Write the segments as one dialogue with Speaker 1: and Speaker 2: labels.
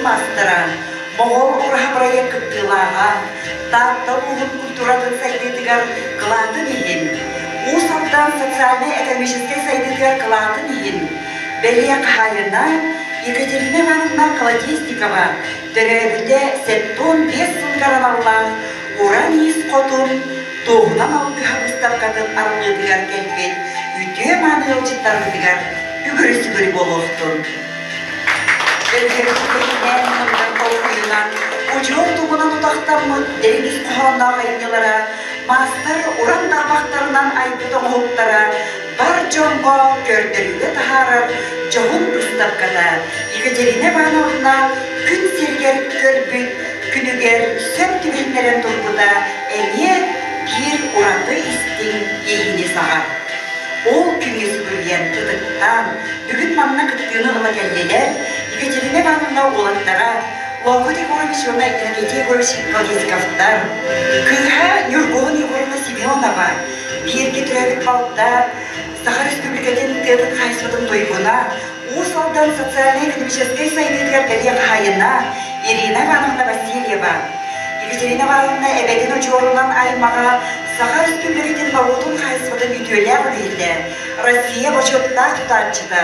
Speaker 1: маастара, Моҕол ураһа бырайыак кыттыылааҕа, Таатта улууһун культуратын сайдыытыгар кылаатын иһин, Уус Алдан социальнай-экономическай сайдыытыгар кылаатын иһин бэлиэ хаһаайына Екатерина Ивановна Колодезникова төрөөбүтэ 75 сылыгар аналлаах Уран иис хотун туоһунан алгыһа быыстапкатын арыллыытыгар кэлбит үтүө-мааны ыалдьыттарбытыгар үгүрү-сүгүрү буолуохтун. Өбүгэбит мындыр толкуйунан, удьуор тугунан утахтаммыт дириҥ ис хоһоонноох айымньылара, маастар уран тарбахтарынан айбыт оҥоһуктара бар дьоҥҥо көрдөрүүгэ таһаарар дьоһун быыстапката Екатерина Ивановна күн сиригэр көрбүт күнүгэр сөп түбэһиннэрэн турбута эмиэ биир ураты истиҥ иэйиини саҕар. Ол күҥҥэ сүгүрүйэн, ытыктаан, бүгүн манна кыттыыны ыла кэллилэр Екатерина Ивановна уолаттара Лоокут Егорович уонна Иннокентий Егорович Колесниковтар, кыыһа Ньургуһун Егоровна Семенова, бииргэ төрөөбүт балта, Саха Республикатын тыатын хаһаайыстыбатын туйгуна, Уус Алдан социальнай-экономическай сайдыытыгар бэлиэ хаһаайына Ирина Ивановна Васильева, Екатерина Ивановна эбэтин удьуорунан аймаҕа Саха Республикатын норуотун хаһаайыстыбатын үтүөлээх үлэһитэ, Россия бочуоттаах тутааччыта,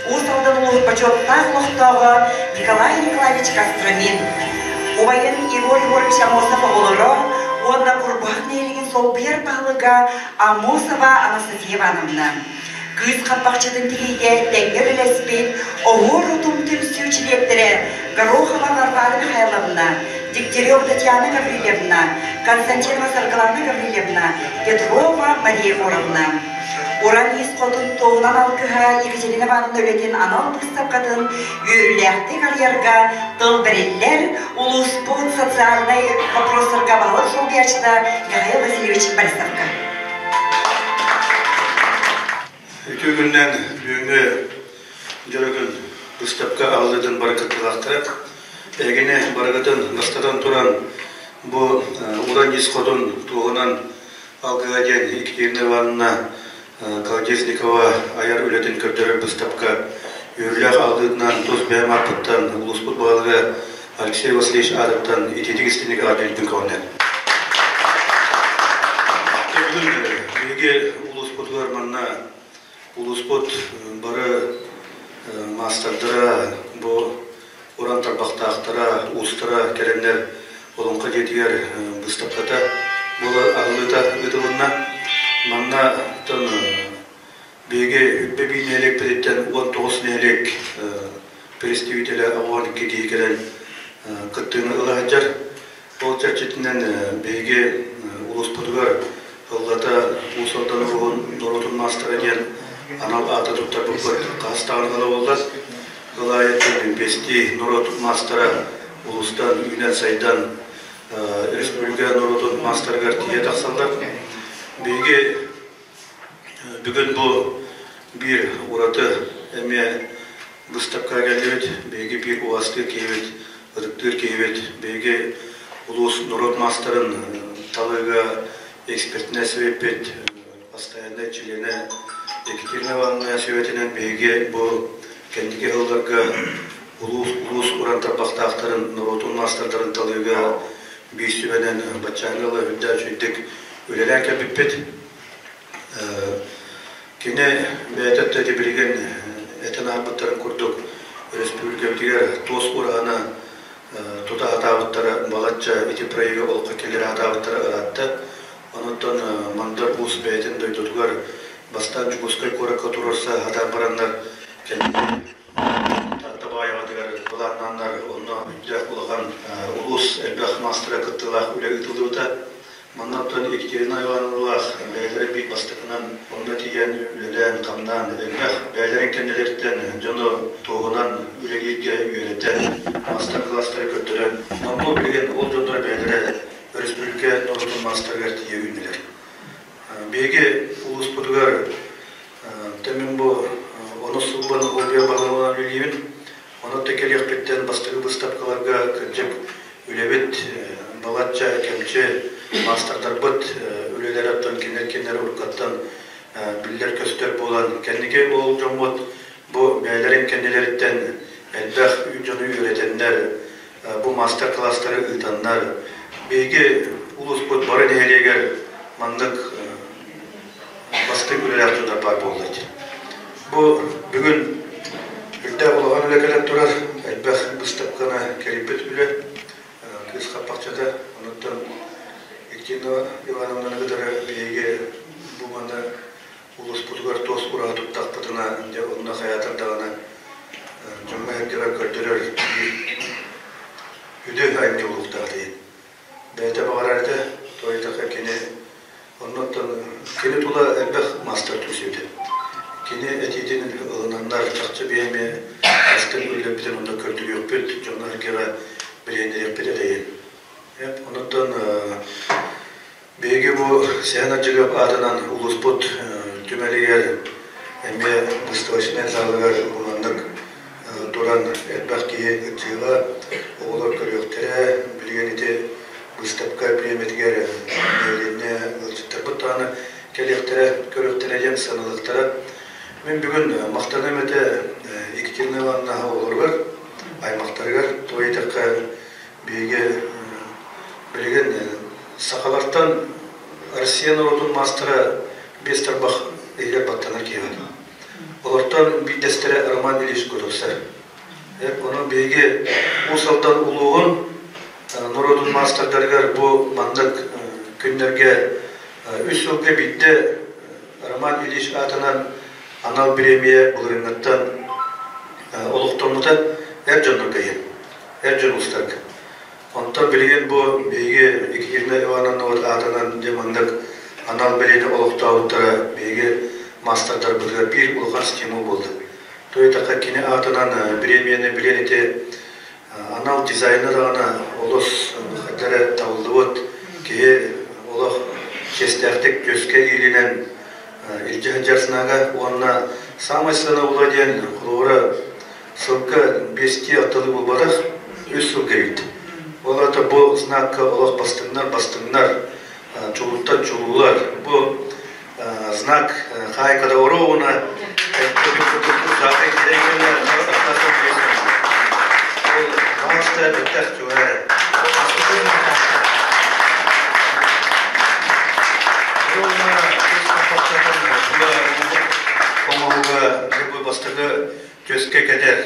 Speaker 1: Уус Алдан улууһун бочуоттаах олохтооҕо Николай Николаевич Костромин, убайын Егор Егорович Аммосов оҕолоро уонна Курбуһах нэһилиэгин солбуйар баһылыга Аммосова Анастасия Ивановна. Кыыс хаппахчытын тигиигэ тэҥҥэ үлэлэспит Оһуор утум түмсүү чилиэттэрэ Горохова Варвара Михайловна, Дегтярева Татьяна Гаврильевна, Константинова Саргылана Гаврильевна, Петрова Мария Егоровна. Уран ис хотун туоһунан алгыһа Екатерина Ивановна үлэтин анал быыстапкатын үөрүүлээхтик арыйарга тыл бэриллэр улууспут социальнай вопростарга баһылык солбуйааччыта Михаил Васильевич Борисовка.
Speaker 2: Үтүө күннэн бүгүҥҥү дьоро күн быыстапка аҕалыытын бары кыттыылаахтара. Эһигини барыгытын бастатан туран бу уран ис хотун туоһунан алгыһа диэн Екатерина Ивановна Колодезникова айар үлэтин көрдөрөр быыстапка үөрүүлээх аҕалыытынан тус бэйэм ааппыттан улууспут баһылыга Алексей Васильевич аатыттан итиитик истиҥник эҕэрдэлиибин көҕүнэн. Бүгүн биһиги улууспутугар манна улууспут бары маастардара, бу уран тарбахтаахтара, уустара кэлэннэр Олоҥхо дьиэтигэр быыстапката буола аһыллыыта ыытылынна. Манна биһиги Үрбэ биир нэһилиэкпититтэн 19 нэһилиэк представителэ 12 киһи кэлэн кыттыыны ыла сылдьар. Ол чэрчитинэн биһиги улууспутугар ыллата Уус Алдан улууһун норуотун маастара диэн анал ааты туттарбыппыт хаһыс даҕаны ыла буолла. Ыл аайыттан биэстии норуот маастара улуустан үүнэн-сайдан республика норуотун маастарыгар тиийэ тахсаллар. Биһиги Бүгүн бу биир ураты эмиэ быыстапкаҕа кэллибит. Биһиги биир убаастыыр киһибит, ытыктыыр киһибит. Биһиги улуус норуот маастарын талыыга экспертнэй сэбиэппит постояннай чилиэнэ Екатерина Ивановна сүбэтинэн биһиги бу кэнники сылларга улуус улуус уран тарбахтаахтарын норуотун маастардарын талыыга биир сүбэнэн баччааҥҥа ыла үрдээх үчүгэйдик үлэлээн кэлбиппит. Кини бэйэтэ өттө билигин этэн ааспыттарын курдук өрөспүүбүлүкэбитигэр туос ураһаны тута сатаабыттара балачча ити проегы олоххо киллэрэ сатаабыттара ыраатта. Онон Мандар Уус бэйэтин дойдутугар бастаан Дьокуускай куоракка туруорса сатаан бараннар кэнники Таатта Баайаҕатыгар былааннааннар онно үрдээх улахан улуус элбэх маастара кыттыылаах үлэ ыытыллыбыта. Манна оттон Екатерина Ивановналаах бэйэлэрэ биир бастакынан онно тиийэн үлэлээн-хамнаан элбэх бэйэлэрин кэннилэриттэн дьону туоһунан үлэлииргэ үөрэтэн, маастар-кылаастары көрдөрөн, номнуо билигин ол дьонноро бэйэлэрэ өрөспүүбүлүкэ норуотун маастарыгар тиийэ үүннүлэр. Биһиги улууспутугар мин бу онус сылбын Олбуйа баһылыгынан үлэлиибин. Онон да кэлиэхпиттэн бастакы быыстапкаларга кырдьык үлэбит балачча кэмчи маастардарбыт үлэлэрэ оттон кинилэр уруккаттан биллэр-көстөр буолан кэнники ол дьоммут бу бэйэлэрин кэннилэриттэн элбэх дьону үөрэтэннэр Бу маастар-кылаастары ыытаннар, биһиги улууспут бары нэһилиэгэр маннык бастыҥ үлэлээх дьоннор баар буоллар диэн. Бу бүгүн үрдээх улахан үлэ кэлэн турар, элбэх быыстапканы кэрийбит үлэ, кыыс хаппахчата. Онуттан Екатерина Ивановнаны кытары биһиги бу манна улууспутугар туос ураһа туттахпытына, дьэ онно хайаатар даҕаны дьоҥҥо-сэргэҕэ көрдөрөр биир үтүө айымньы буолуохтаах диэн. Бэйэтэ баҕарар этэ, тоойутаха кини оннуттан кини тула элбэх маастар түмсүбүтэ. Кини этиитин ылынаннар чахчы биһиэми астын үлэлэрбитин онно көрдөрүөхпүт, дьоҥҥо-сэргэҕэ билиһиннэриэхпит этэ диэн. Онуттан биһиги бу Сэһэн Ардьыгыап аатынан улууспут түмэлигэр эмиэ выставочнай залыгар маннык туран элбэх киһи ыччыыга оҕолор көрүөхтэрэ. Билигин ити быыстапка бириэмэтигэр нэһилиэнньэ ыалдьыттарбыт даҕаны кэлиэхтэрэ, көрүөхтэрэ диэн сыаналыахтара. Мин бүгүн махтаныам этэ Екатерина Ивановна оҕолоругар, аймахтарыгар, тоҕо диэтэххэ Биһиги билигин сахалартан Россия норуотун маастара биэс тарбах иһигэр баттанар киһи Олортон биирдэстэрэ Роман Ильич Готовцев. Онон биһиги Уус Алдан улууһун норуотун маастардарыгар бу маннык күннэргэ үс сылга биирдэ Роман Ильич аатынан анал бириэмийэ былырыыҥҥыттан олохтоммута эр дьоннорго иһин. Эр дьон устарга. Онтон билигин бу биһиги Екатерина Ивановна аатынан дьэ маннык анал бэлиэни олохтообуттара биһиги маастардарбытыгар биир улахан стимул буолла. То этахха кини аатынан бириэмийэни билиэн ити анал дизайна даҕаны олус хайдары табыллыбыт киһи олох чиэстээхтик түөскэ иилинэн илдьэ сылдьар санаага уонна саамай сыанабыла диэн холобура сылга биэстии аттылыы буолбатах, үс сылга эбит. Ол аата бу знакка олох бастыҥнар бастыҥнар, чулууттан чулуулар. Бу знак хаайкада оруобуна Бастакы Түөскэ кэтэр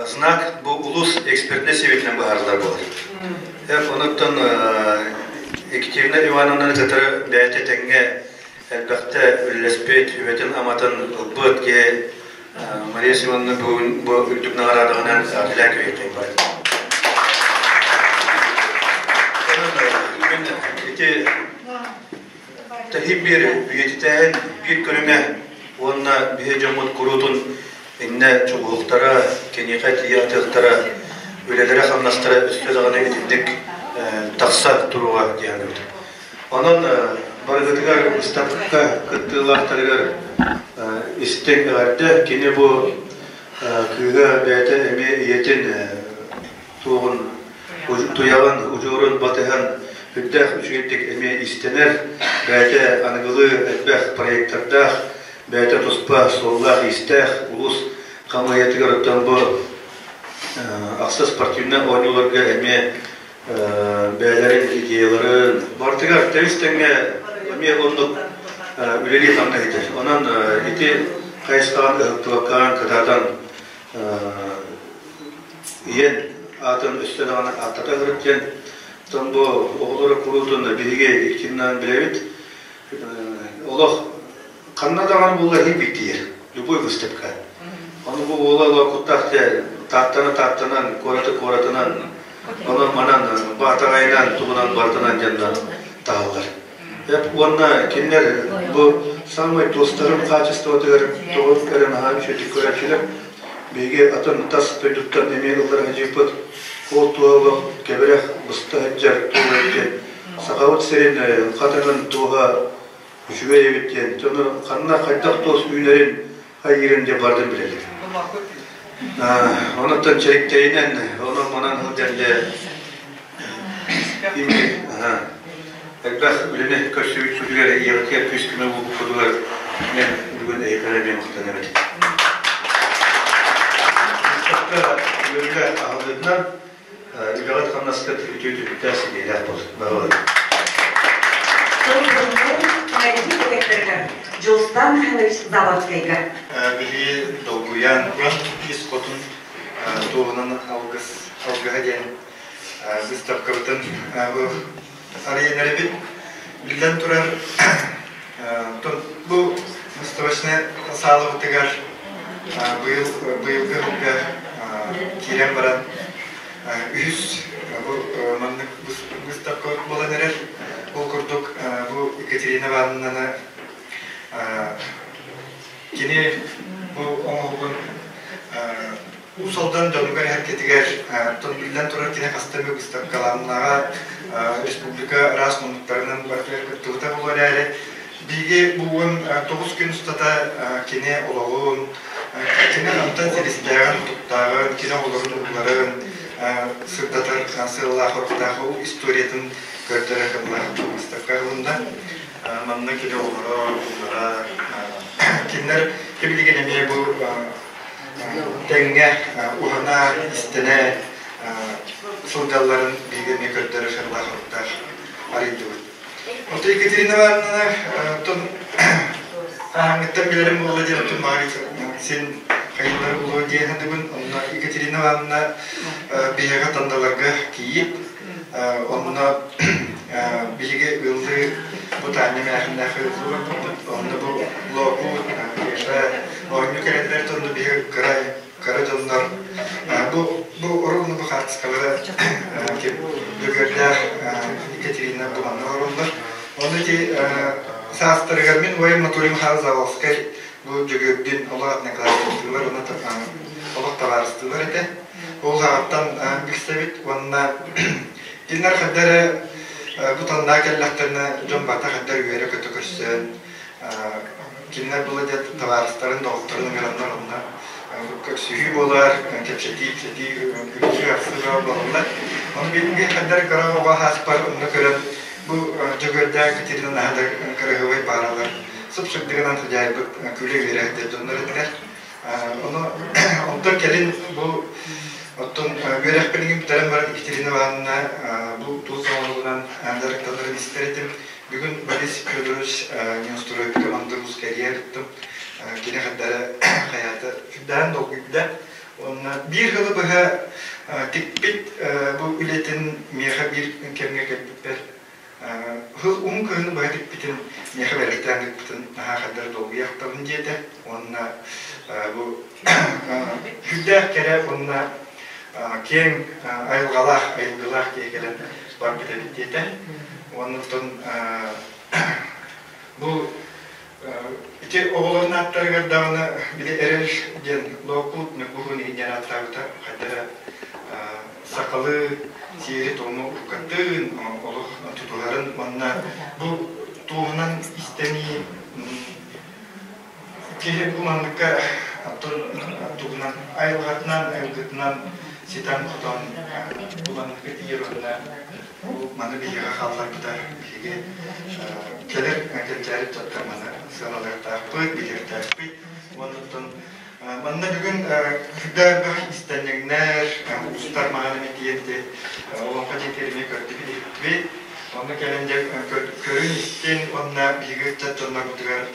Speaker 2: знак бу улус экспертнэй сэбиэтинэн быһаарыллар буолар. Онуттан Екатерина Ивановнаны кытары бэйэтэ тэҥҥэ элбэхтэ үлэлэспит, сүбэтин-аматын ылбыт киһи Мария Семеновна бүгүн бу үрдүк наҕараадаҕынан билээк үһүтэн бар. Ити Тэһиин биир үйэтитээһин биир көрүҥэ уонна биһи дьоммут куруутун иннэ чугуһуктара, киниэхэ тиийэ атыахтара, үлэлэрэ-хамнастара өссө даҕаны итинник тахса туруоҕа диэн эбит. Онон барыгытыгар быыстапка кыттыылаахтарыгар истиҥ эҕэрдэ. Кини бу кыыһа бэйэтэ эмиэ ийэтин туоҕун туйаҕын удьуорун батыһан үрдээх үчүгэйдик эмиэ иистэнэр, бэйэтэ аныгылыы элбэх проектордаах, бэйэтэ туспа суоллаах-иистээх улуус хамыыһыйатыгар оттон бу ахса спортивнай оонньууларга эмиэ бэйэлэрин идеяларын барытыгар тэбис-тэҥҥэ эмиэ оннук үлэлии хамна иһитэр. Онон ити хайысхаҕын ыһыктыбаккаҕын кытаатан Ийэн аатын өссө даҕаны ааттата ыҥырыт диэн оттон бу оҕолоро куруутун биһиги иккиннээн билэбит. Олох ханна даҕаны буолла иһин биттиир любой выставка. Ону бу уола олоокуттаах тааттаны тааттанан, куораты куоратынан, онон манан баатаҕайынан, тугунан барытынан дьоннор таһаллар. Уонна кинилэр бу самай туостарын хаачыстыбатыгар тоҕо эрэ наһаа үчүгэйдик көрөөччүлэр. Биһиги атын тас дойдуттан эмиэ ыллара сылдьыппыт. Ол туоһа кэбирэх быста сылдьар туоһа диэн Сахабыт сирин хатыҥын туоһа үчүгэй эбит диэн дьону ханна хайдах туос үүнэрин хайыырын диэн барытын билэллэр. Онуттан чэриктэйинэн онон-манан сылдьан дьэ элбэх үлэни көрсүбүт күнүгэр ийэҕитигэр күүс-көмө буолбуккутугар мен бүгүн эйиэхэ эмиэ махтанабын. Үөрүүлээх аһыллыытынан. Үлэҕит-хамнаскыт үтүө түбүктээх ситиһиилээх буолун.
Speaker 1: Тыл Түмэлдьи директорыгар Дьулустан Михайлович Заболоцкайга.
Speaker 3: Биһиги долгуйан туран ис хотун туоһунан алгыс алгыһа диэн выставкабытын арыйан эрэбит. Биллэн турар, бу выставочнай саалабытыгар быйыл быйылгы сылга киирэн баран үһүс бу маннык выставка буолан эрэр. Ол курдук бу Екатерина Ивановнаны кини бу оҥоһугун Уус Алдан дьонугар эһэргэтигэр биллэн турар кини хаста эмэ быыстапкаланнаҕа республика араас муннуктарынан барытыгар кыттыбыта буолуо эрээри биһиги бу 19 күн устата кини олоҕун, кини онтон силистээҕин, туттааҕын, кини оҕолорун урууларын сырдатар сыаллаах-соруктаах ол историятын көрдөрөр кыаллаах выставка ылынна. Манна кини оҕолоро, уруулара, кинилэр билигин эмиэ бу тэҥҥэ уһана, истэнэ сылдьалларын биһиги эмиэ көрдөрөр сыаллаах-соруктаах арыйдыбыт. Оттон Екатерина Ивановна оттон хаһааҥҥыттан билэрим буолла диэн оттон баҕар син хайыылары булуо диэн саныыбын. Онно Екатерина Ивановна биһиэхэ Тандаларга кийиит. Онно биһиги ыаллыы бу Таня Мяхиннаах ыаллыы барбыппыт. Онно бу Лоокуут, Кеша оонньуу кэлэллэр онно биһиги кыра кыра дьоннор бу бу оруобуна бу хаартыскалара ким Дьөгүөрдээх Екатерина бу манна олороллор. Онно ити саастарыгар мин убайым Анатолий Михайлович Заволскай бу Дьөгүөрдүн олох одноклассниктыылар уонна олох табаарыстыылар этэ. Ол саҕаттан билсэбит уонна кинилэр хайда эрэ бу таннаа кэллэхтэринэ дьон барыта хайда эрэ үөрэ-көтө көрсөн кинилэр була диэт табаарыстарын, доҕотторун ыҥыраннар онно көрсүһүү буолар, кэпсэтии, ипсэтии, күлсүү-ахсыы буолаллар. Ону бииргэ хайда эрэ кыра оҕо ааспар онно көрөн бу Дьөгүөрдээх Екатерина наһаа да кыраһыабай пааралар сып-сырдыгынан сыдьаайбыт күлэ-үөрэ сылдьар дьоннор этилэр. Ону онтон кэлин бу оттон үөрэхпин бүтэрэн баран Екатерина Ивановна бу туос оҥоһугунан дьарыктанарын истэр этим. Бүгүн Борис Федорович Неустроевка Мандырус кэрийэ ыттым. Кини хардары хайаата сүрдээн долгуйда. Уонна биир сылы быһа тикпит бу үлэтин миэхэ биир кэмҥэ кэлбиппэр Сыл уһун кыһыны быһа тикпитин, миэхэ бэлэхтээн ыыппытын наһаа хайдах долгуйахтабын диэтэ уонна бу сүрдээх кэрэ уонна киэҥ айылҕалаах, айылгылаах киһи кэлэн барбыт эбит диэтэ. Уонна оттон бу ити оҕолорун ааттарыгар даҕаны били эрэл диэн Лоокуут Ньургуһун диэн ааттаабыта хайда эрэ сахалыы сиэри-туому уруккаттыын олох тутуһарын уонна бу туоһунан истэнии киһи бу манныкка оттон тугунан айылҕатынан айылгытынан ситэн-хотон буланныкка тиийэр уонна бу маны биһиэхэ хаалларбыта биһиги кэлэр кэнчээри ыччаттар маны сыаналыахтаахпыт, билиэхтээхпит уонна оттон Манна бүгүн сүрдээх элбэх иистэнньэҥнэр, уустар маҕан эмэ тиийэн олоҥхо дьиэтигэр эмиэ көрдүбүт-иһиттибит. Онно кэлэн дьэ көрүн-истин уонна биһиги ыччат дьоннорбутугар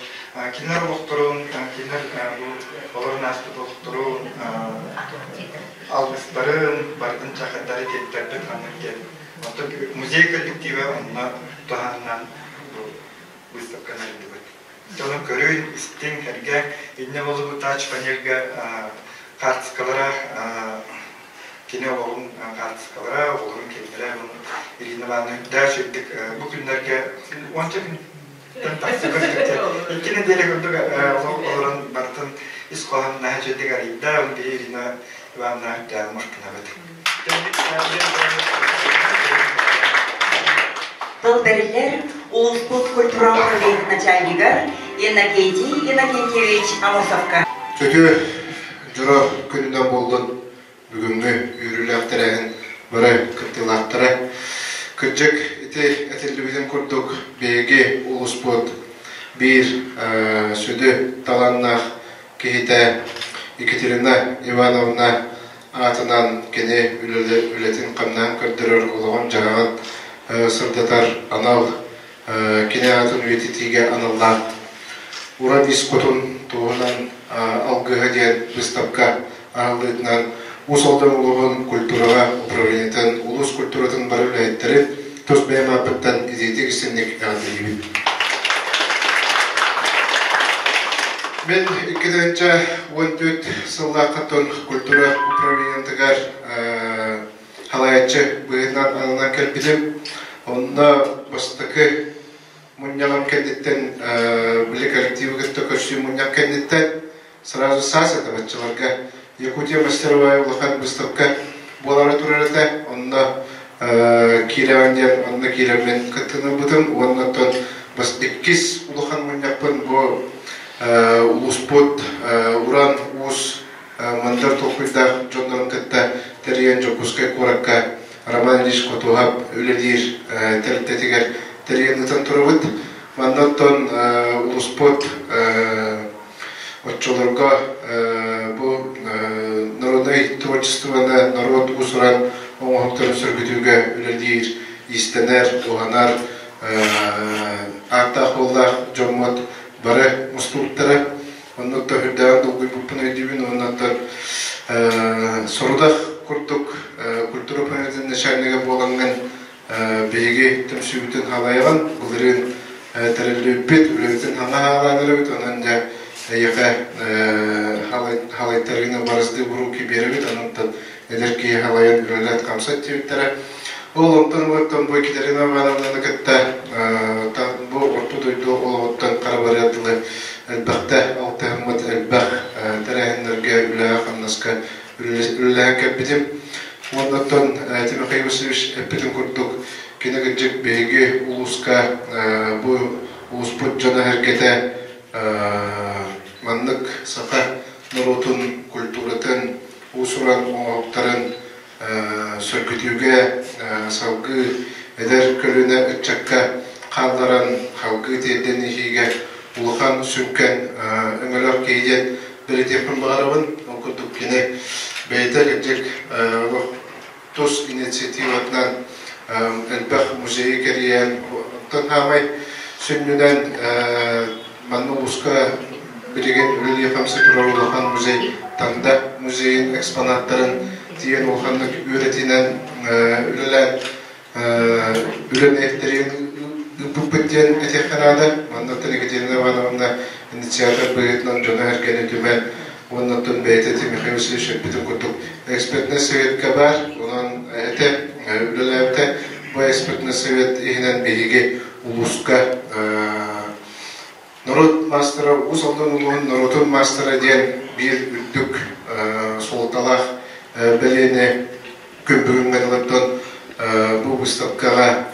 Speaker 3: кинилэр олохторун, кинилэр бу олорон ааспыт олохторун, алгыстарын барытын чахайдары тиэрдэрбит ханнык диэн. Оттон музей коллектива онно туһааннаан бу выставканы арыйдыбыт. Дьону көрүн, истиҥ, эргэ иннэ буолбут тач панельга хаартыскалара кини олоҕун хаартыскалара, оҕолорун киэннэрэ Ирина Ивановна үрдээх үчүгдүк бу күннэргэ уонча күнтэн тахса икки нэдиэлэ курдук олорон барытын ис хоһоонун наһаа үчүгдүк арыйда, оны биһи Ирина Ивановна үрдээҕин махтанабыт.
Speaker 1: Тыл бэриллэр улууспут культура управлениетын начальнигар Иннокентий Иннокентьевич Амосовка.
Speaker 4: Сөтүө дьоро күнүнэн буоллун бүгүҥҥү үөрүүлээх тэрээһин бары кыттыылаахтара. Кырдьык, ити этиллибитин курдук биһиги улууспут биир сүдү талааннаах киһитэ Екатерина Ивановна. аатынан кини үлэтин-хамнаһын көрдөрөр, олоҕун-дьаһаҕын сырдатар анал кини аатын үйэтитиигэ аналлаах Уран ис кутун туһунан алгыһа диэн быыстапка аһыллыытынан Уус Алдан улууһун культураҕа управлениетын улуус культуратын бары үлэһиттэрин тус бэйэм ааппыттан итиитик истиҥник эҕэрдэлиибин. Мин 2014 сыллааххаттан культура управлениетыгар халайааччы быһыытынан ананан кэлбитим. Онно бастакы мунньаҕым кэнниттэн, били коллективы кытта көрсүү мунньах кэнниттэн сразу саас этэ баччаларга Якутия мастеровая улахан выставка буолара турар этэ. Онно киирэҕин диэн онно киирэммин кыттынарбытым уонна оттон бас иккис улахан мунньахпын бу улууспут уран уус мандар толкуйдаах дьоннорун кытта тэрийэн Дьокуускай куоракка Роман Ильич Хотуһап үлэлиир тэрилтэтигэр тэрийэн ыытан турабыт. Манна оттон улууспут оччолорго бу народнай творчествоны норуот уус-уран оҥоһуктарын сөргүтүүгэ үлэлиир, иистэнэр, уһанар ааттаах-суоллаах дьоммут бары мустубуттара. Оннук да үрдээҕин долгуйбуппун өйдүүбүн уонна оттон сорудах курдук культура управлениетын начальнига буолаҥҥын биһиги түмсүүбүтүн халайаҕын, былырыын тэриллибиппит, үлэбитин хаҥа хаалаан эрэбит, онон дьэ эйиэхэ халайтарыыны барыздыы буруки биэрэбит, онон эдэр киһи халайан үлэлэт хамсат диэбиттэрэ. Ол онтон улаттан бу Екатерина Ивановнаны кытта бу орто дойду олоҕуттан хара барыар дылы элбэхтэ алтыһыммыт элбэх тэрээһиннэргэ үлэҕэ-хамнаска үлэлэһэн кэлбитим. Уонна оттон Тимофей Васильевич эппитин курдук, кини кырдьык биһиги улууска бу улууспут дьоно-сэргэтэ маннык саха норуотун культуратын, уус-уран оҥоһуктарын сөргүтүүгэ салгыы эдэр көлүөнэ ыччакка хаалларан салгыы тиэрдэн иһиигэ улахан сүҥкэн өҥөлөөх киһи диэн бэлиэтиэхпин баҕарабын. Ол курдук кини бэйэтэ кырдьык тус инициативатынан элбэх музейы кэрийэн, оттон хаамай сүнньүнэн манна улууска билигин үлэлии-хамсыы турар улахан музей Танда музейын экспонаттарын тиийэн улаханнык үөрэтиинэн үлэлээн үлэлээхтэрин ыыппыппыт диэн этиэххэ наада. Манна Екатерина Ивановна инициатор быһыытынан дьону-сэргэни түмэн уонна оттон бэйэтэ Михаил Васильевич эппитин курдук экспертнэй советка баар. Онон этэ үлэлээбитэ. Бу экспертнэй совет иһинэн биһиги улууска норуот маастара Уус Алдан улууһун норуотун маастара диэн биир үрдүк суолталаах бэлиэни күн бүгүҥҥэ дылыттан бу выставкаҕа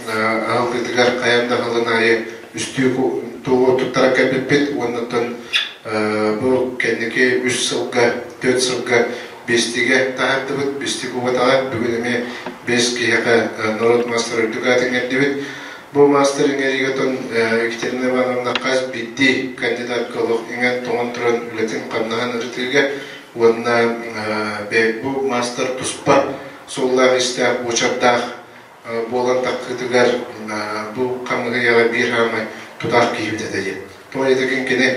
Speaker 4: аһыллыытыгар хайаан да аһылын аайы үстүү тугу туттара кэлбиппит уоннаттан бу кэнники үс сылга, түөрт сылга биэстигэ таһаардыбыт, биэстик убатаҕа бүгүн эмиэ биэс киһиэхэ норуот маастара үрдүк аатын иҥэрдибит. Бу маастар иҥэриигэ тон Екатерина Ивановна хас биирдии кандидатка олох иҥэн-тоҥон туран үлэтин-хамнаһын ырытыыга уонна бу маастар туспа суоллаах-иистээх, буочардаах буолан таххыытыгар бу хамыыһыйаҕа биир хаамай тутаах киһибит этэ диэн. Тоҕо диэтэргин кини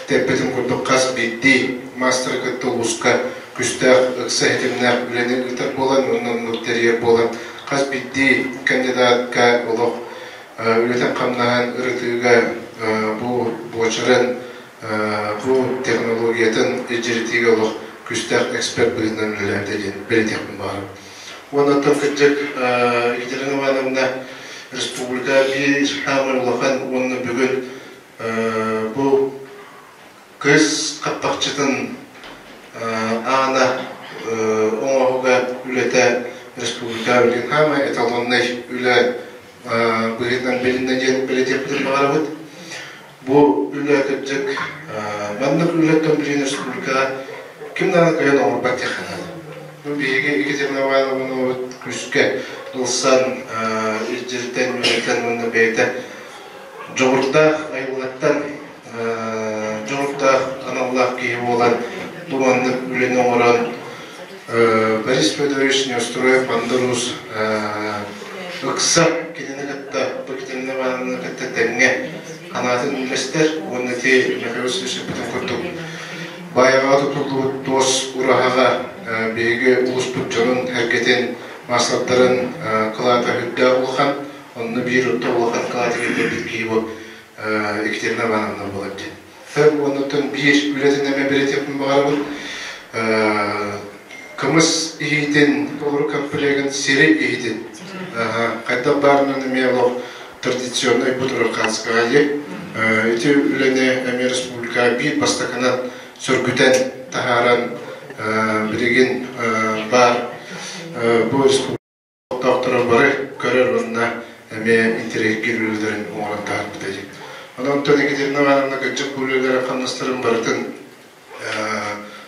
Speaker 4: тэппитин курдук хас биирдии маастары кытта улууска күстээх, ыкса ситимнээх үлэни ыытар буолан уонна оннук тэрийэр буолан хас биирдии кандидатка олох үлэтин-хамнаһын ырытыыга бу буочарын бу технологиятын илдьиритиигэ олох күстээх эксперт быһыытынан үлэлээбитэ диэн бэлиэтиэхпин баҕарабын. Уонна оттон кырдьык Екатерина Ивановна республика биир саамай улахан уонна бүгүн бу кыыс хаппахчытын аана оҥоһуга үлэтэ республика билигин хаамай эталоннай үлэ быһыытынан билиннэ диэн бэлиэтиэхпитин баҕарабыт. Бу үлэ кырдьык маннык үлэттэн билигин республикаҕа ким даҕаны кыайан оҥорбот диэххэ наада. Бу биһиги Екатерина Ивановнабыт күүскэ ылсан, илдьиритэн, үөрэтэн уонна бэйэтэ дьоҕурдаах айылҕаттан дьоҕурдаах аналлаах киһи буолан бу маннык үлэни оҥорон Борис Федорович Неустроев Мандар-Уус ыкса кинини кытта бу Екатерина Ивановна кытта тэҥҥэ санаатын үллэстэр уонна ити Михаил Васильевич эппитин курдук Баайаҕаҕа тутуллубут туос ураһаҕа биһиги улууспут дьонун эргэтин маастардарын кылаата үрдээх улахан, онно биир орто улахан кылааты киллэрбит киһи бу Екатерина Ивановна буолар диэн. Уоннаттан биир үлэтин эмэ бэлиэтиэхпин баҕарабын. Кымыс иһиитин, толору комплегын сири иһитин. Хайдах баарынан эмиэ олох традиционнай бу турар хаанскаҕа Ити үлэни эмиэ республика биир бастакынан сөргүтэн таһааран билигин баар бу республика олохтоохторо бары көрөр уонна эмиэ интэриэһиргиир үлэлэрин оҥорон таһаарбыта дии. Онон онтон Екатерина Ивановна кырдьык бу үлэлэрин хамнастарын барытын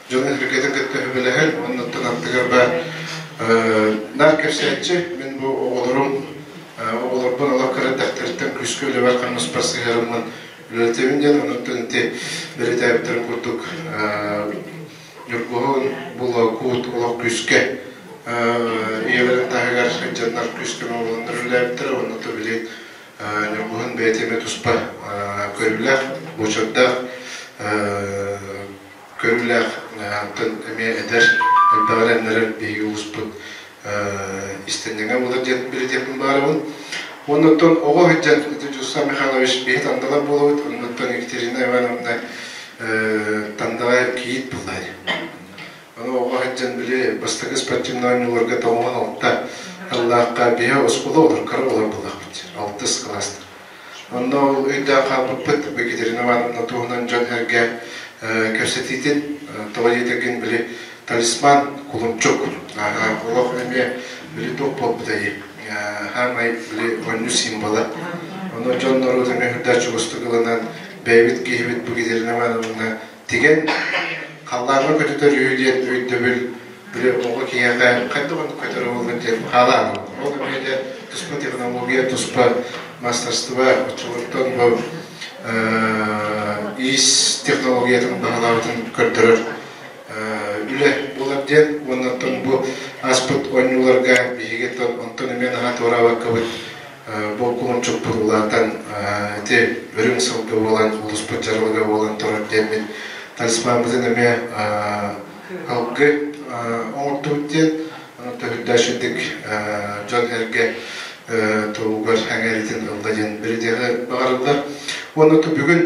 Speaker 4: дьону эргэтин кытта сүбэлэһэн уонна оттон аттыгар баар наар кэпсээччи мин бу оҕолорум оҕолорбун олох кыра эрдэхтэриттэн күүскэ үлэбэр хамнаспар сыһыарыммын үлэлэтэбин диэн онуттан ити бэлиэтээбиттэрин курдук Ньургуһун Булакут олох күүскэ ийэлэрин таһыгар сылдьаннар күүскэ буоланнар үлэлээбиттэрэ уонна то били Ньургуһун бэйэтэ эмиэ туспа көрүүлээх, буочардаах көрүүлээх, онтон эмиэ эдэр, элбэҕи эрэннэрэр биһиги улууспут истэнньэҥэ буолар диэн бэлиэтиэхпин баҕарабын. Уонна оттон оҕо сылдьан Дьустан Михайлович биһи тандалар буолабыт, оннуттан Екатерина Ивановна Тандаҕа кийиит буолла. Ону оҕо сылдьан били бастакы спортивнай оонньууларга тоҥон алта аллаахха биһи оскуола олор кыра олор буоллахпыт алтыс кылаастар. Онно ол өйдөөн хаалбыппыт Екатерина Ивановна туһунан дьон-сэргэ кэпсэтиитин тоҕо диэтэргин били талисман кулунчук олох эмиэ били туох буолбутай хаамай били оонньуу символа. Ону дьон норуот эмиэ үрдэ чугастык ылынан бэйэбит киһибит бу Екатерина Ивановна тигэн халлааҥҥа көтүтэр үһү диэн өйдөбүл били оҕо киһиэхэ хайдах оннук көтөр буоллун диэн хаалаан ол эмиэ туспа технология туспа мастерство оччолортон бу иис технологиятын баһылаабытын көрдөрөр үлэ буолар диэн уонна оттон бу ааспыт оонньууларга биһиги онтон эмиэ наһаа туораабаккабыт Бу кулунчукпут улаатан ити үрүҥ сылгы буолан, улууспут дьаралыга буолан турар диэммин талисмаммытын эмиэ алгы оҥортубут диэн төһүрдээччидик дьон-сэргэ туһугар эҥээритин ылла диэн бэлиэтиэхэ баҕарыллар. Уонна бүгүн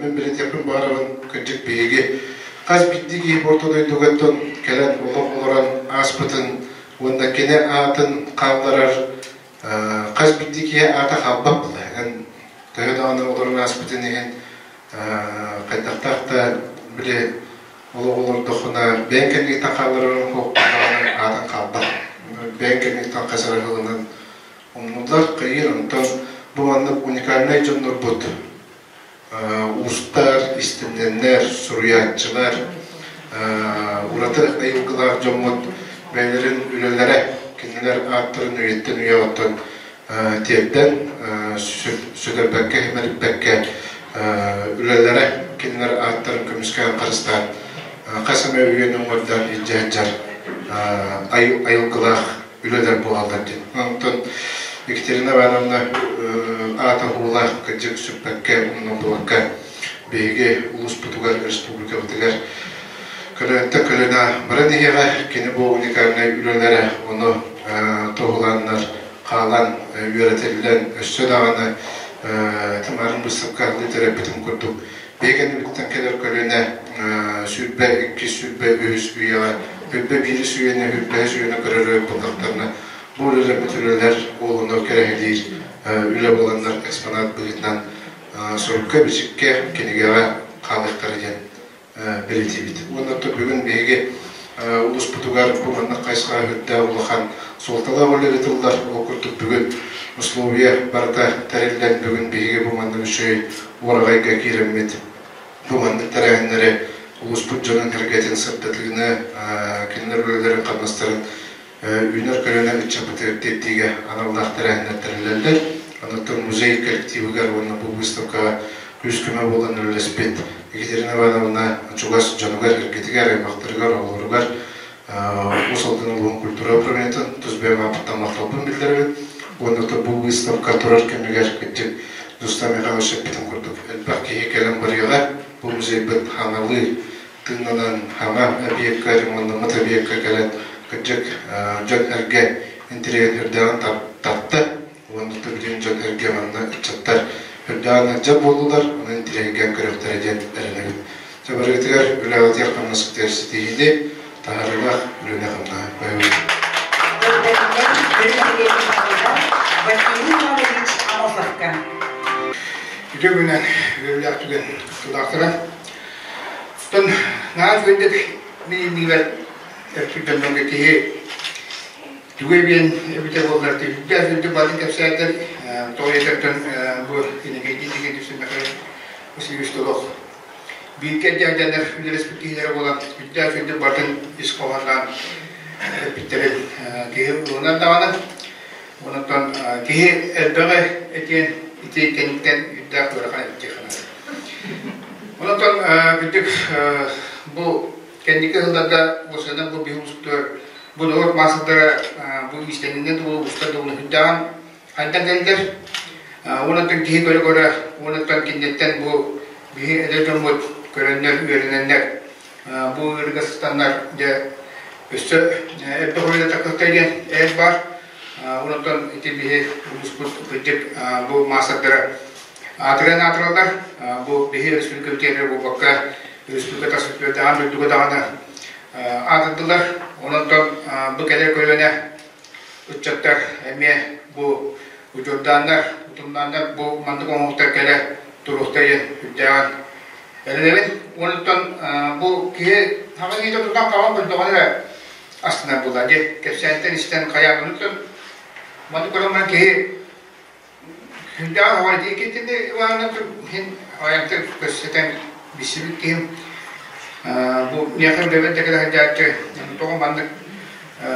Speaker 4: мин бэлиэтиэхпин баҕарабын кырдьык биһиги хас биирдии киһи орто дойдугаттан кэлэн олох олорон ааспытын уонна кини аатын хаалларар Хас биирдии киһи аата хаалбат буолла. Эн төһө даҕаны олорон ааспытын иһин хайдахтаах да били олох олордоххуна бэйэҥ кэннигиттэн хаалларарын даҕаны аатыҥ хаалбат. Бэйэҥ кэннигиттэн хас эрэ сылынан умнуллар, кыйыр. Онтон бу маннык уникальнай дьоннорбут уустар, истиннэннэр, суруйааччылар, ураты айылгылаах дьоммут бэйэлэрин үлэлэрэ кинилэр ааттарын үйэттэн үйэ оттон тиэрдэн, сүтэрбэккэ, имэриппэккэ үлэлэрэ кинилэр ааттарын көмүскээн харыстаан хас эмэ үйэни уҥуордаан илдьэ сылдьар айылгылаах үлэлэр буолаллар диэн. Онтон Екатерина Ивановна аата уһуулаах кырдьык сүппэккэ, умнуллубакка биһиги улууспутугар, республикабытыгар көлөөнтөн көлөнө баран иһиэҕэ. Кини бу уникальнай үлэлэрэ ону туоһулааннар хаалан үөрэтиллэн өссө даҕаны Тамарын быыстапка төрөппүтүм курдук биһиги кэннибититтэн кэлэр көлүөнэ 22 23 үйэҕэ 21 үйэни 25 үйэни көрөр буоллахтарына бу үлэлэрбит үлэлэр уолуну кэрэһилиир үлэ буоланнар экспонат быһыытынан сурукка бичиккэ кинигэҕэ хаалыахтара диэн бэлиэтиибит. Уонна бүгүн биһиги улууспутугар бу маннык хайысхаҕа үрдээх улахан суолталаах үлэ ыытыллар. Ол курдук бүгүн условия барыта тэриллэн бүгүн биһиги бу маннык үчүгэй уораҕайга киирэммит бу маннык тэрээһиннэри улууспут дьонун сэргэтин сырдатыыны, кинилэр үлэлэрин хамнастарын үүнэр көлүөнэ ыччаппытыгар тиэрдиигэ аналлаах тэрээһиннэр тэриллэллэр. Онуттан музей коллективыгар уонна бу выставкаҕа күүс-көмө буолан үлэлэспит Екатерина Ивановна чугас дьонугар, эргитигэр, аймахтарыгар, оҕолоругар Уус Алдан улууһун культура управлениетын тус бэйэм ааппыттан махталбын биллэрэбин. Уонна бу выставка турар кэмигэр кырдьык Дустам Михайлович эппитин курдук элбэх киһи кэлэн барыаҕа. Бу музейбыт хаҥалыы тыыннанан хаҥа объекка, ремоннаммыт объекка кэлэн кырдьык дьон эргэ интэриэһин үрдээҕин тарта. Уонна билигин дьон эргэ манна ыччаттар үрдээҕин ыалдьар буоллулар, онон интэриэһиргээн көрүөхтэрэ диэн эрэнэбит. Дьэ барыгытыгар үлэҕитигэр-хамнаскытыгар ситиһиини, таһаарыылаах үлэни-хамнаһы баһыыбыт.
Speaker 1: Көрдөрүнэн Өрүс Василий Иванович Амосовка.
Speaker 5: Үтүө күнэн үөрүүлээх түгэн тулаахтара. Оттон наһаа үчүгэйдик мин иннибэр өртүрдэммэҥҥэ киһи тугу эбиэн эбитэ буоллар түһүктээх үрдүк батын кэпсээтэр тоҕо диэтэртэн бу кинигэйдии деген түсүннэхэ Васильевич Толох бииргэ дьээдьэнэр үлэлэспит киһилэрэ буолан үрдээх үрдүк батын ис хоһоонноон эппиттэрин киһи ылынар даҕаны онон киһи элбэҕи этиэн ити кэнниттэн үрдээх ыарахан эбит Онон үрдүк бу кэнники сылларга уосанан бу биһи устугар бу норуот маастардара бу иистэнинэн да устар да үрдээҕин хайдан кэллэр. Уонаттан киһи көрө-көрө, уонаттан киниттэн бу биһи эдэр дьоммут көрөннөр, үөрэнэннэр бу ыарыыга сыстаннар дьэ өссө элбэх үлэ такыхта диэн эр бар. Онтон ити биһи улууспут кырдьык бу маастардара аатыран аатыраллар. Бу биһи республика буолбакка республика тас өттүгэр дойдуга даҕаны аатырдылар. Онон бу кэлэр көлүөнэ ыччаттар эмиэ бу удьуордааннар, утумнааннар бу маннык оҥоһуктар кэлэ туруохтайын үрдээҕин эрэнэбин. Онтон бу киһи хаҕа киһитэ тутан хаҕан көрдөҕүнэ эрэ астынар буолла дии. Кэпсээнтэн истэн хайаабыныттан маннык көрөн баран киһи Сүрдээх оҕо дии итини Ивановна иһин аҕыйахтык көрсүтэн билсибит киһим бу миэхэ үлэбэр да кэлэ сылдьааччы тоҕо маннык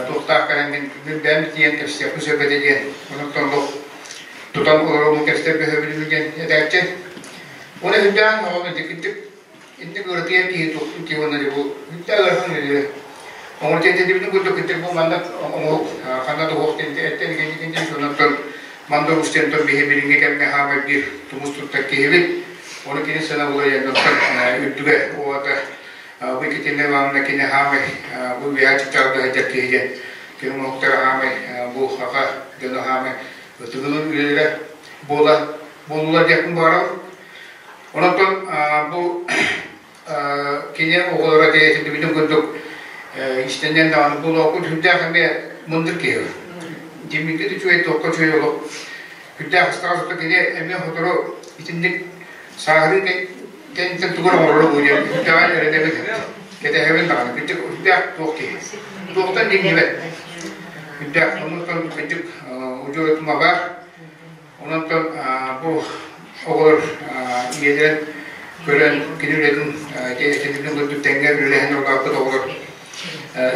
Speaker 5: туохтаах кэлэн мин бэйэм тиийэн кэпсиэхпин сөп этэ диэн онуттан олох тутан олороммун кэпсэтэргэ сөбүлүүбүн диэн этээччи. Уонна сүрдээх оҕом итик Инник ыаратыйар киһи туохтуу киһи уонна дьэ бу бүтэ ыарахан үлэ. Оҥору тиэтэтибитин курдук кытта бу манна оҥоһук ханна да уһуох эттэн кэннитин сонортон манда устентон биһи билиҥҥи кэмҥэ хаамар биир тумус туттар киһибит. Ону кини сыана булайаннаттан үрдүгэ уота бу иккитиннэ Ивановна кини хаамай бу үөһэ чыпчаалга сылдьар киһи диэн кини оҥоһуктара хаамай бу хаха дьоно хаамай ытыгылыыр үлэлэрэ буола буоллулар диэхпин баҕарабын. Онон бу кини оҕолоро этиллибитин курдук иистэнньэн даҕаны булуохпут сүрдээх эмиэ мындыр киһи. Дьиммиккит үчүгэй, туохха үчүгэй олох. Сүрдээх ыстаҕас отто кини эмиэ сотору итинник сааһырыы кэнниттэн тугу оҥороро бу диэн сүрдээҕин эрэнэбин, кэтэһэбин даҕаны. Кырдьык сүрдээх туох киһи. Туохтан иҥнибэт. Сүрдээх оннуттан кырдьык удьуор утума баар. Онон бу оҕолор ийэлэрин көрөн, кини үлэтин этинин курдук тэҥҥэ үлэлэһэн улааппыт оҕолор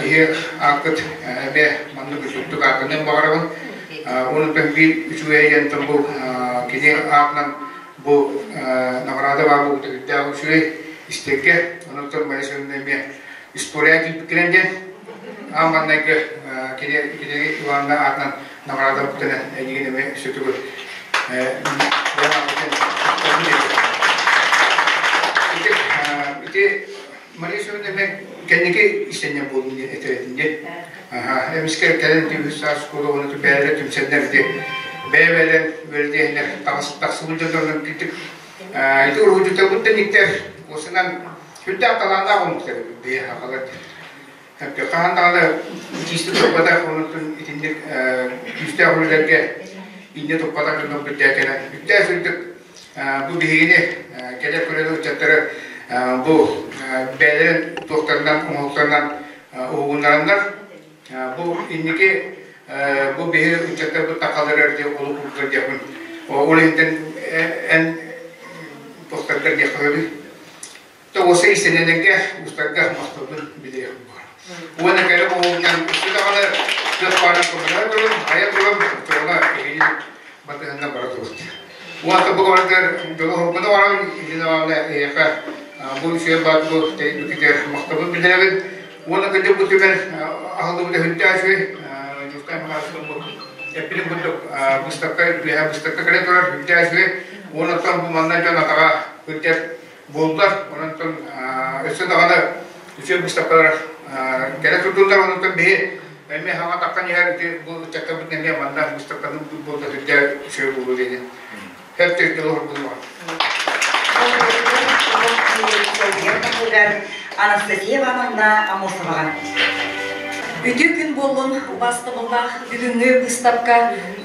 Speaker 5: иһи ааккыт эмиэ маннык үчүгдүк ааттаныан баҕарабын. Онон биир үчүгэй диэн бу кини аатынан бу наҕараада баар буолбута үрдээх үчүгэй истэргэ. Онон Мария Семеновна эмиэ история киирбиккинэн диэн аан маҥнайгы кини Ивановна аатынан наҕараадалаабыттан эйигин эмиэ сүтүгүр ити Мария Семеновна эмиэ кэнники истэнньэн буоллун диэн этэр диэн эмискэ кэлэн үһүс саас школа уонна бэйэлэрэ түмсэннэр ити бэйэ-бэйэлэрин үөрэтиэһиннэр тахсыбыт дьоннорун кырдьык ити уруһуйдьуттарбыт да никтэр уосунан сүрдээх талааннаах омуктар бэйэ сахалар Хаһан даҕаны киисти туппатах, онон итинник күүстээх үлэлэргэ инньэ туппатах дьоннор бүттээ кэлэн бүттээ сырдык бу биһигини кэлэр көлүөнэ ыччаттары бу бэйэлэрин туохтарынан оҥоһуктарынан уһугуннараннар бу инники бу биһи ыччаттарбыт тахаларыгар диэн олук уурдар диэхпин ол иһинтэн эн туохтаргар диэххэ сөбүй Тоҕуса иистэнэнэргэ, устарга махталбын билиэхпин баҕарабын. Уонна кэлэ оҕуһунан өссө даҕаны кыах баарын көмөлөһө турун, айа турун, оччоҕуна эһигини батыһынна бара турут. Уонна бу барытыгар дьолу хоргуну баран, Ирина Ивановна эйиэхэ бу үчүгэй баат бу тэйбикитигэр махталбын биллэрэбин. Уонна кырдьык бу түмэл аһыллыбыта сүрдээх үчүгэй. Дьулкай Михайлович бу эппитин курдук быыстапка үөһэ быыстапка кэлэн турар сүрдээх үчүгэй. Уонна оттон бу манна дьон атаҕа кырдьар буоллар. Онон өссө даҕаны үчүгэй быыстапкалар кэлэ турдуннар. Онон биһи эмиэ хаҥа таххан иһэр ити бу ыччаттарбыт эмиэ манна быыстапканы буолда сүрдээх үчүгэй буолуо диэн
Speaker 1: Анастасия Ивановна Амосоваҕа.
Speaker 6: Үтүө күн буоллун убаастабыллаах бүгүҥҥү быыстапка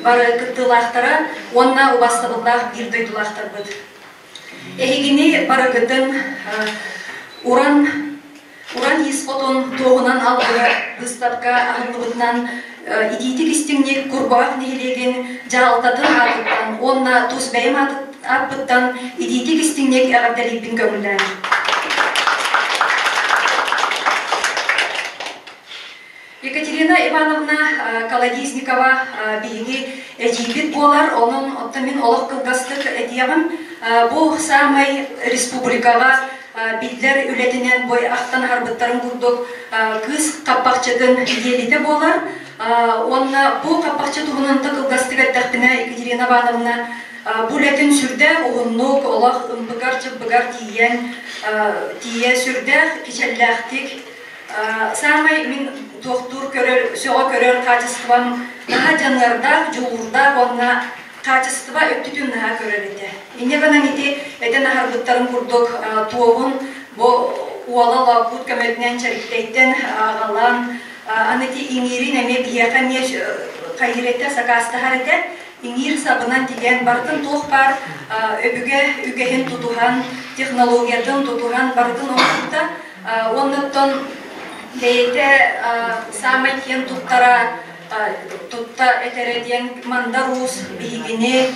Speaker 6: бары кыттыылаахтара уонна убаастабыллаах биир дойдулаахтарбыт. Эһигини барыгытын уран Уран ис хотун туоһунан алгыһа быыстапка аһыллыбытынан итиитик истиҥник Курбаах нэһилиэгин дьаһалтатын аатыттан уонна тус бэйэм ааппыттан итиитик истиҥник эҕэрдэлиирбин көҥүллээн. Екатерина Ивановна Колодезникова биһиги эдьиийбит буолар, онон оттон мин олох кылгастык этиэҕим. Бу саамай республикаҕа биллэр үлэтинэн бу ахтан аһарбыттарын курдук кыыс хаппахчытын диэлитэ буолар. Уонна бу хаппахчы туһунан да кылгастык эттэхпинэ, Екатерина Ивановна бу үлэтин сүрдээх уһуннук, олох ымпыгар-чымпыгар тиийэн, тиийэ сүрдээх кичэллээхтик Саамай мин туохтуур көрөр, сөҕө көрөр хаачыстыбам наһаа дьаныардаах, дьулуурдаах уонна хаачыстыба өттүтүн наһаа көрөр этэ. Инньэ гынан ити этэн аһарбыттарын курдук туоһун бу уола Лоокуут көмөтүнэн Чэриктэйтэн аҕалан, аны ити иҥиирин эмиэ биһиэхэ эмиэ хайыыр этэ, сакаастаһар этэ. Иҥиир сабынан тигэн, барытын туох баар өбүгэ үгэһин тутуһан, технологиятын тутуһан барытын оҥорбута. Уонна оттон бэйэтэ саамай киэн туттара тутта этэрэ диэн Мандар Уус биһигини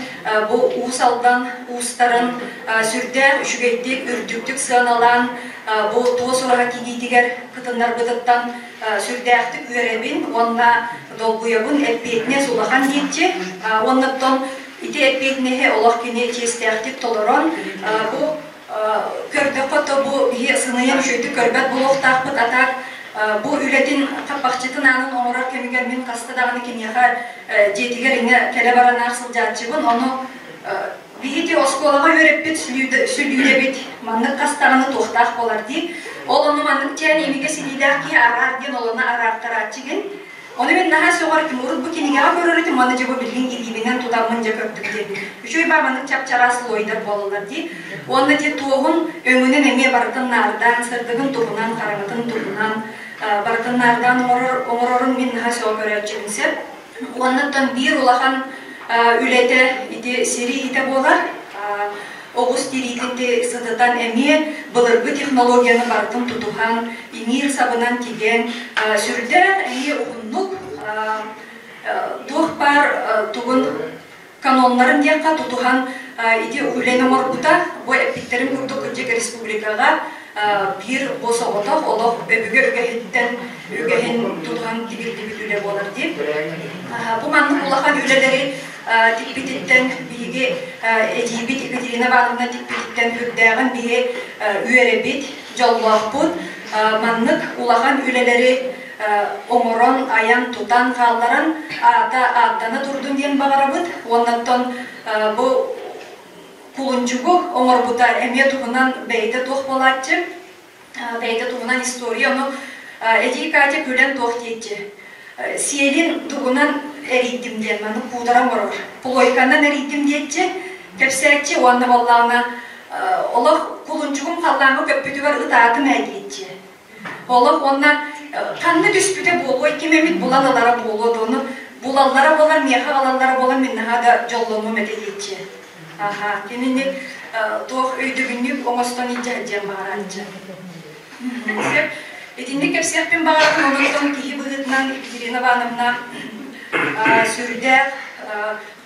Speaker 6: бу Уус Алдан уустарын сүрдээх үчүгэйдик, үрдүктүк сыаналаан бу туос ураһа тигиитигэр кытыннарбытыттан сүрдээхтик үөрэбин уонна долгуйабын, эппиэтинэс улахан диэччи. Уонна оттон ити эппиэтинэһи олох кини чиэстээхтик толорон бу Көрдөххө то бу биһи сыныйан үчүгэйдик көрбөт буолуохтаахпыт, а так бу үлэтин хаппахчытын аанын оҥорор кэмигэр мин хаста даҕаны киниэхэ дьиэтигэр иҥэ кэлэ баранаах сылдьааччыбын. Ону биһи оскуолаҕа үөрэппит сүлүүдэбит маннык хас даҕаны туохтаах буолар дии. Ол ону маннык чээн имигэ силиилээх киһи араар диэн ол ону араартарааччыгын. Ону мин наһаа сөҕөр этим, урут бу кинигэҕэ көрөр этим, уонна дьэ бу билигин илиибинэн тутаммын дьэ көрдүм диэн. Үчүгэй баа маннык чап-чараас слойдар буолаллар дии. Уонна дьэ туоһун өҥүнэн эмиэ барытын наардаан, сырдыгын туһунан, хараҥатын туһунан барытын наардаан оҥорор, оҥорорун мин наһаа сөҕө көрөөччүбүн сөп. Уонна биир улахан үлэтэ ити сири иитэ буолар. Оҕус тириитин сытытан эмиэ былыргы технологияны барытын тутуһан, иҥиир сабынан тигэн, сүрдээх эмиэ уһуннук туох баар тугун каноннарын диэххэ тутуһан ити үлэни оҥорбута. Бу эппиттэрин курдук кырдьык республикаҕа биир бу соҕотох олох өбүгэ үгэһиттэн үгэһин тутуһан тигиллибит үлэ буолар дии. Бу маннык улахан үлэлэри тикпититтэн биһиги эдьиийбит Екатерина Ивановна тикпититтэн үрдээҕин биһи үөрэбит, дьоллоохпут. Маннык улахан үлэлэри оҥорон, айан, тутан хаалларан аата ааттана турдун диэн баҕарабыт. Уоннаттан бу кулунчугу оҥорбута эмиэ туһунан бэйэтэ туох буолааччы, бэйэтэ туһунан история, ону эдьиий Катя күлэн туох диэччи. Сиэлин тугунан эрийдим диэн маны куудара оҥорор. Плойканан эрийдим диэччи, кэпсээччи уонна буоллаҕына олох кулунчугум халлааҥҥа көппүтүгэр ытаатым ээ диэччи. Олох уонна ханна түспүтэ буолуой, ким эмит булан ылара буолуо дуону булаллара буолар, миэхэ аҕалаллара буолар, мин наһаа да дьоллонуом этэ диэччи. Аха, кинини туох өйдөбүнньүк оҥостон илдьэ сылдьыан баҕарааччы. Итинник кэпсиэхпин баҕарабын, онон киһи быһыытынан Екатерина Ивановна сүрдээх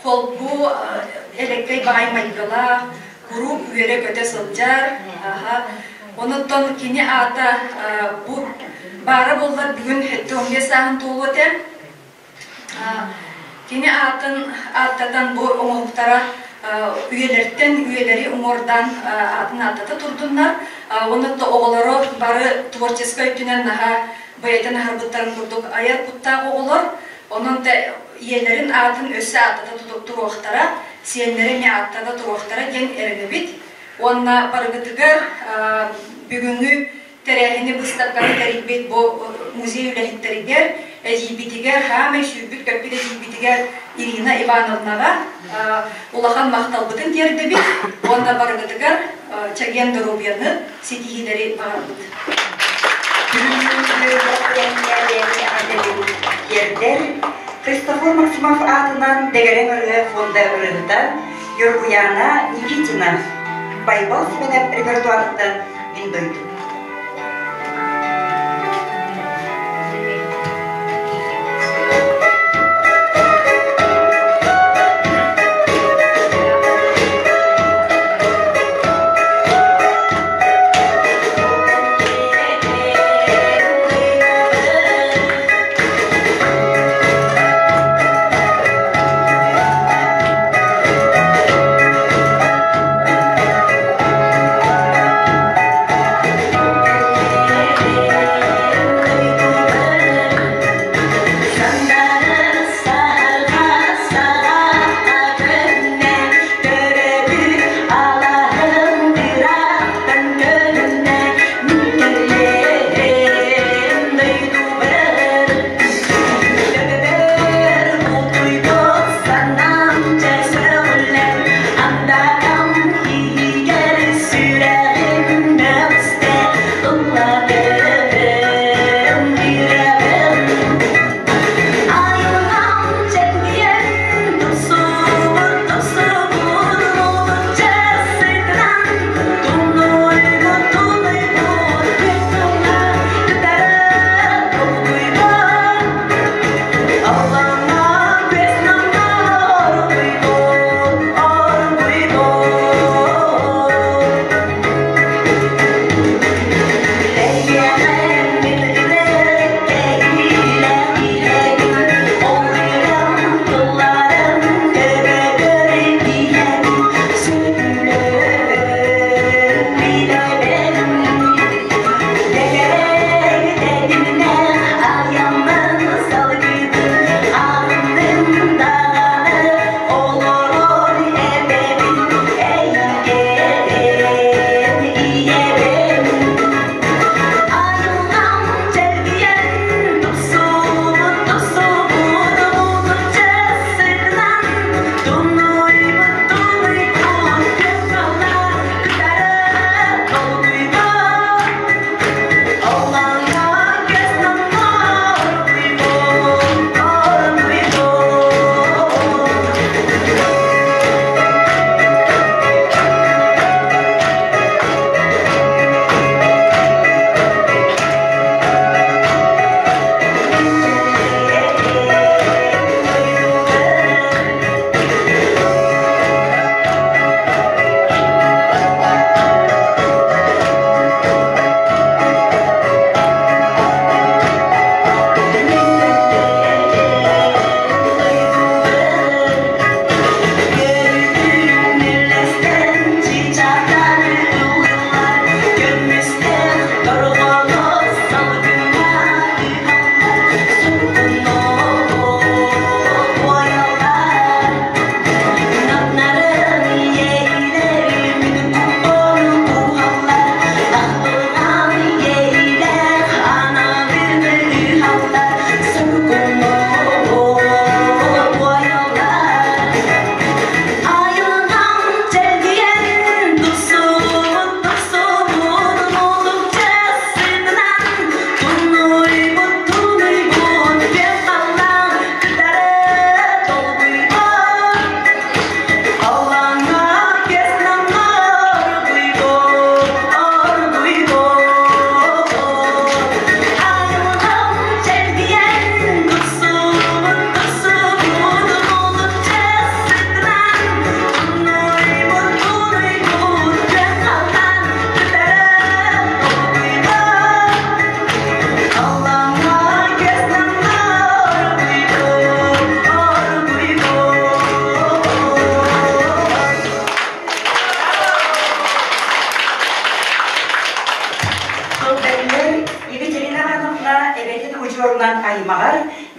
Speaker 6: холбуу элэккэй баҕай майгылаах, куруук үөрэ-көтө сылдьар. Онуттан кини аата бу баара буоллар бүгүн 75 сааһын туолуо этэ. Кини аатын ааттатан бу оҥоһуктара үйэлэртэн үйэлэри уҥуордаан аатын ааттата турдуннар. Онон оҕолоро бары творческай өттүнэн наһаа бэйэтин аһарбыттарын курдук айар куттаах оҕолор, онон да ийэлэрин аатын өссө ааттата туруохтара, сиэннэрэ эмиэ ааттата туруохтара диэн эрэнэбит. Уонна барыгытыгар бүгүҥҥү тэрээһини быыстапканы тэрийбит бу музей үлэһиттэригэр, эдьиийбитигэр, хаамай сүүрбүт-көппүт эдьиийбитигэр Ирина Ивановнаҕа улахан махталбытын тиэрдэбит уонна барыгытыгар чэгиэн доруобуйаны, ситиһиилэри баҕарабыт.
Speaker 1: Тиэрдэр Христофор Максимов аатынан Дэгэрэҥ ырыа фонда ырыаһыта Ньургуйаана Никитина Байбал Симэнэп репертуарыттан мин дойдум.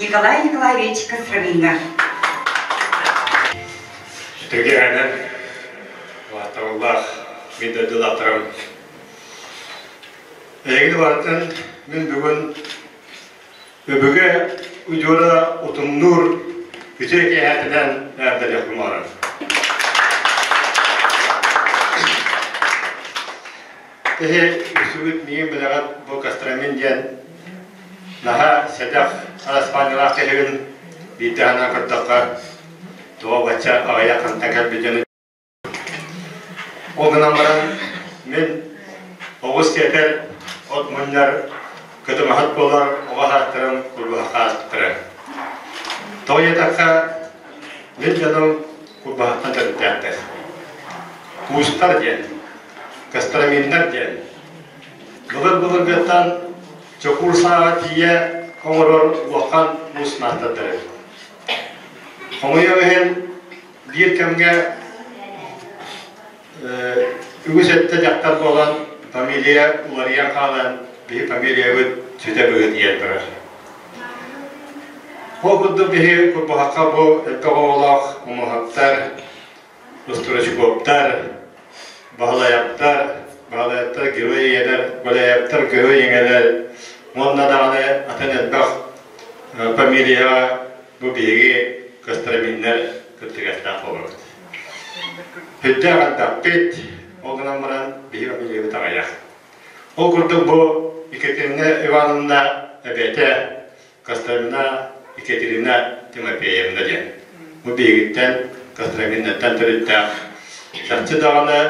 Speaker 1: Николай Николаевич Костромиҥҥа.
Speaker 7: Үтүгүһэнэн Бааттабыллаах биир дойдулаахтарым. Эһигини барытын мин бүгүн өбүгэ удьуора утумнуур үтүө киэһэтинэн эҕэрдэлиэхпин баҕарабын. Киһи үксүбүт миигин билэҕит бу Костромин диэн наһаа сэдэх араспаанньалаах киһибин биирдэ санаан көрдөххө тоҕо бачча аҕыйах хантан кэлбит дьону Ол гынан баран мин оҕус сиэтэр, от мунньар, кытымаһыт буолар оҕо аһааттарым курбуһахха ааспыттара. Тоҕо диэтэххэ, мин дьонум курбуһахтан төрүттээхтэр. Куустар диэн, костроминнар диэн. Былыр-былыргыттан чокуур сааҕа тиийэ оҥорор улахан уус маастардара эбит. Хомойуох иһин, биир кэмҥэ үгүс өттө дьахтар буолан фамилия уларыйан хаалан биһи фамилиябыт сүтэ быһыытыйан турар. Ол курдук биһи Курбуһахха бу элбэх оҕолоох умуһахтар, устурачкоптар, Баһылайаптар, Баһылайаптар герой ийэлэр, Гуляевтар герой ийэлэр уонна даҕаны атын элбэх фамилияҕа бу биһиги Костроминнар кыттыгастаах буолабыт. Сүрдээх элбэхпит, ол гынан баран биһиги фамилиябыт аҕыйах. Ол курдук бу Екатерина Ивановна эбэтэ Костромина Екатерина Тимофеевна диэн. Бу биһигиттэн Костроминнаттан төрүттээх. Чахчы даҕаны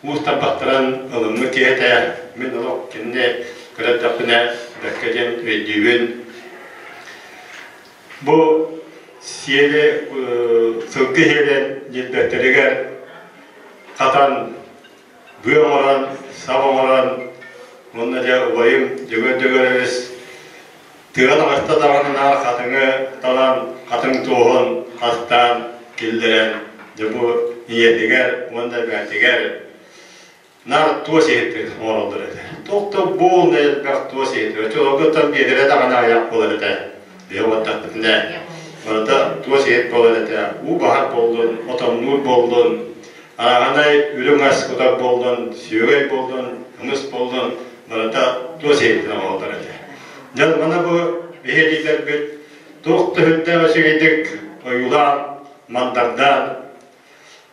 Speaker 7: уус тарбахтарын ылыммыт киһи этэ. Мин олох кинини көрөрдөхпүнэ бэркэ диэн өйдүүбүн. Бу сиэли сылгы сиэлин ньилбэктэригэр хатан быа оҥорон, сап оҥорон уонна дьэ убайым Дьөгүөр Дьөгүөрэбис тыа таҕыста даҕаны наар хатыҥы талан, хатыҥ туоһун хастаан киллэрэн дьэ бу ийэтигэр уонна эбээтигэр наар туос иһиттэр оҥороллор этэ. Туох да буолна элбэх туос иһит. Оччолоргуттан биэдэрэ даҕаны аҕыйах буолар этэ. Биһи уоттахпытына барыта туос иһит буолар этэ. Уу баһар буоллун, отоннуур буоллун, Ааҕанай үрүҥ ас кутар буоллун, сүөгэй буоллун, кымыс буоллун, барыта туос иһиттэн оҥоһуллар этэ. Дьон маны бу биһиэлиилэрбит туох да сүрдээх үчүгэйдик ойуулаан, мандардаан,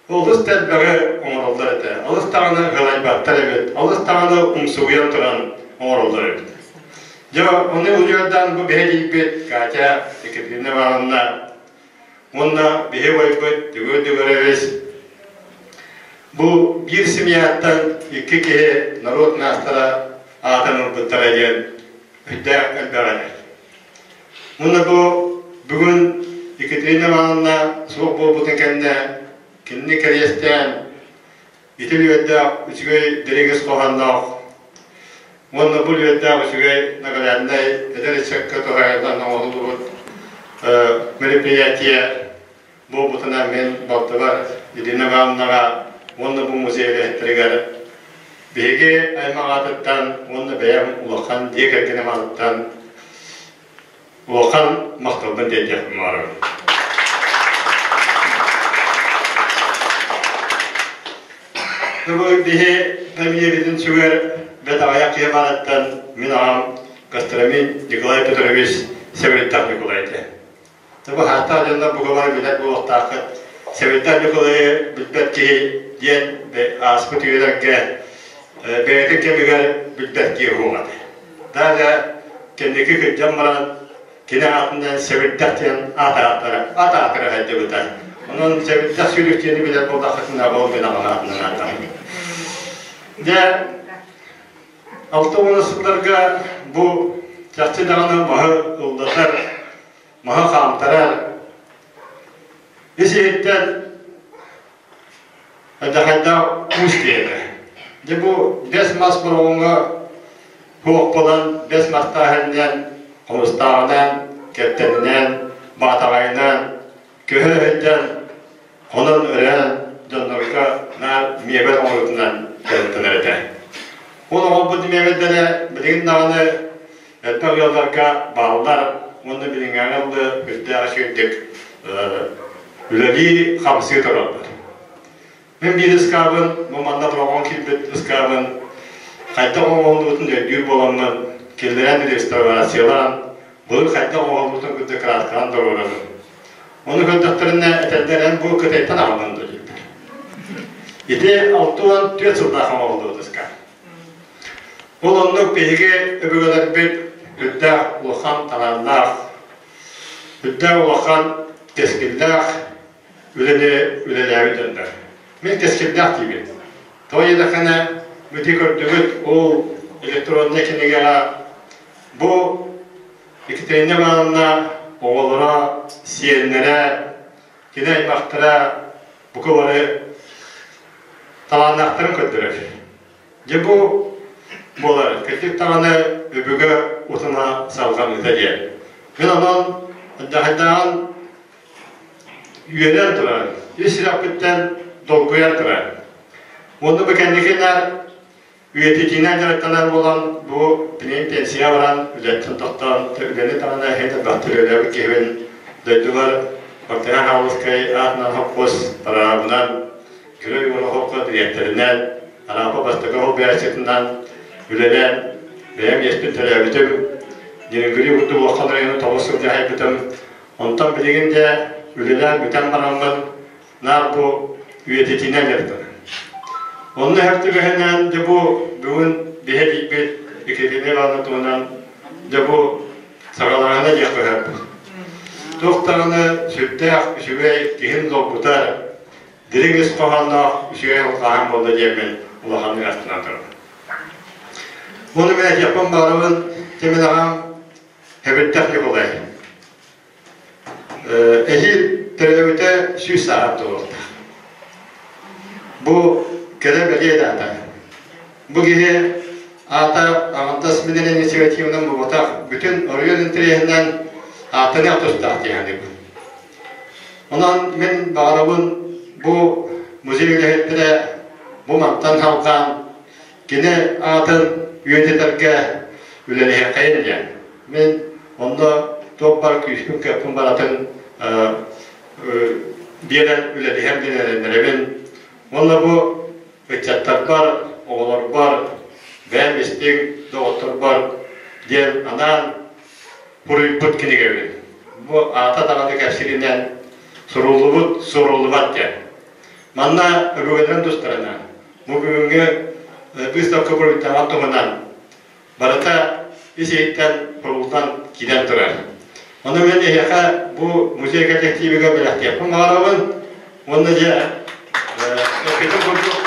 Speaker 7: олус да элбэҕи оҥороллор этэ. Алыс даҕаны ыалайбаттар эбит, алыс даҕаны умсугуйан туран оҥороллор эбит. Дьэ, ону удьуордаан бу биһиэлиирбит Катя Екатерина Ивановна Уонна биһи убайбыт Дьөгүөр Дьөгүөрэбис бу биир семьяттан икки киһи норуот маастара аатын ылбыттара диэн өйдөөх элбэх этэ. Уонна бу бүгүн Екатерина Ивановна суох буолбутун кэннэ кинини кэриэстээн Ити үөрдээх үчүгэй дириҥ ис хоһоонноох уонна бу үөрдээх үчүгэй нагляднай эдэр ыччакка туһаайыллан оҥоһуллубут мероприятие буолбутунан мин балтыбар Ирина Ивановнаҕа уонна бу музей үлэһиттэригэр биһиги аймах аатыттан уонна бэйэм улахан дьиэ кэргэним аатыттан Улахан махталбын тиэрдиэхпин баҕарабын. Бу биһи фамилиябытын сүгэр бэт аҕыйах киһи баарыттан мин аҕам Костромин Николай Петрович Сэбирдэх Ньукулай этэ. Бу хааттаах дьоннор бука бары билэр буолуохтааххыт. Сэбирдэх Ньукулайы билбэт киһи диэн ааспыт үйэлэргэ бэйэтин кэмигэр билбэт киһи суох этэ. Даже кэнники кырдьан баран кини аатынан Сэбирдэх диэн аат ааттара ат аатыра сылдьыбыта. Онон Сэбирдэх сүүрүк диэни билэр буоллаххытына ол мин аҕам аатынан ааттаабыт. Дьэ, 60 сылларга бу чахчы даҕаны маһы ыллатар, маһы хаамтарар, ис иһиттэн Хайдах куус диэтэ. Дьэ бу бэс мас бороҕоҥҥо туох буолан бэс мастааһынынан, хомустааҕынан, кэптэнинэн, баатаҕайынан көһө сылдьан, хонон өрөөн дьоннорго наар миэбэл оҥоруутунан дьарыктанар этэ. Ол оҥорбут миэбэллэрэ билигин даҕаны элбэх ыалларга бааллар. уонна билиҥҥээҥи ыллы үрдээх үчүгэйдик үлэлии-хамсыы тураллар. Мин биир ыскаабын, бу манна бороҕон киирбит ыскаабын хайдах оҥоһуллубутун өйдүүр буоламмын, киллэрэн реставрациялаан, былыр хайдах оҥоһуллубутун кытта кырааскалаан туруорабын. Ону көрдөхтөрүнэ этэллэр эн бу Кытайтан аҕаллын дуо дииллэр. Ити 64 сыллаах оҥоһуллубут ыскаап. Ол оннук биһиги өбүгэлэрбит үрдээх улахан талааннаах, үрдээх улахан кэскиллээх үлэни үлэлээбит дьоннор. Мин кэскиллээх диибин. Тоҕо диэтэххинэ, ити көрдүгүт ол электроннай кинигэҕэ бу Екатерина Ивановна оҕолоро, сиэннэрэ, кини аймахтара бука бары талааннаахтарын көрдөрөр. Дьэ бу буолар, кырдьык даҕаны өбүгэ утума салҕаныыта диэн. Мин онон дьаһайдааҕын үөрэн турар, ис сүрэхпиттэн долгуйан турар. Уонна бу кэнникинэр үйэтитиинэн дьарыктанар буолан, бу билигин пенсия баран, үлэттэн тохтоон, үлэни даҕаны иһин элбэхтик үлэлээбит киһибин дойдубар Бартыһаан Хаалыскай аатынан хоппуос параабынан, Күрэй Уолаховка дириэктэринэн, Араапа бастакы холбооччутунан үлэлээн, бэйэм иэспин төлөөбүтүм, Нерюнгри курдук улахан району 9 сыл дьаһайбытым. Онтон билигин дьэ үлэлээн бүтэн бараммын, наар бу үйэтитинэн дьарыктанабын. Онно өр түбэһинэн дьэ бу бүгүн биһэ тиийбит Екатерина Ивановна туһунан дьэ бу саҕалааһына диэххэ сөп. Туох даҕаны сүрдээх үчүгэй киһин долгутар, дириҥ ис хоһоонноох үчүгэй алҕаһын буолла диэммин улаханнык астынан турабын. Уонна мин этиэхпин баҕарабын, Тимин аҕам Хэбирдэх Ньукулай. Эһиил төрөөбүтэ 100 сааһын туолуохтаах. Бу кэрэ бэлиэ даата. Бу киһи аата аҕантас минэн инициативанан буолбатах, бүтүн оройуон интэриэһинэн ааттаныах тустаах диэханыбын. Онон мин баҕарабын бу музей үлэһиттэрэ бу мантан халҕаан кини аатын үйэтитэргэ үлэлэһиэххэйин диэн. Мин онно туох бар күүспүн-кыахпын баратын биэрэн үлэлэһэр диэн эрэннэрэбин. Уонна бу ыччаттарбар, оҕолорбор, бэйэм истиҥ доҕотторбор диэн анаан суруйбут кинигэбин. Бу аата даҕаны кэпсииринэн суруллубут, суруллубат диэн. Манна өбүгэлэрин тустарынан, бу бүгүҥҥү выставка буруйдаҕын туһунан барыта ис-иһиттэн курултан киирэн турар. Ону мин эһиэхэ бу музей коллективыгар бэлэхтиэхпин баҕарабын уонна дьэ эппитим курдук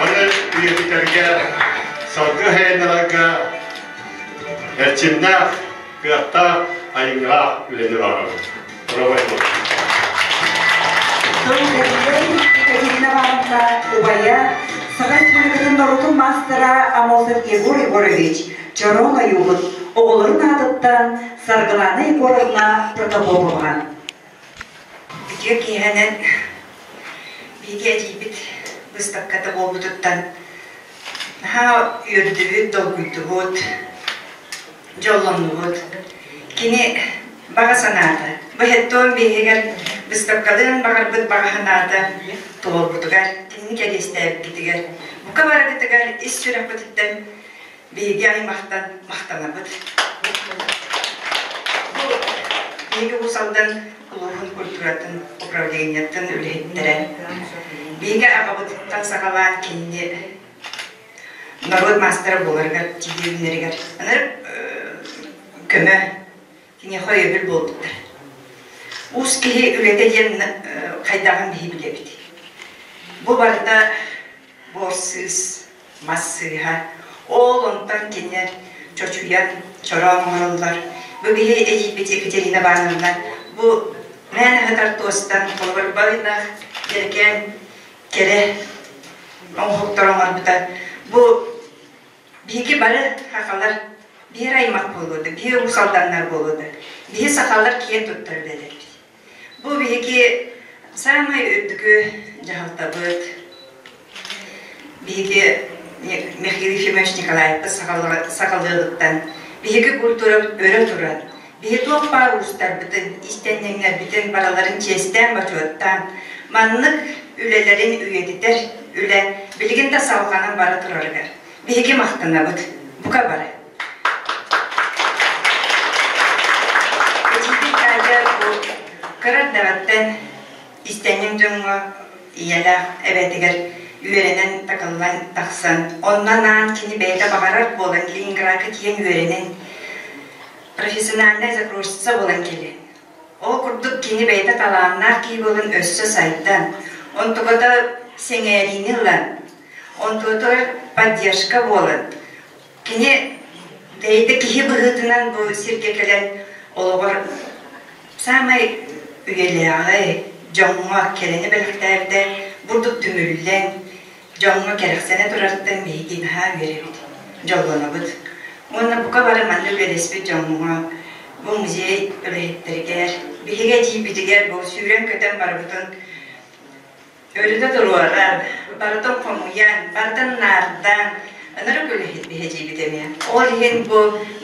Speaker 7: маны үйэтитэргэ салгыы хайыннарарга эрчимнээх, кыахтаах, айымньылаах үлэни баҕарабын.
Speaker 1: Тыл Екатерина Ивановна убайа, Саха Республикатын норуотун маастара Амосов Егор Егорович, Чороон ойуубут оҕолорун аатыттан Саргылана Егоровна Протопопова.
Speaker 8: Үтүө киэһэнэн биһиги эдьиийбит быыстапката буолбутуттан наһаа үөрдүбүт, долгуйдубут. дьоллоннубут. Кини баҕа санаата, быһыттуон биэһигэр быыстапкалыан баҕарбыт баҕа санаата туолбутугар, кинини кэриэстээбиккитигэр, бука барыгытыгар ис сүрэхпититтэн биһиги аймахтан махтанабыт. Бу биһиги Уус Алдан улууһун культуратын управлениетын үлэһиттэрэ биһиги аҕабытыттан саҕалаан кинини норуот маастара буоларыгар тиийэ аны көмө киниэхэ өйөбүл буолбуттар. Уус киһи үлэтэ диэн хайдаҕын биһи билэбит. Бу барыта буор сыыс, мас сыыһа. Ол онтон кинилэр чочуйан, чороон оҥороллор. Бу биһи эдьиийбит Екатерина Ивановна бу мээнэ сытар туостан холобур байнах, дьэрэкээн кэрэ оҥоһуктар оҥорбута. Бу биһиги бары сахалар биир аймах буолуода, биир уус алданнар буолуода. Биһи сахалар киэн туттар үлэлэрбит. Бу биһиги саамай үрдүкү дьаһалтабыт, биһиги Михаил Ефимович Николаевпыт саҕалыаҕыттан биһиги культурабыт өрө туран, биһи туох баар уустарбытын, иистэнньэҥнэрбитин барыларын чиэстээн-бочуоттаан, маннык үлэлэрин үйэтитэр үлэ билигин да салҕанан бара турарыгар биһиги махтанабыт, бука бары. Эдьиийбит Катя бу кыра эрдэҕиттэн истэнньэҥ дьоҥҥо ийэлээх эбэтигэр үөрэнэн такыллан тахсан, онно анаан кини бэйэтэ баҕарар буолан Ленинградка тиийэн үөрэнэн профессиональная закройщица буолан кэлэн. Ол курдук кини бэйэтэ талааннаах киһи буолан өссө сайдан, онтуката сэҥээриини ылан, онтуотугар поддержка буолан, Кини бэйэтэ киһи быһыытынан бу сиргэ кэлэн олоҕор саамай үйэлээҕи, дьоҥҥо кэрэни бэлэхтээбитэ бурдук түмүллэн, дьоҥҥо кэрэхсэнэ турарыттан биһиги наһаа үөрэбит, дьоллонобут. Уонна бука бары манна үлэлэспит дьоҥҥо, бу музей үлэһиттэригэр, биһиги эдьиийбитигэр бу сүүрэн-көтөн барыбытын Өрүтэ туруоран, барытын хомуйан, барытын наардаан, ынырык үлэһит биһэдьиибит эмиэ. Ол иһин бу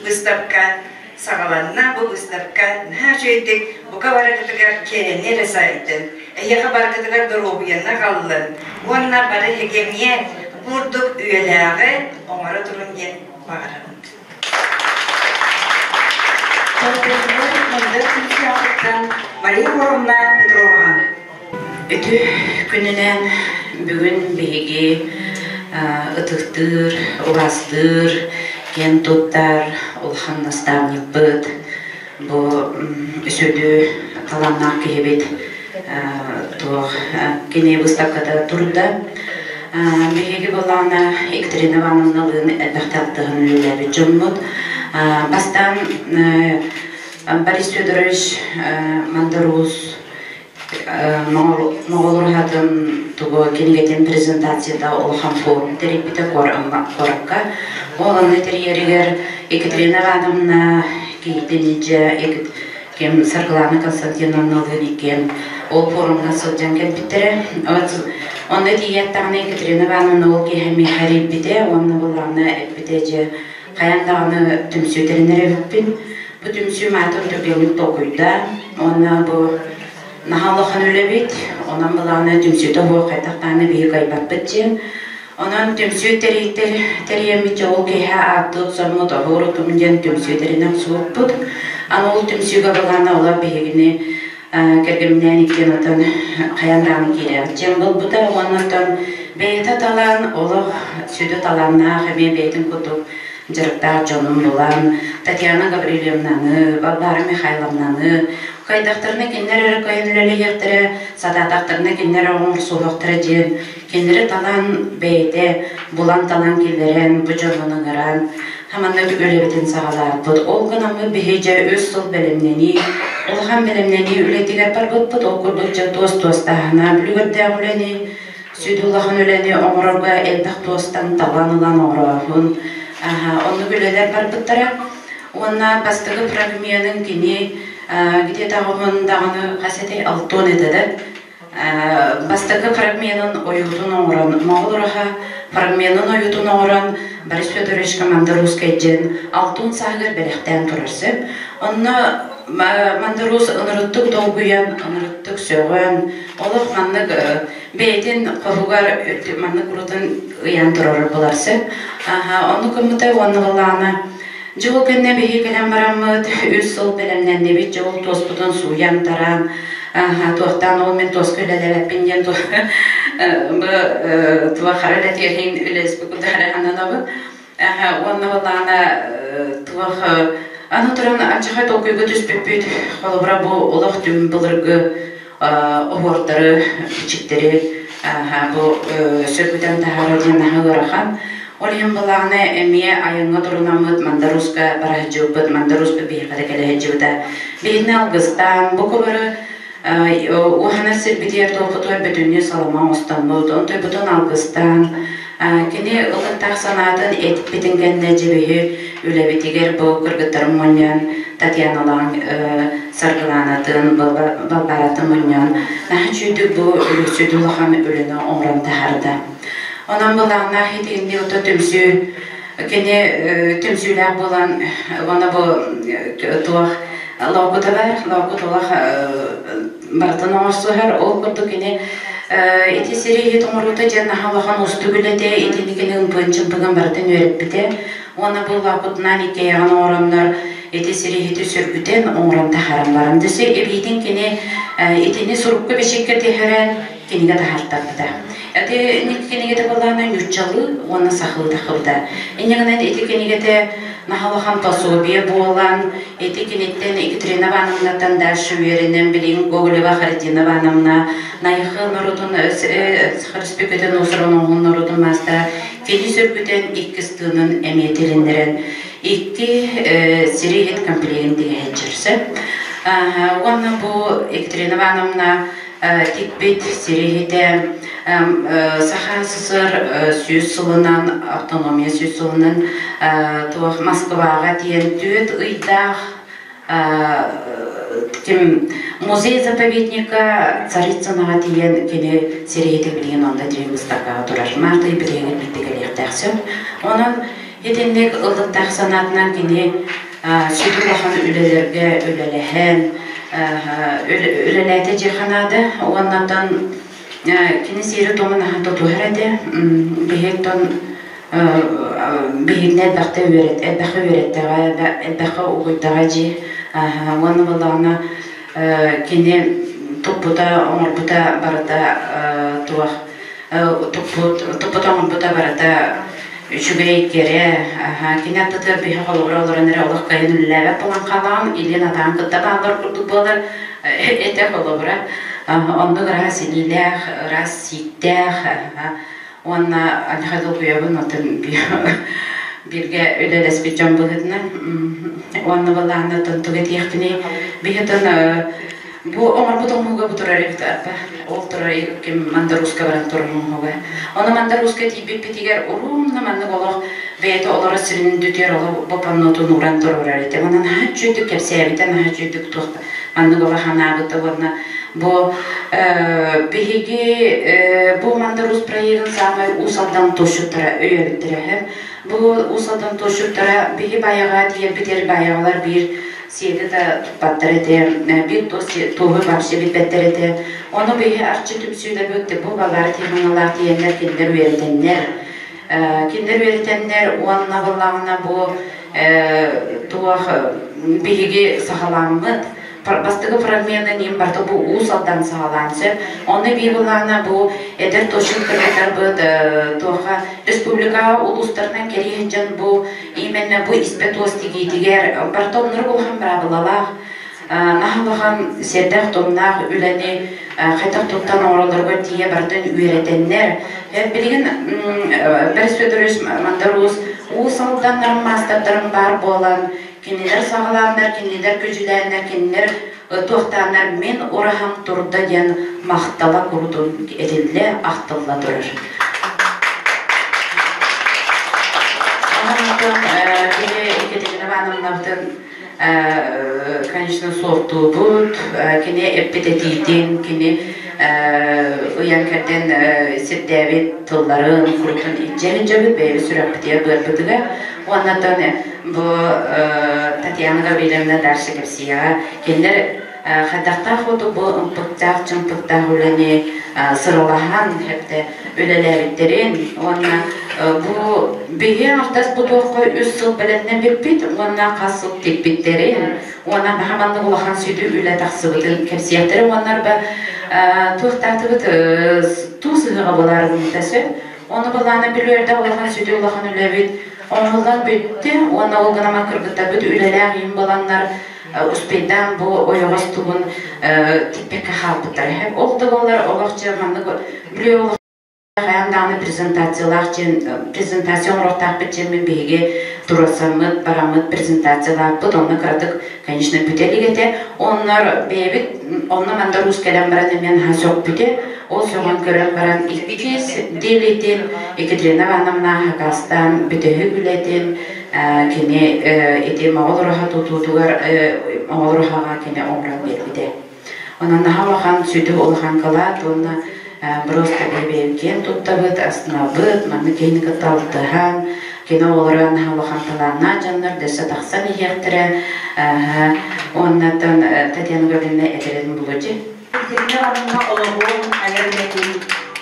Speaker 8: выставка саҕаланна, бу выставка наһаа үчүгэйдик бука барыгытыгар кэрэни эрэ сайдын, эһиэхэ барыгытыгар доруобуйаны аҕаллын уонна бары эһиги эмиэ курдук үйэлээҕи оҥоро турун диэн баҕарабын.
Speaker 1: Мындыр түмсүүтүттэн Мария Егоровна Петрова.
Speaker 9: Үтүө күнүнэн бүгүн биһиги ытыктыыр, убаастыыр, киэн туттар улахан наставникпыт, бу сүдү талааннаах киһибит туох кини выставката турда. Биһиги былаана Екатерина Ивановналыын элбэхтэ алтыһан үлэлээбит дьоммут. Бастаан Борис Федорович Мандарус Моҕол тугу кинигэтин презентацията улахан форум тэрийбитэ куоракка. Ол онно тэрийэригэр Екатерина Ивановна киһитин илдьэ ким Саргылана Константиновналыын иккиэн ол форумҥа сылдьан кэлбиттэрэ. Онно тиийэт даҕаны Екатерина Ивановна ол киэһэ миэхэ эрийбитэ уонна былаана эппитэ дьэ хайан даҕаны түмсүү тэринэр эбиппин. Бу түмсүүм аатын түргэнник толкуйдаан уонна бу наһаа улахан үлэбит, онон былаана түмсүүтэ суох хайдах даҕаны биһиги кыайбаппыт диэн. Онон түмсүү тэрийэммит дьэ ол киэһэ ааттыыр соммут оһуор утум диэн түмсүү тэринэн суоппут. Аны ол түмсүүгэ былаана олор биһигини кэргэминээн иккиэн отон хайан даҕаны киирэҕит диэн буолбута уонна оттон бэйэтэ талаан олох сүдү талааннаах эмиэ бэйэтин курдук дьарыктаах дьонун булан Татьяна Гаврильевнаны, Балбаара Михайловнаны кыайдахтарына кинилэр эрэ кыайан үлэлэһиэхтэрэ, сатаатахтарына кинилэр оҥорсуохтара диэн кинилэри талан бэйэтэ булан-талан киллэрэн бу дьонун ыҥыран хаманнык үлэбитин саҕалаабыт. Ол гынаммыт биһи дьэ үс сыл бэлэмнэнии, улахан бэлэмнэнии үлэтигэр барбыппыт. Ол курдук дьэ туос-туостааһына бүлүгэрдээх үлэни сүдү улахан үлэни оҥорорго элбэх туостан талан ылан оҥорооһун оннук үлэлэр барбыттара. Уонна бастакы фрагменын кини где-то оҕоһун даҕаны хас этэй алтон этэ да бастакы фрагменын ойуутун оҥорон Моҕол ураһа фрагменын ойуутун оҥорон Борис Федоровичка Мандарусскай диэн алтын сааһыгар бэлэхтээн турар сөп. Онно Мандарус ынырыттык долгуйан, ынырыттык сөҕөн, олох маннык бэйэтин хоһугар маннык урутун ыйан турар булар сөп. Оннук гыммыта уонна былаана Дьыл кэннэ биһи кэлэн бараммыт, үс сыл бэлэмнэннибит, дьыл туоспутун сууйан тараан, туохтаан ол мин туоска үлэлээбэппин диэн туох хара үлэтиэһин үлэспит кудара хананабын. Уонна былаана туох аны туран анчахай толкуйга түспүппүт, холобура бу олох түм былыргы оһуордары, бичиктэри бу сөргүтэн таһаара диэн наһаа ыарахан. Ол иһин былаана эмиэ айаҥҥа турунаммыт Мандаруска бара сылдьыбыппыт, Мандаруспут биһиэхэ да кэлэ сылдьыбыта. Биһигини алгыстаан, бу кубары уһанар сирбитигэр туохпутугар бүтүннүү салама оҥостоммут, онтуйбутун алгыстаан, кини ылыктаах санаатын этиппитин кэннэ дьэбиһи үлэбитигэр бу кыргыттарын мунньан Татьяналаан Саргылаанатын, Балбаратын мунньан наһаа үчүгдүк бу сүдү улахан үлэни оҥорон таһаарда. Онон былааннаах итинник ото түмсүү кини түмсүүлээх буолан уонна бу туох лоокута бар, лоокут олох барытын оҥорсуһар. Ол курдук кини ити сири иһит оҥоруута диэн наһаа улахан уустук үлэтэ, итини кини ымпыын-чымпыгын барытын үөрэппитэ. Уонна бу лоокутунаан иккиэйэҕин оҥороннор ити сири иһити сүргүтэн оҥорон таһааран баран. Дөссө эбиитин кини итини сурукка бичиккэ түһэрэн кинигэ таһаартарбыта. Ити кинигэтэ былаана ньуччалыы уонна сахалыы тахыбыта. Инньэ гынан ити кинигэтэ наһаа улахан пособие буолан, ити киниттэн Екатерина Ивановнаттан дальше үөрэнэн билигин Гоголева Харитина Ивановна Найхы норуотун Саха Республикатын уусуран оҥоһун норуотун маастара кини сүргүтэн иккис тыынын эмиэ тилиннэрэн икки сири иһит комплегин тигэһэччэрсэ. Уонна бу Екатерина Ивановна тикпит сири иһитэ Саха СССР 100 сылынан, автономия 100 сылынан туох Москваҕа тиийэн түөрт ыйдаах ким музей заповедника Царицынаҕа тиийэн кини сири иһитэ билигин онно тиийэн выставкаҕа турар. Март ый билигин биирдэ кэлиэхтээх сөп. Онон итинник ыллыктаах санаатынан кини сүдү улахан үлэлэргэ үлэлэһэн үлэлээтэ дьиэхэ наада уоннатан кини сиэри-туомун аһа тутуһар этэ биһиттэн биһигини элбэхтэ үөрэт элбэххэ үөрэттэҕэ элбэххэ угуйдаҕа дии уонна буоллаҕына кини туппута оҥорбута барыта туох туппут туппута оҥорбута барыта үчүгэй кэрэ кини аттытыгар биһи холобура олорон эрэ олох кыайан үлэлээбэт буолан хаалаҕын илиин атаҕын кытта бааллар курдук буолар этэ холобура оннук ыраас илиилээх ыраас сииктээх уонна Михаил долгуйабын оттон бииргэ үлэлэспит дьон быһыытынан уонна былаанна тугу этиэхпиний биһитин Бу оҥорбут оҥоһуга бу турар эбит арба. Ол турар ким Мандаруска баран турар оҥоһуга. Ону Мандаруска тиийбиппитигэр уруумна маннык олох бэйэтэ олорор сирин дүтүөр олох бу паннотун ууран туруорар этэ. Онон наһаа үчүгдүк кэпсээбитэ, наһаа үчүгдүк туох маннык олох анаабыта уонна бу биһиги бу Мандарус проегын саамай Уус Алдан туосчуттара өйөөбүттэрэ. Бу Уус Алдан туосчуттара биһи байаҕа тиийэрбитигэр байаҕалар биир сиэли да туппаттар этэ, биир туоһу вообще билбэттэр этэ. Ону биһи арчы түмсүүлэрбит бу балар тиһаҥалаах тиийэннэр кинилэр үөрэтэннэр. Кинилэр үөрэтэннэр уонна буоллаҕына бу туох биһиги саҕаламмыт бастакы фрагмены ним барыта бу Уус Алдан саҕалаан сөп. Онно бии былаана бу эдэр точун кыргыттарбыт туоха республикаҕа улуустарынан кэрийэн дьон бу Именно бу испэ туос тигиитигэр барыта оннук улахан быраабылалаах, наһаа улахан сиэрдээх-туомнаах үлэни хайдах туттан оҥороллоругар тиийэ барытын үөрэтэннэр. Билигин Борис Федорович Мандар Уус Уус Алданнарын маастардарым баар буолан, кинилэр саҕалааннар, кинилэр күдьүлээннэр, кинилэр туохтааннар мин ураһам турда диэн махтала курутун этиллэ, ахтылла турар. Онон биһи Екатерина Ивановнабытын конечно суохтуубут, кини эппит этиитин, кини ыйан кэрдэн сирдээбит тылларын курутун илдьэ илдьэбит бэйэбит сүрэхпитигэр быарбытыгар уоннатан бу Татьяна Гаврильевна дальше кэпсиэҕэ кинилэр хайдахтаах хоту бу ымпыктаах чымпыктаах үлэни сыралаһан хэптэ үлэлээбиттэрин уонна бу биһи артас бу туохха үс сыл бэлэмнэн бүппүт уонна хас сыл тикпиттэрин уонна наһаа маннык улахан сүдү үлэ тахсыбытын кэпсиэхтэрэ уонна туохтаатыбыт туу сыһыаҕа буолаарыбыта сөп ону былаана бүлүөрдэ улахан сүдү улахан үлэбит оҥоһуллан бүттэ уонна ол гынан кыргыттарбыт үлэлээх им баланнар успейдаан бу ойоҕос тугун тикпэккэ хаалбыттар. Ол да буоллар олох дьэ маннык бүлүү хайаан даҕаны презентациялаах дьиэн презентация оҥоруохтаахпыт дьиэммин биһиги туруорсаммыт бараммыт презентациялаахпыт онно кыратык конечно бүтэ илик этэ оннор бэйэбит онно мандар уус кэлэн баран эмиэ наһаа сөхпүтэ ол сөҕөн көрөн баран иккис диэлитин Екатерина Ивановна хакастаан бүтэһик үлэтин кини ити моҕол ураһа тутуутугар моҕол ураһаҕа кини оҥорон биэрбитэ. Онон наһаа улахан сүдү улахан кылаат уонна. Просто бэйэбэйэм киэн туттабыт, астынабыт, маннык киһини кытта алтыһан, кино олорон улахан талааннаах дьоннор дөссө тахсан иһиэхтэрэ. Уоннаттан Татьяна Гавриловна этэрин булучу.
Speaker 1: Екатерина Ивановна олоҕун айар үлэтин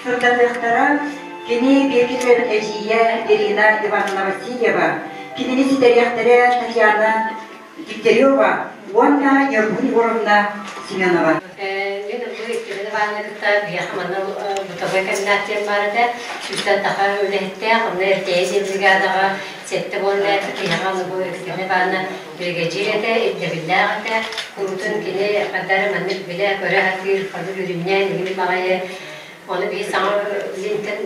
Speaker 1: сырдатыахтара кини бииргэ төрөөбүт эдьиийэ Ирина Ивановна Васильева, кинини ситэриэхтэрэ Татьяна Дегтярева уонна Ньургун Егоровна Семенова.
Speaker 10: Мин бу Екатерина Ивановна кытта биһиэхэ манна бытовой комбинат диэн баар этэ. Сүүстэн таха үлэһиттээх, онно РТС бригадаҕа сэттэ буолла биһиэхэ ону бу Екатерина Ивановна биригэдьиир этэ, ирдэбиллээх этэ. Куруутун кини хардары маннык билэ-көрө сатыыр, ханнык үрүннээн игин баҕайы Оны биһи саҥа линтэн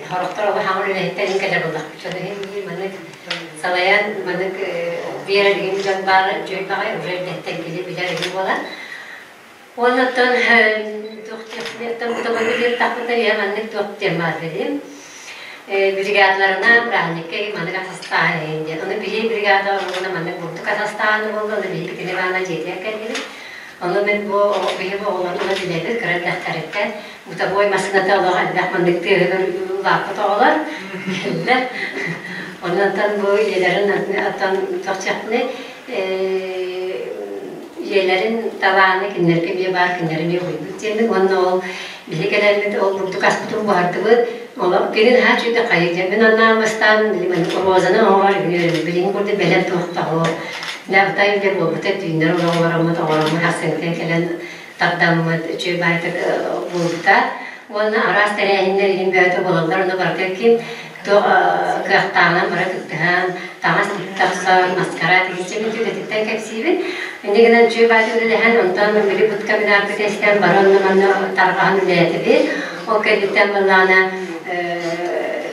Speaker 10: хорохтор оҕо хаҥыр үлэһиттэрин кэлэр буоллахпыт. Чону иһин биир маннык салайан маннык биэрэр игин дьон баар үчүгэй баҕай уже эрдэттэн кили билэр игин буолан. Уоннаттан туох диэхпин бутабы тахпыта я маннык туох диэн баар билим. Бригадаларына бырааһынньыкка маннык асастааһын иһин диэн. Ону биһи бригада оругуна маннык бурдук асастааһын буолла, ону биһи Китини баана дьиэтигэр кэллибит. Ону мин бу биһи бу оҕолору билэбит, кыра эрдэхтэриттэн бытовой массыыната олох элбэх маннык тыаһыгар улааппыт оҕолор кэллэр. Онон бу ийэлэрин оттон тохчахны ийэлэрин талааны кинилэргэ эмиэ баар, кинилэри эмиэ уһуйбут диэммин уонна ол биһи кэлэммит ол бурдук аспытын буһардыбыт. Олох кини наһаа үчүгэй хайы диэн мин аннаан бастаан розаны оҥорор билигин курдук бэлэм туохтаҕо Набытай үлэ буолбута түүннэр олоҕороммут оҥороммут ахсыҥтан кэлэн тардаммыт үчүгэй баайтык буолбута уонна араас тэрээһиннэр иһин бөөтө буолаллар ону барыта ким туох кыахтааҕынан бары кыттыһан таҥас тахсан маскарад игинчэ мин үлэтиттэн кэпсиибин инньэ гынан үчүгэй баайтык үлэлэһэн онтон били бутка бинаарбыт эстэн бары онно манна тарҕаһан үлээтибит ол кэнниттэн былаана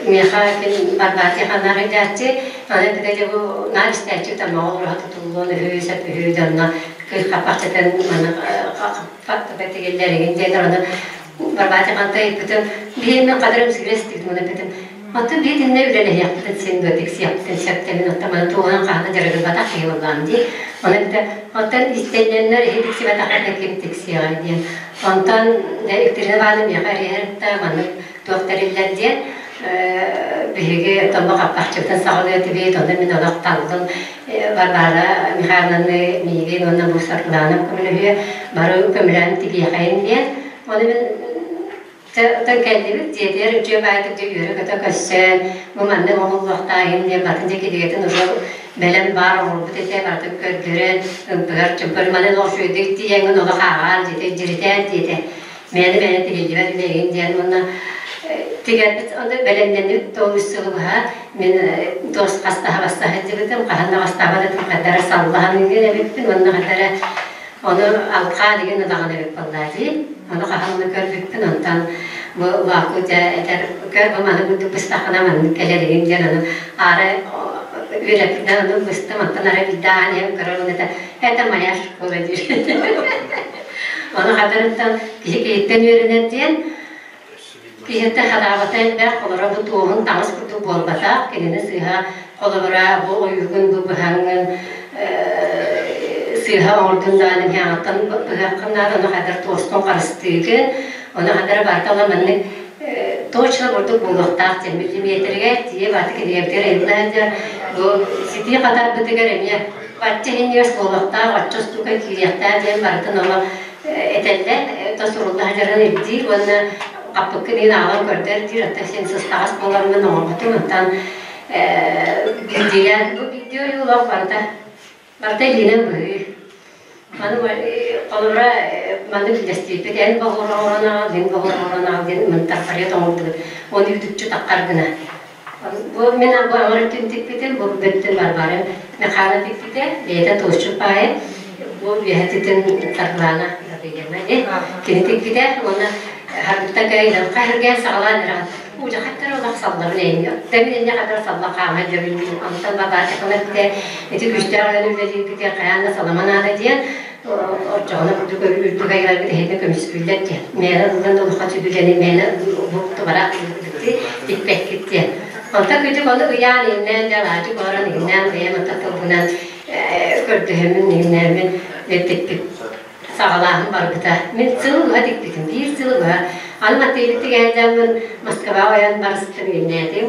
Speaker 10: миэхэ ким Барбаати ханна арыйдааччы Аны били бу наар истээччи тамаҕа ураһа тутуллуон үһү, сөп үһү дьонно кый хаппахчытын маны тигиллэригин диэн ону Барбаати ханта ыйыппытым биир мен кадрым сигирес тигит муна битим Оттон биир инне үлэлэһиэхпитин син бөтүксиэхпитин сөптемин оттон маны туоһунан хаһана дьарыгырбатах киһи буоллаҕым дии. Оны бите оттон истэннэннэр иһи тиксибэтахха ким тиксиэҕэй диэн. Онтон Екатерина Ивановна миэхэ эрийэртэ маннык туох тэриллэр диэн биһиги томбо хаппахчыбытын саҕалыа этибит, онно мин олох таллым Варвара Михайловнаны миигин уонна бу Саргылаанам көмөлөһүө бары көмөлөөн тигиэхэйин диэн. Оны мин Оттон кэллибит дьиэтигэр үчүгэй баайдык дьэ үөрэ-көтө көссөн, бу маннык оҥоһуллуохтааһын диэн батын дьэ кинигэтин уже бэлэм баар оҥорбут этэ, барытын көрдөрөн, ымпыгар-чымпыр маны олох үчүгэйдик тиийэҥҥин олох ааҕаар диэтэ, дьиритээр диэтэ. Мээнэ-мээнэ тигиллибэт үлэһин диэн уонна тигэрбит онно бэлэмнэнибит тоҕус сылы быһа мин туос хастаһа баста сылдьыбытым, хаһан да бастаабат этим, хадара саллаһан ыҥыыр эбиппин уонна хадара ону алхаа деген ыдаҕан эбит буоллаа дии. Ону хаһан ону көрбүппүн, онтон бу Лаку дьэ этэр көр бу маны курдук быстаххына маннык кэлэр игин диэн ону аара үөрэппитинэн ону быстым, онтон ара биирдэ аан иһэн көрөр уонна это это моя школа диир. Ону хатырыттан киһи киһиттэн үөрэнэр диэн киһиттэн хадаабата элбэх, холоро бу туоһун таҥас курдук буолбатах, кинини сыыһа холобура бу ойуугун бу быһаҥҥын сыыһа оҥордун даҕаны миэҕиттэн быһыаххын наада, ону хатар туоскун харыстыыгын, ону хатара барыта ола маннык точно курдук буолуохтаах диэн миллиметригэр тиийэ баты кинигэбитигэр ыйылла сылдьар бу ситии хатарбытыгар эмиэ бачча иһинньигэс буолуохтаах, оччо устуука киириэхтээх диэн барытын ону этэллэр, то сурулла сылдьарын ирдиир уонна хаппыккын иһин аҕалан көрдөр диир, оттон син сыстаҕас буоламмын оҥорбутум, онтон биирдиилээн бу видео ойуулаах барыта барыта илиинэн быһыы. Маны холобура маннык үллэстииппит эн боҕур оҥорон аҕал, мин боҕур оҥорон аҕал диэн мынтахтарыйа тоҥордубут. Оны үтүкчү таххар гына. Бу мин бу аҥар өттүн тикпитим, бу бүттүн Варвара Михайловна тикпитэ, бэйэтэ туосчут баайы. Бу үөһэтитин Саргылана Гаврильевна кини тикпитэ уонна харгыттан кэлэн хаһыргаан саҕалаан эрэҕин. Ужахаттар олох саллабын эйинне. Тэмин инне хатар салла хаама дьөбүн онтон бабаата кылатте ити күстээх үлэни үлэлиирбитигэр хайаан да салама наада диэн оччоҕуна курдук үрдүк айыларбыт эһэтин көмүскүүллэр диэн. Мээнэ ыллан олоххо сүдүлэни мээнэ тубара тикпэккит диэн. Онтон күтүк ону ыйаан иҥнээн дьэ алаадьы буһаран иҥнээн бэйэм отто тылбынан көрдөһөммүн иҥнээммин тикпит саҕалааһын барбыта. Мин сыл быһа тикпитим. Биир сыл быһа. Аны матыыбытыгайдаммын Москваҕа ойон барыстым үүннээтим,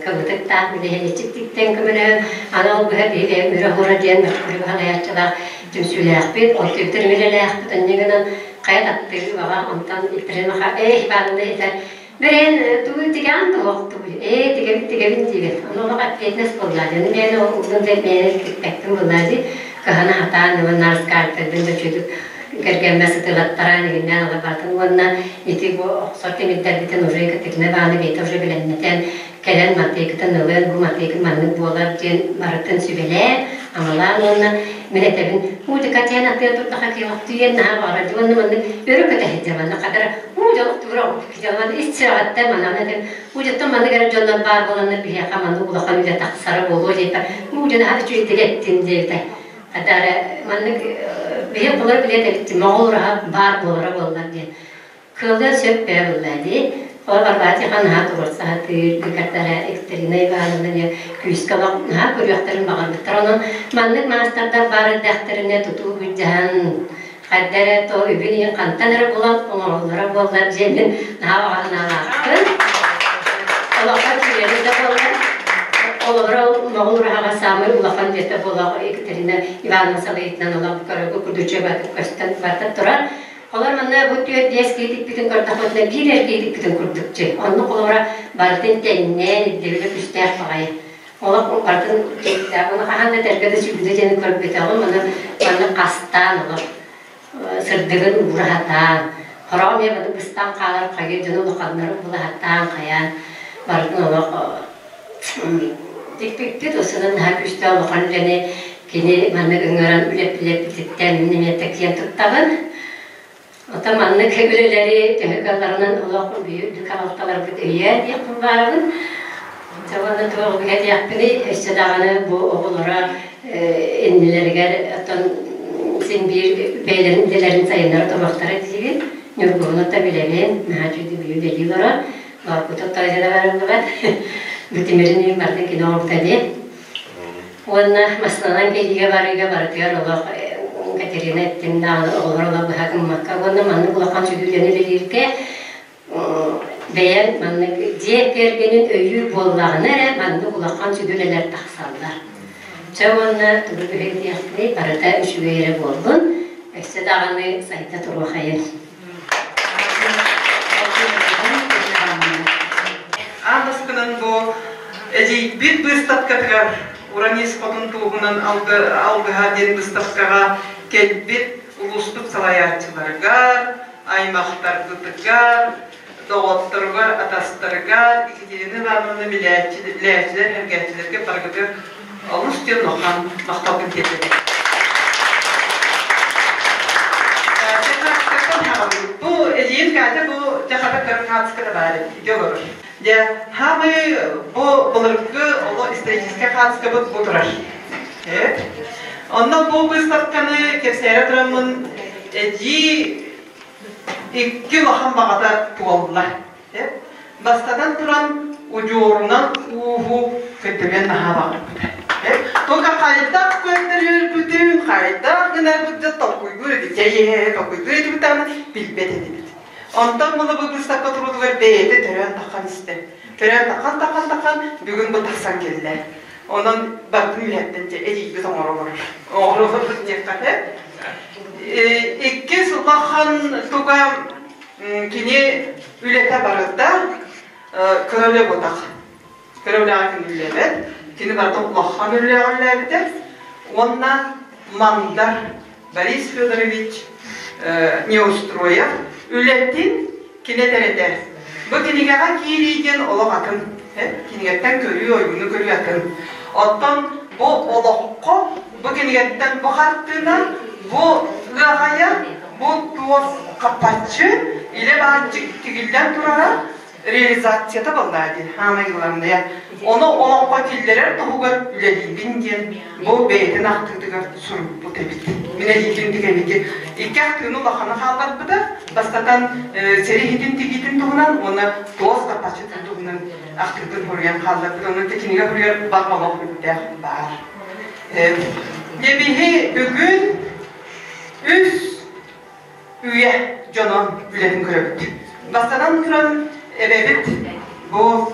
Speaker 10: кыбытыктаах билэһиниччиттиктэн көмөлөһөн, аны ол быһа биһиги Мүрэ Хура диэн Мөккүрү баһылайааччылаах түмсүүлээхпит, ол түбүтэр үлэлээхпит, онньа гынан хайа таптыыр баҕа онтон Иприн эх Ивановна этэр Бэрэн тугу тигэҕин туох тугу ээ тигэбит тигэбин диибин. Ону олох ответственность буолла дии. Ону миэнэ ол угун дьэ миэнэ тикпэппин буолла дии. Кыһана хатаан ылан нарскаартарбын да үчүгүк кэргэммэ сытыылаттараан игиннээн ыла бардым уонна ити бу охсор тимирдэрбитин уже Екатерина Ивановна бэйэтэ уже бэлэмнэтэн кэлэн матыыкытын ылын, бу матыыкын маннык буолар диэн барытын сүбэлээн, амалаан уонна мин этэбин, уу Катян атыа турдаха киһи наһаа баҕарар дии уонна маннык өрө көтөһүдэ манна хатара уу дьолук тугура дьалан ис сүрэҕиттэн манан этим уу дьоттон маннык эрэ дьоннор баар буоланнар биһиэхэ маннык улахан үлэ тахсара буолуо диэбитэ уу дьон аһа үчүгэйдик эттин диэбитэ хадара маннык биһи булар билиэт эбит моҕол ураһа баар буолара буоллар диэн кыаллыан сөп бээ буолла дии ол Варвара наһаа туруорса сатыыр Виктора Екатерина Ивановна диэн күүскэ олох наһаа көрүөхтэрин баҕарбыттар онон маннык маастардар баар эрдэхтэринэ тутуу былдьаһан хайда эрэ то үбүн иһин хантан эрэ булан оҥороллоро буоллар диэммин наһаа баҕа санаалаахпын олоххо киирэрим да буоллар олоро моҕол ураһаҕа саамай улахан дьиэтэ буолар Екатерина Ивановна салайыытынан олох көрөгү курдуччу көстөн барта турар. Олор манна бу 4-5 киһи тикпитин көрдөхпүтүнэ биир эр киһи тикпитин курдукчу. Онно холобура барытын тэҥнээн ирдэбилэ күстээх баҕайы. Олох барытын оны хаһан да тэргэ да сүгүдэ диэни көрбөтөҕүм, ону манна хастаан олох сырдыгын уураһатаан, хороҕо эмиэ баны быстан хаалар хайы дьону улаханнары булаһаттаан хайаан барытын олох тикпиппит осунан наһаа күүстээх улахан үлэни кини маннык ыҥыран үлэппититтэн мин эмиэ киэн туттабын. Оттон маннык үлэлэри төһө кыалларынан олох үрдүк аҕалталарбыт өйөө диэхпин баарабын. Уонна туох диэхпиний, өссө даҕаны бу оҕолоро иннилэригэр оттон син биир бэйэлэрин идэлэрин сайыннара туруохтара диибин. Ньургуһуну да билэбин, наһаа үчүгэй үлэлии олорор. Лоокута тойдара барыллыбат. Бу тимирин барытын кини оҥорбута дии. Уонна массыынанан кэлиигэ барыыга барытыгар олох Катерина эттим даҕаны оҕолор олох быһа гыммакка уонна маннык улахан сүдүлэни үлэлииргэ бэйэм маннык дьиэ кэргэнин өйүүр буоллаҕына эрэ маннык улахан сүдүлэлэр тахсаллар. Чэ уонна тугу үһү барыта үчүгэй эрэ буоллун, өссө даҕаны сайда туруохайын.
Speaker 11: Аан бастакынан бу эдьиийбит быыстапкатыгар Уранис хотун туоһунан алгыһа диэн быыстапкаҕа кэлбит улууспут салайааччыларыгар, аймахтарбытыгар, доҕотторугар, атастарыгар, Екатерина Ивановна билээччилэр, эргээччилэргэ барыгытыгар олус диэн улахан махталбын тиэрдэбин. Бу эдьиийим Катя бу дьахата кырын баар ити олорор. Дьэ, хаамай бу былыргы оло историческай хаацкабыт бу турар. Онно бу выставканы кэпсээрэ тураммын эдьиий икки улахан баҕата туолла. Бастатан туран, удьуорунан ууһу көрдөрүөн наһаа баҕарбыта. Только хайдах көрдөрүөрбүтүн, хайдах гынарбытын толкуйдуур эбит. Дьэ, толкуйдуур этибит даҕаны билбэт этибит. Онтон муну бу быыстапка туруутугар бэйэтэ төрөөн таххан истэ. Төрөөн таххан таххан таххан бүгүн бу тахсан кэллэ. Онон бардын үһэттэн дьэ эдьиийбит оҥоролор. Оҥоролор диэххэ. Иккис улахан туга кини үлэтэ барыта көрөлө ботах. Көрөлөҕө күнүүлээбэт. Кини барыта улахан үлэҕэ үлэлээбитэ. Уонна Мандар Борис Федорович Неустроев үлэтин кини этэр Бу кинигэҕэ киирии диэн олох атын. Кинигэттэн көрүү, ойууну көрүү атын. Оттон бу олоххо, бу кинигэттэн бу хартыына, бу ыаҕайа, бу туос хаппаччы, илэ бааччы тигиллэн турара реализацията буоллаа дии, хаамай главное. Ону олоххо киллэрэр туһугар үлэлиибин диэн бу бэйэтин ахтыытыгар суруйбут эбит. Мин эһиитин тигэбити икки ахтыыны улаханы хаалларбыта. Бастатан сири иһитин тигиитин туһунан уонна туос хаппаччытын туһунан ахтыытын суруйан хаалларбыт. Онон кинигэ суруйар бар олох үрдээх баар. Дьэ биһи бүгүн үс үйэ дьоно үлэтин көрөбүт. Бастатан туран, эбэбит бу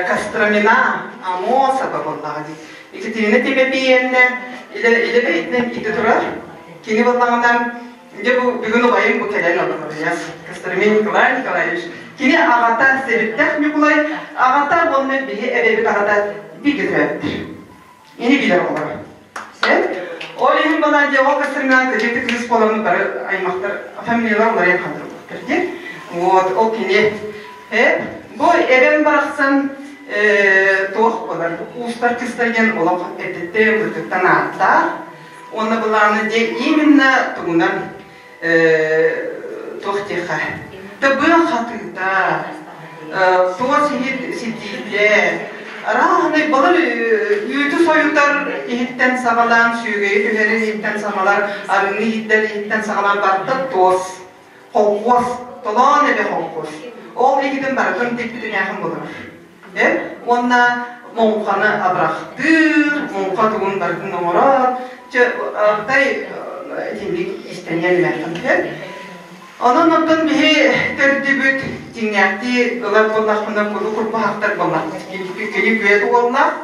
Speaker 11: Костромина Амосова буоллаҕа дии. Екатерина Тимофеевна илэ бэйэтинэн ити турар. Кини буоллаҕына, дьэ бу бүгүн убайым бу кэлэн олорор Костромин Николай Николаевич. Кини аҕата Сэбиттэх Ньукулай, аҕата уонна биһи эбэбит аҕата бииргэ төрөөбүттэр. Ини билэр оҕолор. Сөп? Ол иһин балаан дьэ ол Костромина кыдьык кыыс буоламмыт бары аймахтар фамилиялар уларыйан хаалдырбыттар дии. Вот, ол кини. Бу эбэм барахсан туох буолар, уустар кыстар диэн олох эрдэттэн былыргыттан ааттаах. Уонна былааны дьэ именно тугунан туох диэхэ, тыбыа хатыыта, туос иһит ситиитэ, арааһынай балар үүтү сойутар иһиттэн саҕалаан, сүөгэйи түһэрэр иһиттэн саҕалар, арыыны иһиттэр иһиттэн саҕалаан барыта туос. Холкуос, толоон эбэ холкуос. Ол иһитин барытын тикпитинээхин булар. Уонна муҥханы абырахтыыр, муҥха тугун барытын оҥорор. Чэ, тай итинник истэниэн эмээххин. Онон оттон биһи төрдүбүт дьиҥнээхтии ылар буоллахпына куду курбуһахтар буоллахпыт. Кини күөт уоллаах,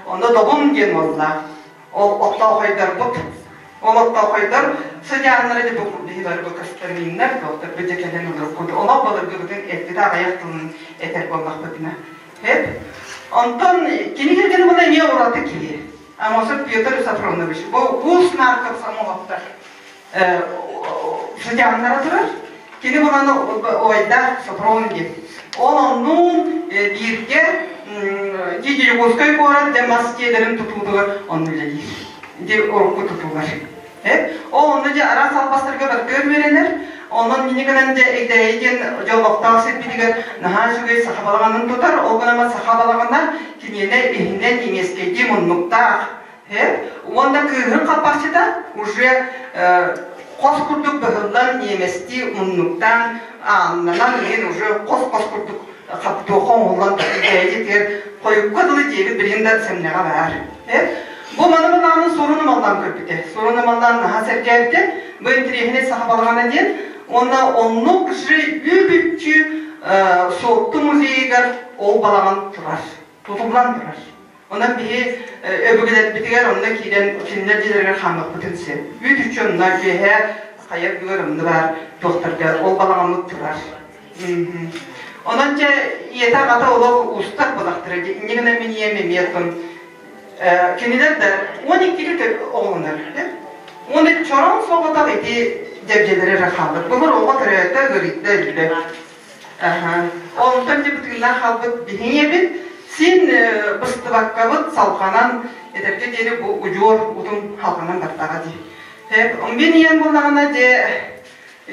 Speaker 11: онно добун диэн уоллаах. Ол оттоохойдорбут Ол оттоохойдор сыдьааннара дьэ бу биһи бары бу кастаминнар, доктор дьэ кэлэн олорбут. Олох былыргыбытын эппит аҕыйах тылын этэр буоллахпытына. Эп. Онтон кини кэргэнэ була эмиэ ураты киһи. Амосов Петр Софронович. Бу Уус Марков Самоловтар сыдьааннара турар. Кини буланы ойда Сопрон диэн. Ол оннуун бииргэ Дьиджигурскай куорат дьэ мас дьиэлэрин тутуутугар онно үлэлиир. Ди урукку тутуулар. Ол онно дьэ араас албастарга барытыгар үөрэнэр. Онон мини гынан дьэ Эгдээйи диэн дьоллохтоох сирбитигэр наһаа үчүгэй саха балаҕанын тутар. Ол гынан саха балаҕана киниэнэ иһинэн немецкэйдии муннуктаах. Уонна кыыһын хаппахчыта уже хос курдук быһыллан немецтии муннуктаан ааннанан иһин уже хос-хос курдук хаптуоха оҥоһуллан бэйэтигэр хойукка дылы диэбит билигин да сэмнэҕэ баар. Бу маны балаҕаны суорун ымаллаан көрбүтэ. Суорун ымаллаан наһаа сэргээбитэ. Бу интириэһинэй саха балаҕана диэн. Уонна оннук же үп-үпчү Суотту музейыгар ол балаҕан турар. Тутуллан турар. Онон биһи өбүгэлэрбитигэр онно киирэн кинилэр дьиэлэригэр хаамыахпытын сөп. Үүт үчү онно үөһэ хайа үрдүгэр онно баар туохтарга ол балаҕаммыт турар. Онон дьэ ийэтэ аҕата олох уустар балахтара дьэ инньэ гынан мин ийэм эмиэ оттон кинилэр да 12 оҕолонор. Уонна чороон соҕотох ити дьэбдьэлэрэ эрэ хаалбыт. Былыр оҕо төрөөтө, ыарыйда, өллө. Онтон дьэ бытыылаах хаалбыт биһиҥ эбит. Син быстыбаккабыт салҕанан, этэргэ диэри бу удьуор утум халҕанан бардаҕа дии. Мин ийэм буоллаҕына дьэ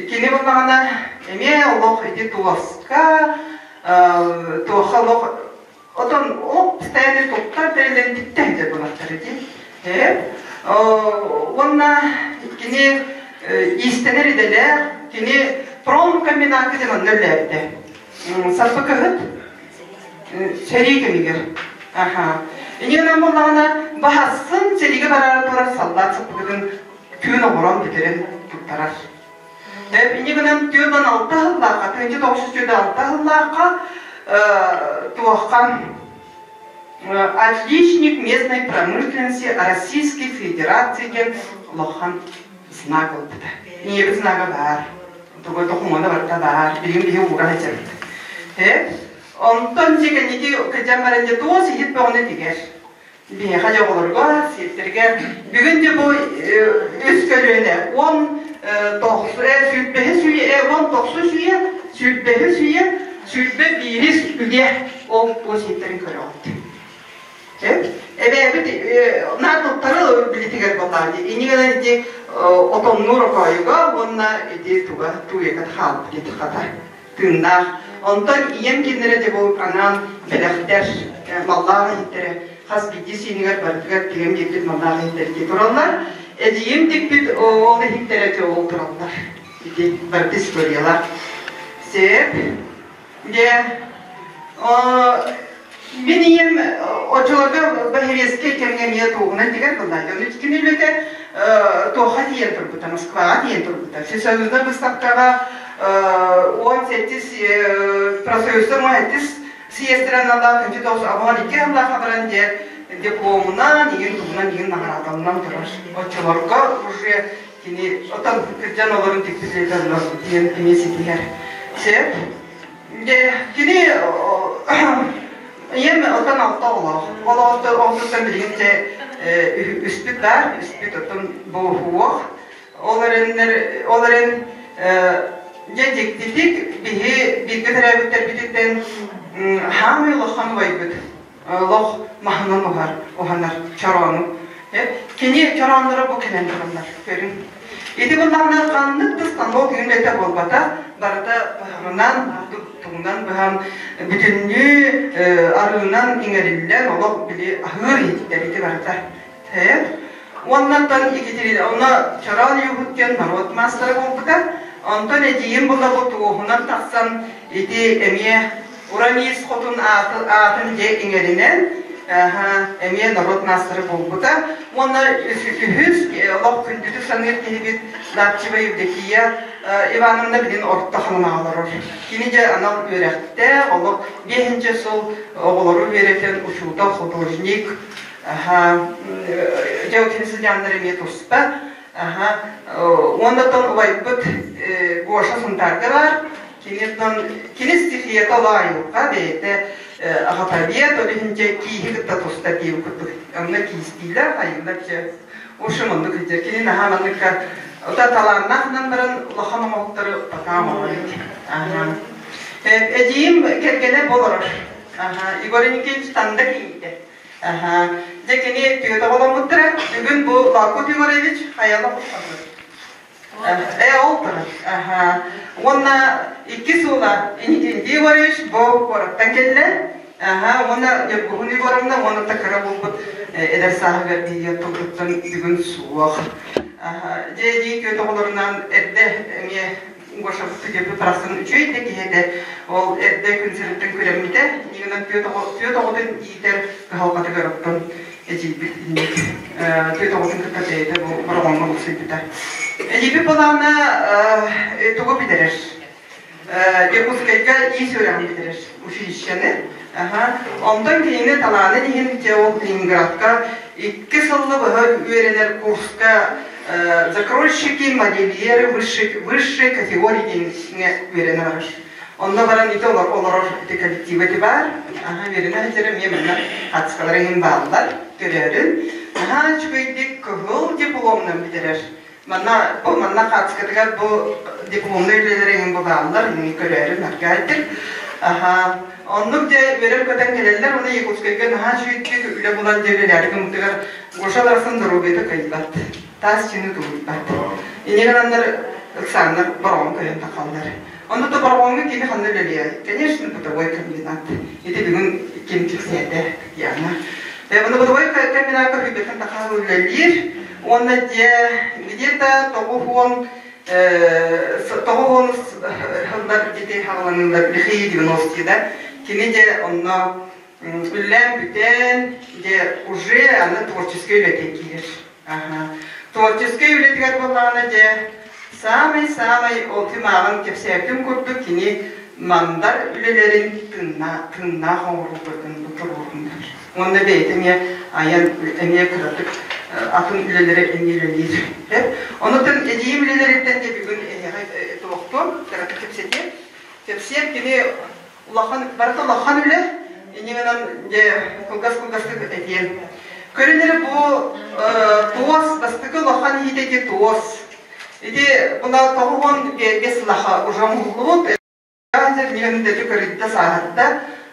Speaker 11: кини буоллаҕына эмиэ олох ити туоска туохха олох отон олох постоянно туттар тэрилэн титтэ сылдьар буолахтара дии. Уонна кини иистэнэр идэлээх, кини промкомбинатка диэн онно үлэлээбитэ. Сарпыкыһыт сэрии кэмигэр. Аха. Инньэ буоллаҕына баһассын сэриигэ бараары турар саллаат саппыкытын түүн оҥорон бүтэрэн туттарар. Инньэ гынан 46 сыллаахха, 1946 сыллаахха туохха отличник местной промышленности Российской Федерации диэн улахан знак ылбыта. Ийэбит знага баар. Тугу докумуона барыта баар. Билигин биһи уура сылдьабыт. Онтон дьэ кэнники кырдьан баран дьэ туос иһит бөҕөнү тигэр. Биһиэхэ дьэ оҕолорго, сиэттэргэ бүгүн дьэ бу үс көлүөнэ 19 сүүрбэһис үйэ, 19 үйэ, сүүрбэһис үйэ, 21-ис үйэ ол туос иһиттэрин көрөҕүт. Эбээбит наар туттары билитигэр буоллаҕа дии. Инньэ гынан ити отоннуур окоойуга уонна ити туга тууйакат хаалбыт ити хата тыыннаах. Онтон ийэм кинилэрэ дьэ бу анаан бэлэхтэр, маллаах иһиттэрэ хас биирдии сиэнигэр барытыгар тигэн биэрбит маллаах иһиттэр ити тураллар. Эдьиийим тикпит ол иһиттэрэ дьэ ол тураллар. Ити барыта историялар. Сеп. Дьэ, мин ийэм оччолорго бэһириэскэй кэмҥэ эмиэ туоһунан тигэр буоллаҕа. Ону кини үлэтэ туохха тиийэн турбута, Москваҕа тиийэн турбута. Всесоюзнай выставкаҕа 17 профсоюзтар 17 съездерен алла тынчы тоғыз абон икки алла хабаран де дипломунан игин тугунан игин наҕараадалынан турар. Оччолорго уже кини отон кырдьан олорун тикпит диэн эмиэ ситиһэр. Сеп. Кини ийэм отон алта оҕолоох. Ол оҕотуттан билигин те үспүт баар, үспүт отон бу уох. Ол эрэннэр ол эрэн дьэ дьиктитик биһи бииргэ төрөөбүттэрбититтэн хаамый улахан убайбыт олох маһынан уһар уһанар чороону. Кини чороонноро бу кэлэн тураллар, көрүҥ. Ити буоллаҕына ханнык да станок үлэтэ буолбата, барыта быһаҕынан, тугунан быһан бүтүннүү арыынан иҥэриллэн олох били аһыыр иһиттэр ити барыта. Уоннаттан Екатерина, онно Чороон Югут диэн норуот маастара буолбута. Онтон эдьиийим була бу туоһунан тахсан ити эмиэ Урамис хотун аатын дьэ иҥэринэн эмиэ норуот маастара буолбута. Уонна үһүс олох күндүтүк саныыр киһибит Лапчева Евдокия Ивановна билин орто халымаҕа олорор. Кини дьэ анал үөрэхтээх, олох биэһинчэ сыл оҕолору үөрэтэн учуутал, художник, дьэ кини сыдьааннар эмиэ туспа. Уонна убайбыт Гоша Сунтаарга баар. Киниттэн кини стихията лаайылга бэйэтэ аҕатабиэт, ол иһин дьэ кииһи кытта туста диир курдук. Онно киистиилэр, хайыылар дьэ. В общем, оннук илдьэр. Кини наһаа манныкка ота талааннаахынан баран улахан оҥоһуктары потаам оҥорор. Эдьиийим кэргэнэ болорор. Егор Никитич Танда кийиитэ. Дьэ кини түөрт оҕоломмуттара. Бүгүн бу Лакут Егорович хайала хоспатыр. Э, ол турар. Уонна икки суола Иннокентий Егорович бу куораттан кэллэ. Уонна Ньургуһун Егоровна уонна такара буолбут эдэр сааһыгар биһиги турбуттан бүгүн суох. Дьэ, дии түөрт оҕолорунан эрдэ эмиэ Гоша судьябы барахсан үчүгэй да киһи этэ. Ол эрдэ күн сириттэн күрэммитэ. Иннигинэн түөрт оҕотун иитэр кыһалҕатыгар оттон эдьиийбит инник түөрт оҕотун кытта бэйэтэ бу бороҕоҥҥо олохсуйбута. Эдьиийбит былаана тугу бүтэрэр? Якутскайга иис үөрэҕин бүтэрэр училищены. Онтон кинини талаанын иһин дьэ ол Ленинградка икки сыллы быһа үөрэнэр курска закройщики, модельеры высшей категории диэн үөрэнэ барар. Онно баран ити олорор ити коллектива ити баар. Аха үөрэнэ сылдьар эмиэ манна хацкалар иһин бааллар көрөөрүн. Аха үчүгэйдик кыһыл дипломунан бүтэрэр. Манна бу манна хаацкатыгар бу дипломнай үлэлэр эҥин бу бааллар, мин көрөөрүм аргаайтыр. Аха оннук дьэ үөрэн-көтөн кэлэллэр, уонна Якутскайга наһаа үчүгэйдик үлэ булан дьэ үлэлээри гыммытыгар Гоша барахсан доруобуйата кыайбат, таас чины тулуйбат. Инньэ гынаннар ыксааннар бороҕон көһөн тахаллар. Онно да бороҕоҥҥо кини ханна үлэлиэ? Конечно, бытовой комбинат. Ити бүгүн ким кэпсээтэ Яна. Оны бытовой комбинатка хүбэтин тахаа үлэлиир. Уонна дьэ где-то тоҕуһуон сыллар ити хаҕаланыылар лихие 90-е да кини дьэ онно үллээн бүтэн дьэ уже аны творческий үлэтэ киирэр. Творческий үлэтигэр буоллаҕына дьэ саамай-саамай ол тымааҕын кэпсээбитим курдук кини мандар үлэлэрин тыыннаах оҥоруутун туруорунар. Уонна бэйэтэ эмиэ айан эмиэ кыратык атын үлэлэри эмиэ үлэлиир. Онутун эдьиийим үлэлэриттэн де бүгүн эһиэхэ туохтуом, кыратык кэпсэтиэм. Кэпсиэм кини улахан, барыта улахан үлэ, иннинэн дьэ кылгас-кылгастык этиэм. Көрүнэри бу туос, бастакы улахан иһитэ ити туос. Ити була тоҕуһун биэс сылаха уже оҥоһуллубут. Ньүөндэтэ көрүттэ сааһырда,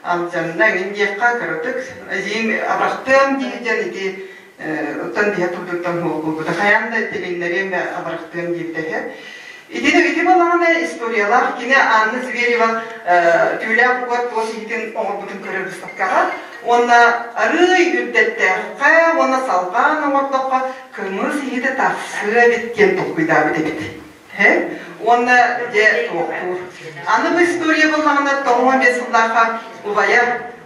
Speaker 11: алдьанна эҥин диэххэ кыратык эдьиийим абырахтыам дии диэн ити оттон биһэ турдуттан буолбута хайаан да тилиннэриэм абырахтыам диэбитэ үһү. Итини ити буоллаҕына историялаах кини Анна Зверева түүлээх угар туос иһитин оҥорбутун көрөр быыстапкаҕа уонна арыый үрдэттээххэ уонна салҕаан оҥордоххо кымыс иһитэ тахсыа эбит диэн толкуйдаабыт эбит. Уонна дьэ туохтуур. Аны бу история буоллаҕына 95 сыллаахха убайа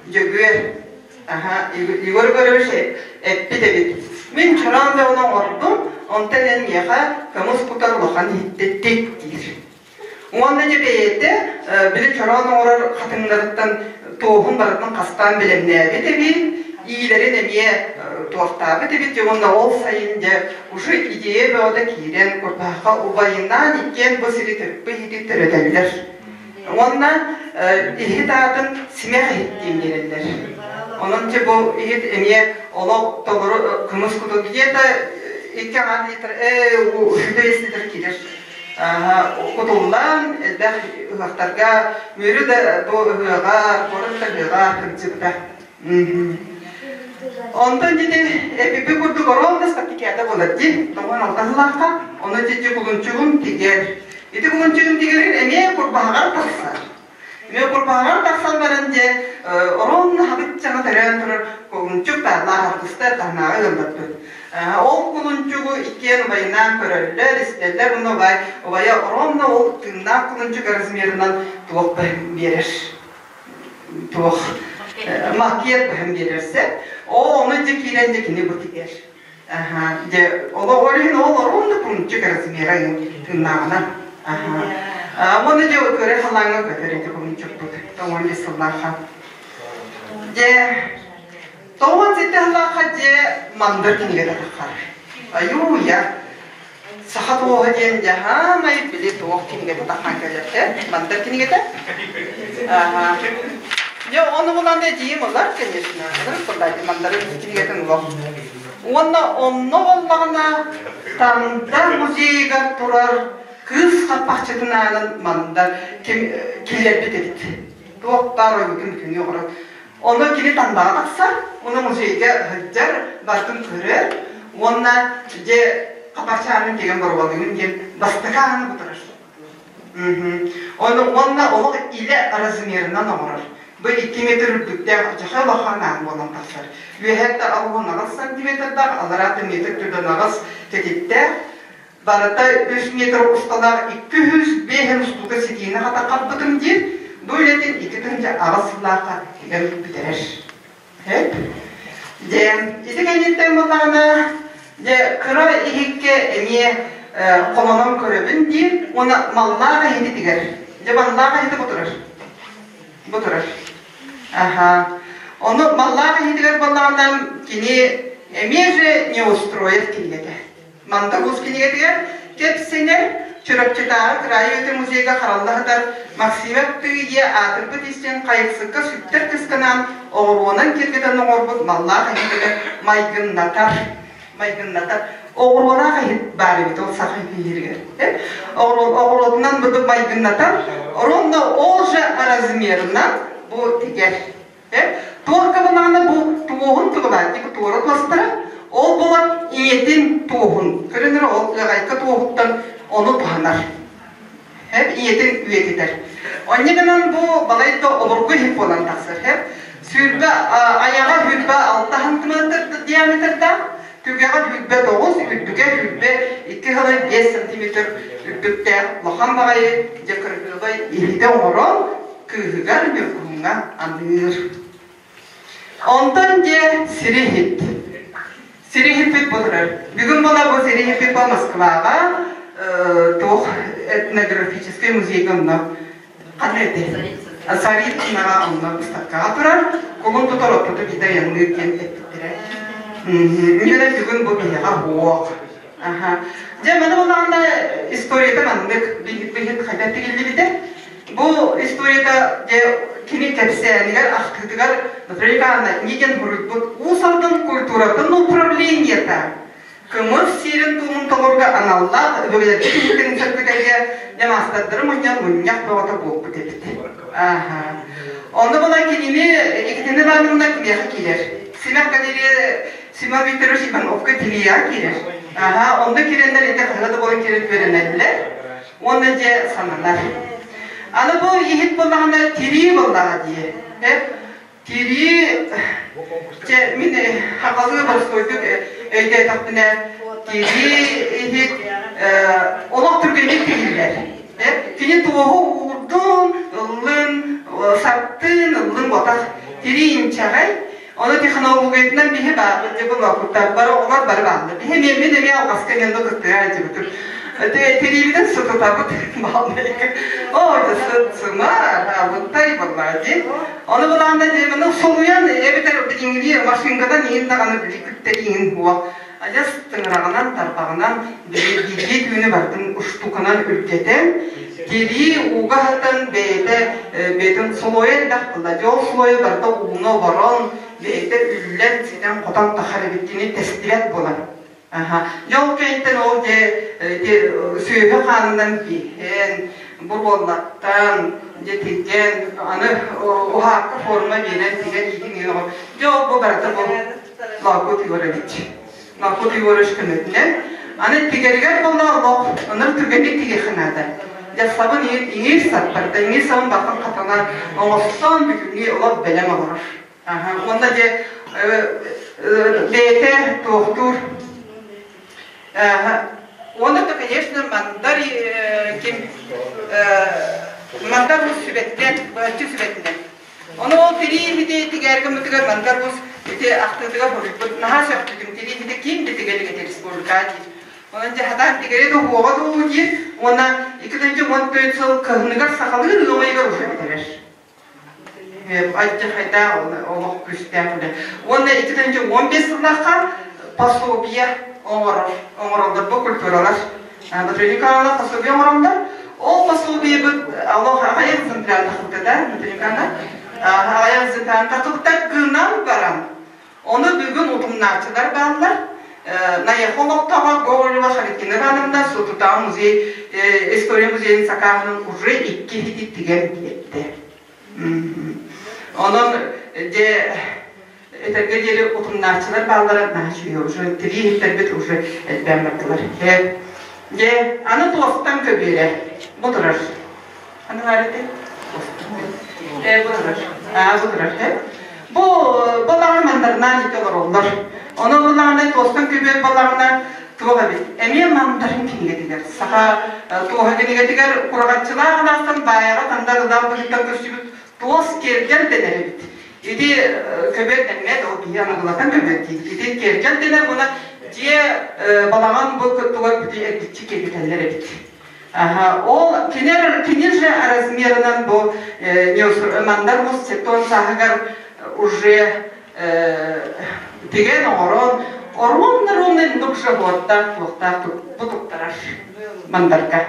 Speaker 11: Дьөгүөр аха Егор Егорович эппит эбит. Мин чороон да оҥордум, онтон эн миэхэ көмүс кутар улахан иһиттик диир. Уонна дьэ бэйэтэ били чороон оҥорор хатыҥнарыттан туоһун барытын хастаан бэлэмнээбит эбит, иилэрин эмиэ туохтаабыт эбит уонна ол сайын дьэ уже идея бөҕөтө киирэн Курбаахха убайынаан иккиэн бу сири төрүппү иһити төрөтөллөр. Уонна иһит аатын симэх иһит диэн биэрэллэр. Онон дьэ бу иһит эмиэ олох толору кымыс куту где-то 2,5 литр, үс литр киирэр. Кутуллан элбэх ыһыахтарга Мүрү да бу ыһыаҕа, куорат да ыһыаҕа сылдьыбыта. Онтон дьити эпипи курдук оруолла спартакиада буолар дии. Тоҕон алта сылаахха, ону дьити кулунчугун тигэр. Ити кулунчугун тигэрин эмиэ курбаһаҕар тахсар. Эмиэ курбаһаҕар тахсан баран дьэ оруолла хабыччаҥа төрөөн турар кулунчук тааллаах аргыстар таһынааҕы ыалларбыт. Ол кулунчугу иккиэн убайынаан көрөллөр, истэллэр уонна убай, убайа оруолла ол тыыннаах кулунчук размерынан туох биэрэр. Туох макет быһан биэрэрсэ. Ол ону дьэ киирэн дьэ кини бу тигэр. Аха, дьэ, ол иһин ол оруолла кулунчук размера тыыннааҕынан. Аха. Уонна дьэ көрө халааҥҥа көтөр ити кулунчукпут. Тоҥон дьэ сыллаахха. Дьэ, тоҕон ситэ сыллаахха дьэ мандар кинигэтэ таххар. Айуу-я. Саха туоһа диэн дьаһаамай били туох кинигэтэ таххан кэлэртэ. Мандар кинигэтэ. Аха. Дьэ, ону булан эдьиийим ылар, конечно. Ылар буоллаати мандары кинигэтин улах. Уонна онно буоллаҕына Танда музейыгар турар кыыс хаппахчытын аанын мандар киллэрбит эбит. Туох баар ойуутун күнү оҥорон. Ону кини Тандаҕа тахсар, уонна музейга сылдьар, барытын көрөр уонна дьэ хаппахчаанын тигэн боруобалыыбын диэн бастакы ааны бутарар. Ону уонна олох илэ размерынан оҥорор. Бу 2 метр үрдүктээх дьаха улахан аан буолан тахсар. Үөһэттэ 68 сантиметрдаах, аллараата метр түрдэн аҕыс кэтиттээх, барыта 3 метр усталаах 205 устуука ситиини хатаххаппытым диир. Бу үлэтин 2008 сыллаахха тигэн бүтэрэр. Дьэ, ити кэнниттэн буоллаҕына, дьэ, кыра иһиккэ эмиэ холонон көрөбүн диир уонна маллаах иһити тигэр. Дьэ, маллаах иһити бу турар. Бу турар. Аха. Ону маллаах иһитигэр буоллаҕына, кини эмиэ же Неустроев кинигэтэ. Мандагус кинигэтигэр кэпсэнэр Чурапчытааҕы кыраайы үөрэтэр музейга харалла сытар Максимов Тыйе аатырбыт истиҥ хайыксыкка сүктэр кысканаан оҕуруонан киэргэтэн оҥорбут маллаах иһитигэр майгыннатар майгыннатар оҕуруолаах иһит баар эбит ол саха иһигэр оҕуруотунан бу майгыннатар ровно ол же размерынан бу тигэр Туох габынаҕына бу туоһун тугулаат типа туора туостара, ол буолан ийэтин туоһун, көрөн эрэ ол ыаҕайка туоһуттан ону туһанар. Хэп ийэтин үйэтитэр. Онньа гынан бу балайда обургу иһит буолан тахсар. Хэп сүүрбэ айаҕа сүүрбэ алта сантиметр диаметрдаах, түгэҕэ 29, үрдүгэ 22,5 сантиметр үрдүктээх улахан баҕайы дьэ кыргыабай иһитэ оҥорон кыыһыгар Ньургуһуҥҥа аныыр. Онтон дьэ сири иһит. Сири иһиппит бу турар. Бүгүн була бу сири иһиппит бу Москваҕа туох этнографическай музейга онно ханна этэй? Царицынаҕа онно выставкаҕа турар. Кулун тутар оппуту биирдэ айанныыр диэн эппиттэрэ. Мин бүгүн бу биһиэхэ уох. Аха. Дьэ, маны буллаҕына историята маннык биһит хайдах тигиллибитэ. Бу историята дьэ кини кэпсээнигэр, ахтыытыгар Наталья Ивановна Никин суруйбут Уус Алдан культуратын управлениета кымыс сиэрин туомун толорго аналлаах өбүгэлэрбит иһиттэрин сырдыкайга дьэ маастардары мунньан мунньах бөҕөтө буолбут эбит. Аха. Онно була кинини Екатерина Ивановна кимиэхэ киирэр? Симэх галерея Семен Викторович Ивановка тилийэҕэ киирэр. Аха, онно киирэннэр ити хаһыа да буолан киирэн үөрэнэллэр. Уонна дьэ сананар. Аны бу иһит буоллаҕына тирии буоллаҕа дии. Тирии чэ мин хахалыы боростуойдук өйдөөтөхпүнэ тирии иһит олох түргэнник тиһиллэр. Кини туоһу уурдун, ыллын, саттын, ыллын ботах. Тирии инчэҕэй, Ону технологиятынан биһи баарбыт дьэ бу локуттар бары оҕолор бары бааллар. Биһи эмиэ мин эмиэ алҕаска эмиэ онно кыттыһа сылдьыбытым. Тириибитин сытытабыт балнайга. О, сыт-сыма, абыттай баллади. Оны булаанда дьиэмэни солуйан эбэтэр иҥири машинкадан иҥин даҕаны били күттэриҥин буо. Адьас тыҥыраҕынан, тарбаҕынан биирдии түүнү бардын уштуканан үргэтэн, тирии ууга хатан бэйэтэ бэйэтин слойа элбэх буолла. Дьэ ол слойа барыта ууну оборон, бэйэтэ үллэн, ситэн-хотон тахар эбит кини тэстибэт буолар. Аха. Дьэ ол кэнниттэн ол дьэ ити сүөһү хаанынан биһэн, буруоллаттан, дьэ тигэн, аны уһаакка форма биэрэн тигэн иитин иһин оҕо. Дьэ ол бу барыта бу Лакут Егорович. Лакут Егорович көмөтүнэн. Аны тигэригэр буолла олох, онон түргэнник тигиэххэ наада. Дьэ сабын иҥиир саппарда, иҥиир сабын бакын хатана оҥостон бүгүҥҥү олох бэлэм олорор. Уонна дьэ бэйэтэ туохтуур. Уонна то, конечно, Мандар ким Мандар Уус сүбэтинэн, быһаччы сүбэтинэн. Ону ол тирии иһити тигээргэммитигэр Мандар Уус ити ахтыытыгар хоруйбут наһаа сөхпүтүм тирии иһити ким да тигэлик этэ республика диир. Онон дьэ хатаан тигэри да уоҕа дуу диир уонна 2014 сыл кыһыныгар сахалыы ыамайыгар уже бүтэрэр. Айдьахайдаах олох күүстээх үлэ. Уонна 2015 сыллаахха пособие оҥорор, оҥороллор бу культуралар. Батрыникаҕа пособие оҥороллор. Ол пособиебыт олох аҕыйах экземпляр тахсыбыта да, Батрыникаҕа аҕыйах экземпляр тахсыбыта гынан баран, ону бүгүн утумнааччылар бааллар. Найахы олохтооҕо Гоголева Харитина Ивановна Суотутааҕы музей история музейын сакааһынан уже икки иһити тигэн биэрдэ. Онон дьэ этэргэ диэри утумнааччылар бааллара наһаа үчүгэй уже тирии иһиттэрбит уже элбээн бардылар. Дьэ аны туостан көбүөрэ бу турар. Аны баар этэ? Бу турар. Аа бу турар. Бу балаҕан мандарынан ити олороллор. Ону буллаҕына туостан көбүөр балаҕана туох эбит? Эмиэ мандарин кинигэтигэр, саха туоһа кинигэтигэр кураҕаччылаах алаастан баайаҕа тандарылаах быһыттан көрсүбүт туос киэргэл дэнэр эбит. Ити көбүөр дэммэт, ол биһи аныгылатан көбүөр диибит. Ити киэргэл дэнэр уонна дьиэ балаҕан бу тугар бүтү эргиччи киэргэтэллэр эбит. Ол кини же размерынан бу мандар мус сетон саһыгар уже тиген оҥорон оруонна-ровно иннук же буоттаах туохтаах бу туттарар мандарга.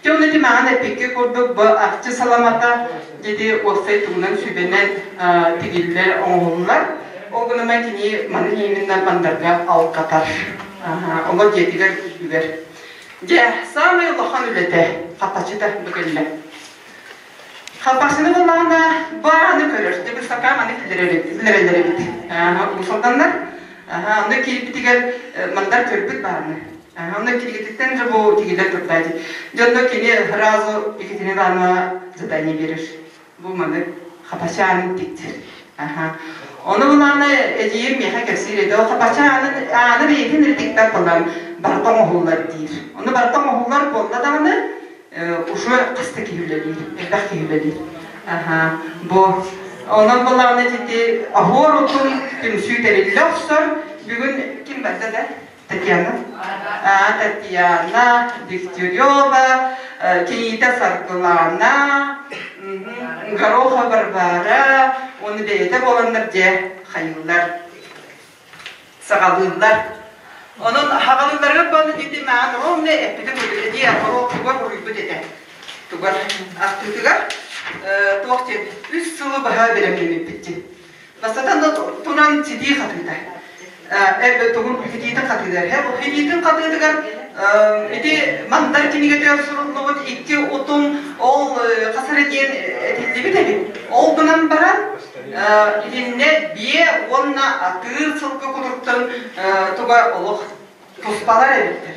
Speaker 11: Те оны тимаҕан эппикки курдук бу ахчы саламата деди уопсай тугунан сүбэнэн тигиллэр оҥоһуллар. Ол гынан кини маны именно мандарга алгатар. Олор дьиэтигэр үгэр. Дьэ, саамай улахан үлэтэ хапачыта бу кэллэ. Халбасыны буллаҕына бааны көрөр. Дьэ, быстакаан маны киллэрэллэр эбит. Усалданнар. Онно киирбитигэр мандар көрбүт бааны. Онно киригититтэн же бу тигилер турдаати. Дьонно кини сразу Екатерина Ивановна задание берер. Бу маны хапачаанын тиктир. Ону булааны эдьиийим миэхэ кэпсиир этэ. Ол хапачаанын ааны бэйэтин эрэ тиктэр буолан барыта оҥоһуллар диир. Ону барыта оҥоһуллар буолла даҕаны уже хаста киһи үлэлиир, элбэх киһи үлэлиир. Бу онон булааны ити оһуор утум түмсүү тэриллэ охсор. Бүгүн ким барда да? Татьяна. Татьяна Дегтярева, Киита Саргылана, Гороха Варвара, уонна бэйэтэ буоланнар дьэ хайыыллар, саҕалыыллар. Онон хаҕалыылларыгар буолла дии маан ровно эппитин курдук дии тугар уруйбут этэ. Тугар ахтыытыгар туох диэн үс сылы быһа бэлэмнэммиппит диэн. Бастатан туран ситии хатыыта. Эрбэ тугун хитиитин хатыытыгар. Бу хитиитин хатыытыгар ити мандар кинигэтигэр суруллубут икки утум ол хас эрэ диэн этиллибит эбит. Ол гынан баран итиннэ биэ уонна атыыр сылгы кутуруктарын туга олох туспалар эбиттэр.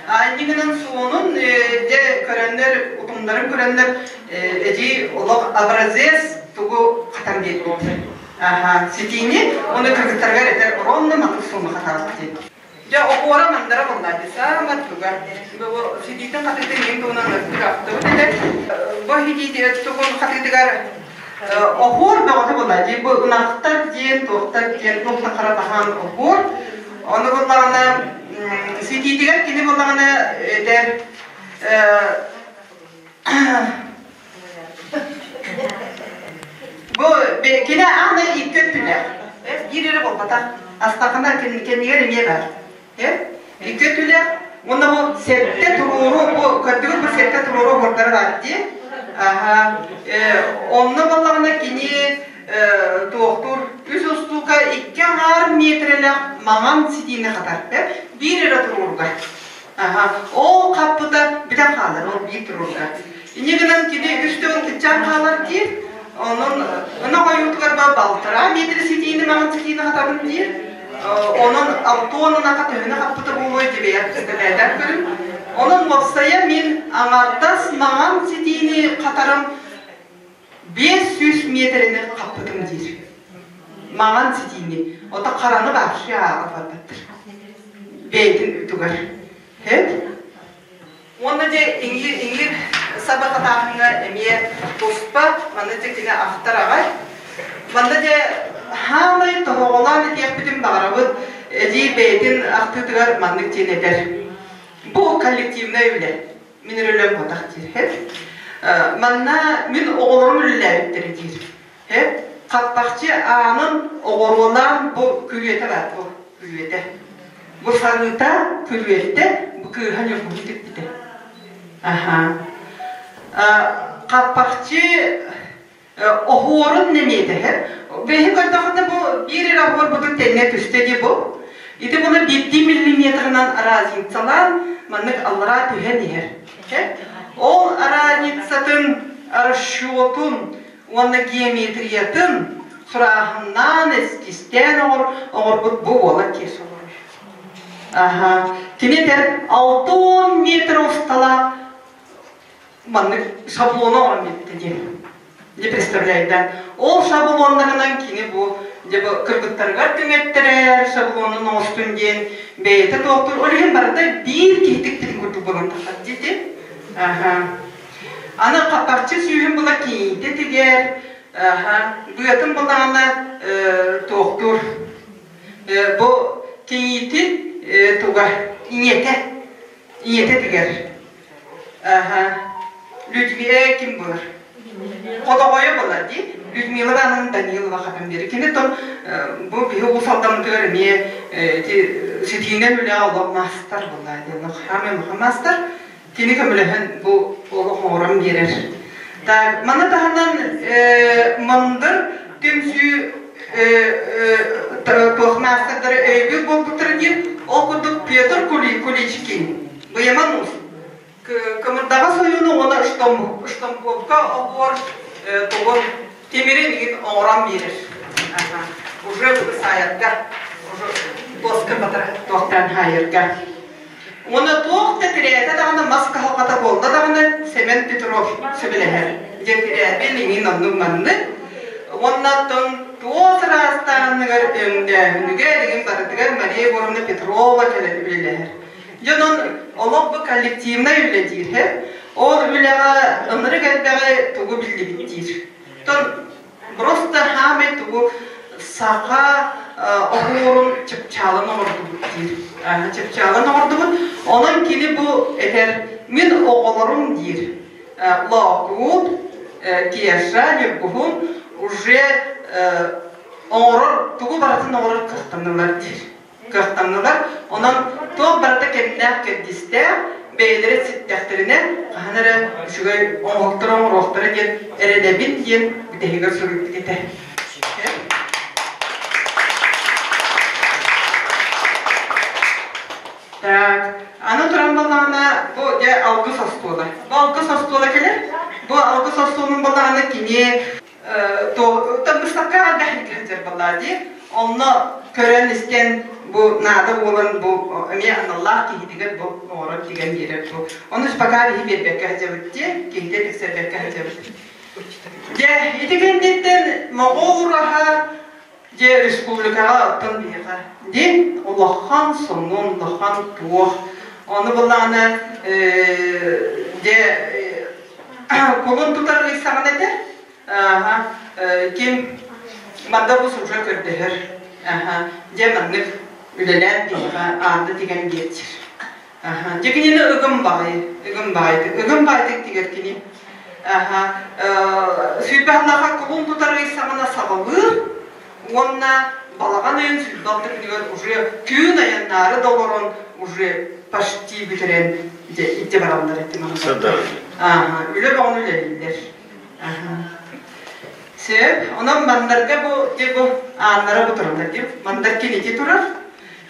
Speaker 11: Анньыгынан суонун дьэ көрөннөр, утумнарын көрөннөр эдьиий олох образец тугу хатан биэрбит. Аха, ситиини уонна кыргыттарыгар этэр ровно маннык сууну хатаабыт диэн. Дьэ, опора мандара буолла дии, саамай туга. Бу ситиитин хатыытын иҥин туһунан ырытык ахтыбыт этэ. Бу ситиитин тугун хатыытыгар оһуор бөҕөтө буолла дии. Бу ынахтар диэн, туохтар диэн, туох да хара баһаан оһуор. Ону буллаҕына, Ситиитигэр кини буоллаҕына этэр Бу кини аана икки өттүлээх. Биир эрэ буолбатах. Астахына кэннигэр эмиэ бар. Икки өттүлээх. Уонна бу сэттэ туруору, бу көрдүгүт бу сэттэ туруору оһуордара бар дии. Аха. Онно буоллаҕына кини туохтуур үс устуука икки аҥаар миэтэрэлээх маҥан ситиини хатар. Биир эрэ туруоруга. Аха, ол хаппыта бүтэн хаалар, ол биир туруорга. Инньэ гынан кини үс төгүл кыччаан хаалар диир. Онон ынах ойуутугар балтараа метр ситиини маҥан ситиини хатабын диир. Онон алтуон ынаха төһөнү хаппыта буолуой дибэйэр кэтээтэр көрүн. Онон уопсайа мин аҥардас маҥан ситиини хатарым 500 миэтэрэни хаппытым диир. Маҥан ситиини. Ото хараны вообще ааҕа барбаттар. Бэйэтин үтүгэр. Хэт? Уонна дьэ иҥиир иҥиир саба хатааһыҥҥа эмиэ туспа, манна дьэ кини ахтар аҕай. Манна дьэ хаамай тоһоҕолоон этиэхпитин баҕарабыт эдьиий бэйэтин ахтыытыгар маннык диэн этэр. Бу коллективнай үлэ. Мин үлэм ботах диир. Хэт? Манна мин оҕолорум үлэлээбиттэрэ диир. Хэт? Хаппахчы аанын оҕоруолаан бу күрүөтэ бар бу күрүөтэ. Бу сарыыта күрүөттэ бу кыыһа ньургуһун тикпитэ. Аха. Хаппахчы оһуорун нэмиэтэһэр. Бэһи көрдөхүнэ бу биир эрэ оһуор бутун тэҥҥэ түстэ дии бу. Ити буну биирдии миллиметрынан разницалаан маннык аллараа түһэн иһэр. Ол разницатын расчетун уонна геометриятын сурааһыннаан эскизтээн оҥор оҥорбут бу уола киэс олорор. Аха. Кини этэр 60 метр усталаах маннык шаблону оҥорон биэрбитэ диэн. Не представляю, да. Ол шаблоннарынан кини бу дьэ бу кыргыттарыгар түҥэттэрэр шаблонун оҥостун диэн бэйэтэ туохтуур. Ол иһин барыта биир киһитик титин курдук буолан тахсар диэти. Аха. Аны хаппахчы сүүһүн була кийиитэ тигэр, аха, быатын былаана туохтуур. Бу кийиитин туга ийэтэ, ийэтэ тигэр. Аха. Людмила ким булар? Хотоҕойо булар дии. Людмила Ивановна Данилова хатан биэри. Кини тон бу биһи уус алдамытыгар эмиэ ити ситиинэн үлэҕэ олох маастар буолла диэн хаамай улахан маастар. Кини көмөлөһөн бу олох оҥорон биэрэр. Так, маны таһынан мындыр түмсүү туох маастардары өйөбүл буолбуттара диэн, ол курдук Петр Куличкин Быйаман уус Кымырдаҕас ойууну уонна штамповка оһуор тугун тимирин иһин оҥорон биэрэр. Уже саайарга, уже туоска батар туохтаан хаайарга. Уонна туох да тирээтэ даҕаны мас кыһалҕата буолла даҕаны Семен Петров сөбүлэһэр. Дьэ тирээбил иҥин оннук маннык. Уонна оттон туос ыраастааһыныгар өҥнөөһүнүгэр иҥин барытыгар Мария Егоровна Петрова кэлэн үлэлэһэр. Дьон олох бу коллективнай үлэ диир, ол үлэҕэ ынырык элбэҕи тугу биллибит диир. Тон просто хаамай тугу саха оһуорун чыпчаалын оҥордубут диир. Чыпчаалын оҥордубут. Онон кини бу этэр мин оҕолорум диир. Лоокуут, Кеша, Ньургуһун уже оҥорор тугу барытын оҥорор кыахтаннылар диир. Кыахтаннылар. Онон туох барыта кэмнээх-кэрдиистээх, бэйэлэрэ ситтэхтэринэ, хаһан эрэ үчүгэй оҥоһуктары оҥоруохтара диэн эрэнэбин диэн бүтэһигэр суруйбут этэ. Так, аны туран балаҕана бу дьэ алгыс остуола. Бу алгыс остуола кэлэр. Бу алгыс остуолун балаҕана кини быыстапкаҕа элбэх сылдьар буоллаа дии. Онно көрөн-истэн бу наада буолан бу эмиэ аналлаах киһитигэр бу оҥорон тигэн биэрэр бу. Ону пока биһи биэрбэккэ сылдьабыт дии, киһитэ тиксэрбэккэ сылдьабыт. Дьэ, ити кэнниттэн Моҕол ураһа дьэ республикаҕа оттон биһиэхэ диэн улахан сонун, улахан туох. Ону былаана дьэ кулун тутар ый саҕана этэ. Ким манна бу уже көрдөһөр. Дьэ маннык үлэлээн биһиэхэ аанды тигэн биэрчир. Дьэ кинини ыгым баҕайы, ыгым баҕайытык, ыгым баҕайытык тигэр кини. Сүүрбэһэлээххэ кулун тутар ый саҕана саҕалыыр уонна балаҕан ыйын 26 күнүгэр уже түүн айаннаары да олорон уже почти бүтэрэн дьэ итти бараллар ити Үлэ бөҕөнү үлэлииллэр. Сөп. Онон мандарга бу дьэ бу ааннара бу тураллар дии. Мандар кинити турар.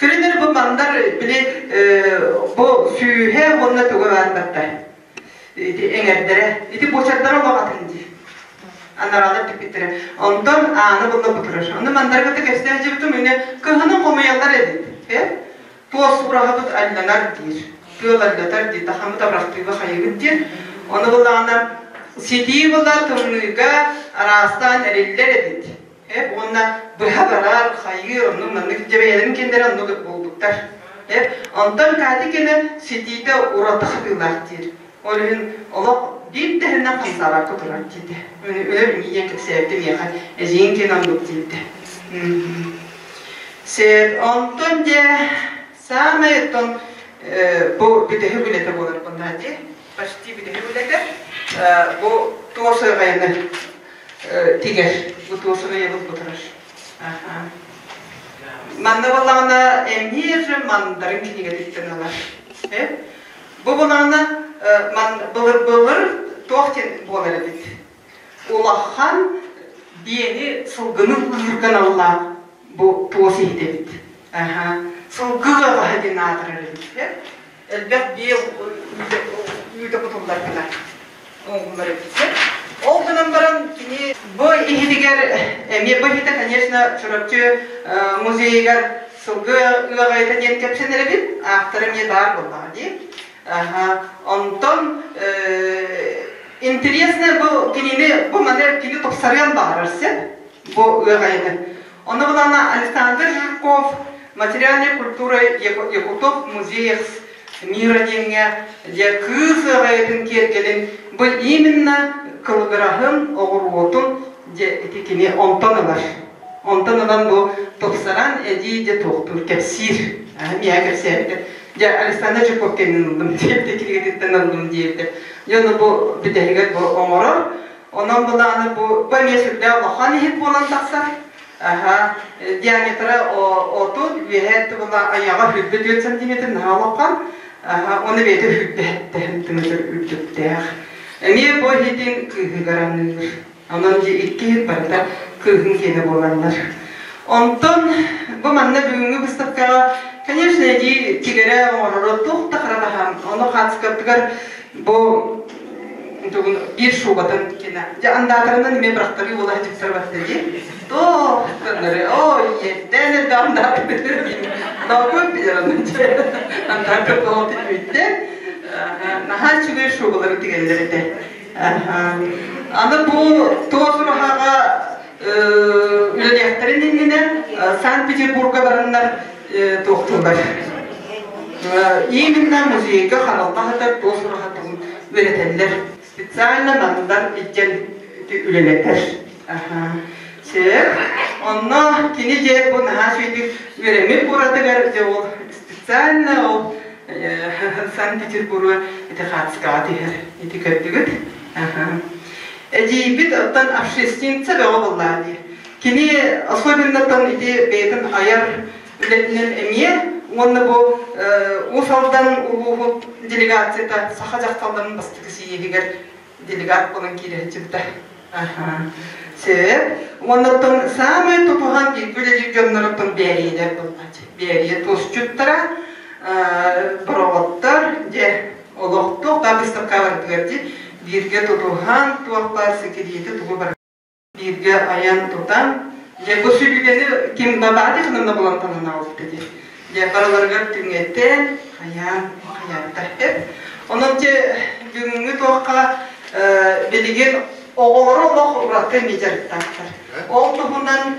Speaker 11: Кэлин бу мандар били бу сүүһэ уонна туга баар барда. Ити эҥэрдэрэ, ити буочардара олох атын дии. Анараалар түппүттэрэ. Онтон ааны булла бу турар. Ону мандарга да кэпсээн дьыбытым үнэ кыһыны хомуйаллар эбит. Туос ураһабыт алланар диир. Тыал аллатар диир. Тахамыт абырахтыыга хайыгыт диир. Ону буллаҕына ситии була тымныыга араастаан эриллэр эбит. Уонна быһа барар, хайыыр, оннук маннык дьэбэйэлэрин кэннэрэ оннук буолбуттар. Онтон Катя кэнэ ситиитэ ураты хатыылаах диир. Ол иһин олох биир тэһинэн хамсаабакка турар диэтэ. Өлөр ийэн кэпсээбитэ миэхэ эдьиийин киэн оннук диэбитэ. Сэр, онтон дьэ саамай оттон бу бүтэһик үлэтэ буолар буоллаҕа дии. Почти бүтэһик үлэтэ. Бу туос ыаҕайаны тигэр. Бу туос ыаҕайабыт бу турар. Манна буоллаҕына эмиэ же мандарын кинигэтиттэн ылар. Бу буоллаҕына былыр-былыр туох диэн буолар эбит. Улахан биэни сылгыны ыырга аналлаах бу туос иһит эбит. Сылгы ыаҕаһа диэн аатырар эбит. Элбэх биэ үүтэ кутуллар гына оҥоһуллар эбит. Ол гынан баран кини бу иһитигэр эмиэ бу иһитэ, конечно, Чурапчы музейыгар сылгы ыаҕайата диэн кэпсэнэр эбит. Автора эмиэ баар буоллаҕа дии. Онтон интересно бу кинини бу маны кини тупсарыан баҕарар сөп бу ыаҕайаны. Онно булана Александр Жирков материальная культура якутов музеях мира диэҥҥэ дьэ кыыс ыаҕайатын киэргэлин бу именно кылыгыраһын оҕуруотун дьэ ити кини онтон ылар. Онтон ылан бу тупсаран эдии дьэ туохтуур кэпсиир. Миэхэ кэпсээбитэ. Дьэ Александр Жирков кэннин ыллым диэбитэ, кинигэтиттэн ыллым диэбитэ. Дьэ ону бу бүтэһигэр бу оҥорор. Онон былааны бу бу эмиэ сүрдээх улахан иһит буолан тахсар. Аха, диаметра отут, үөһээ тыбыла айаҕа 24 сантиметр наһаа улахан. Аха, оны бэйэтэ 27 сантиметр үрдүктээх. Эмиэ бу иһитин кыыһыгар аныыр. Онон дьэ икки иһит барыта кыыһын киэнэ буолаллар. Онтон бу манна бүгүҥҥү выставкаҕа, конечно, эдии тигэрэ оҥороро туох да хара баһаам. Ону хаацкаттыгар бу тугун биир шубатын кина. Дьэ андаатарынан эмиэ бырахтарыы буола сылдьыбыттар барта дии. Тоо, тоннары, оо, ийэттэн элбэх андаатар. Наукой билэр онон дьэ. Андаатар тоҕо тилбиттэ. Наһаа үчүгэй шубалары тигэллэр этэ. Аны бу туос ураһаҕа үлэлиэхтэрин иннинэ Санкт-Петербурга бараннар туохтууллар. Именно музейга харалта сытар туос ураһатын үөрэтэллэр. Специально мандар илдьэн үлэлэтэр. Сөп. Онно кини дьэ бу наһаа үчүгэйдик үөрэммит куоратыгар дьэ ол специально ол Санкт-Петербурга ити хаацкаҕа түһэр. Ити көрдүгүт? Эдьиийбит оттон общественница бөҕө буоллаа дии. Кини особенно ити бэйэтин айар үлэтинэн эмиэ уонна бу Уус Алдан улууһун делегацията саха дьахталларын бастакы сийиэһигэр делегат буолан киирэ сылдьыбыта. Сөп. Уонна оттон саамай тутуһан бииргэ үлэлиир дьонноруттан бээрийэлэр буоллааччы. Бээрийэ туосчуттара, бороҕоттор, дьэ, олохтоох да быыстапкаларытыгар дии бииргэ тутуһан, туох баар сэкириэти тугу бар бииргэ айан тутан, дьэ, бу сүлүгэни ким бабааты ханна булан танан аҕалбыта дии. Дьэ, барыларыгар түҥэтэн, хайаан, хайаабыта. Онон дьэ, бүгүҥҥү туохха билигин оҕолоро олох ураты эмиэ дьарыктаахтар. Ол туһунан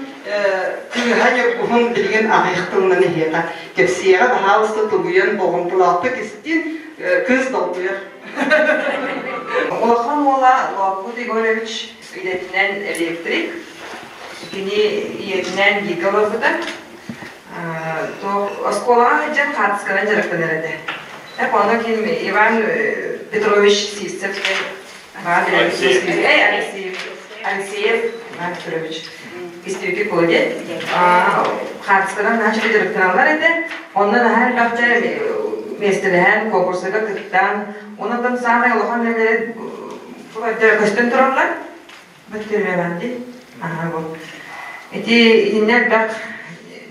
Speaker 11: кыыһа Ньургуһун билигин аҕыйах тылынан эһиэхэ кэпсиэҕэ, баһаалыста тулуйан болҕомтолоохтук истин, кыыс долгуйар.
Speaker 12: Улахан уола Лоокут Егорович идэтинэн электрик, кини ийэтинээн бииргэ олорбута. Оскуолаҕа сылдьан хаартысканан дьарыктанар этэ. Так ону ким Иван Петрович Сивцев Иван Алексеев Алексеев Иван Петрович истибики кодет хаартысканан наһаа дьарыктаналлар этэ. Онно наһаа элбэхтэ миэстэлэһэн, конкурсарга кыттан, онон саамай улахан үлэлэри көстөн тураллар. Бөттөрүөмэн дии. Аха бу. Ити итиннэ элбэх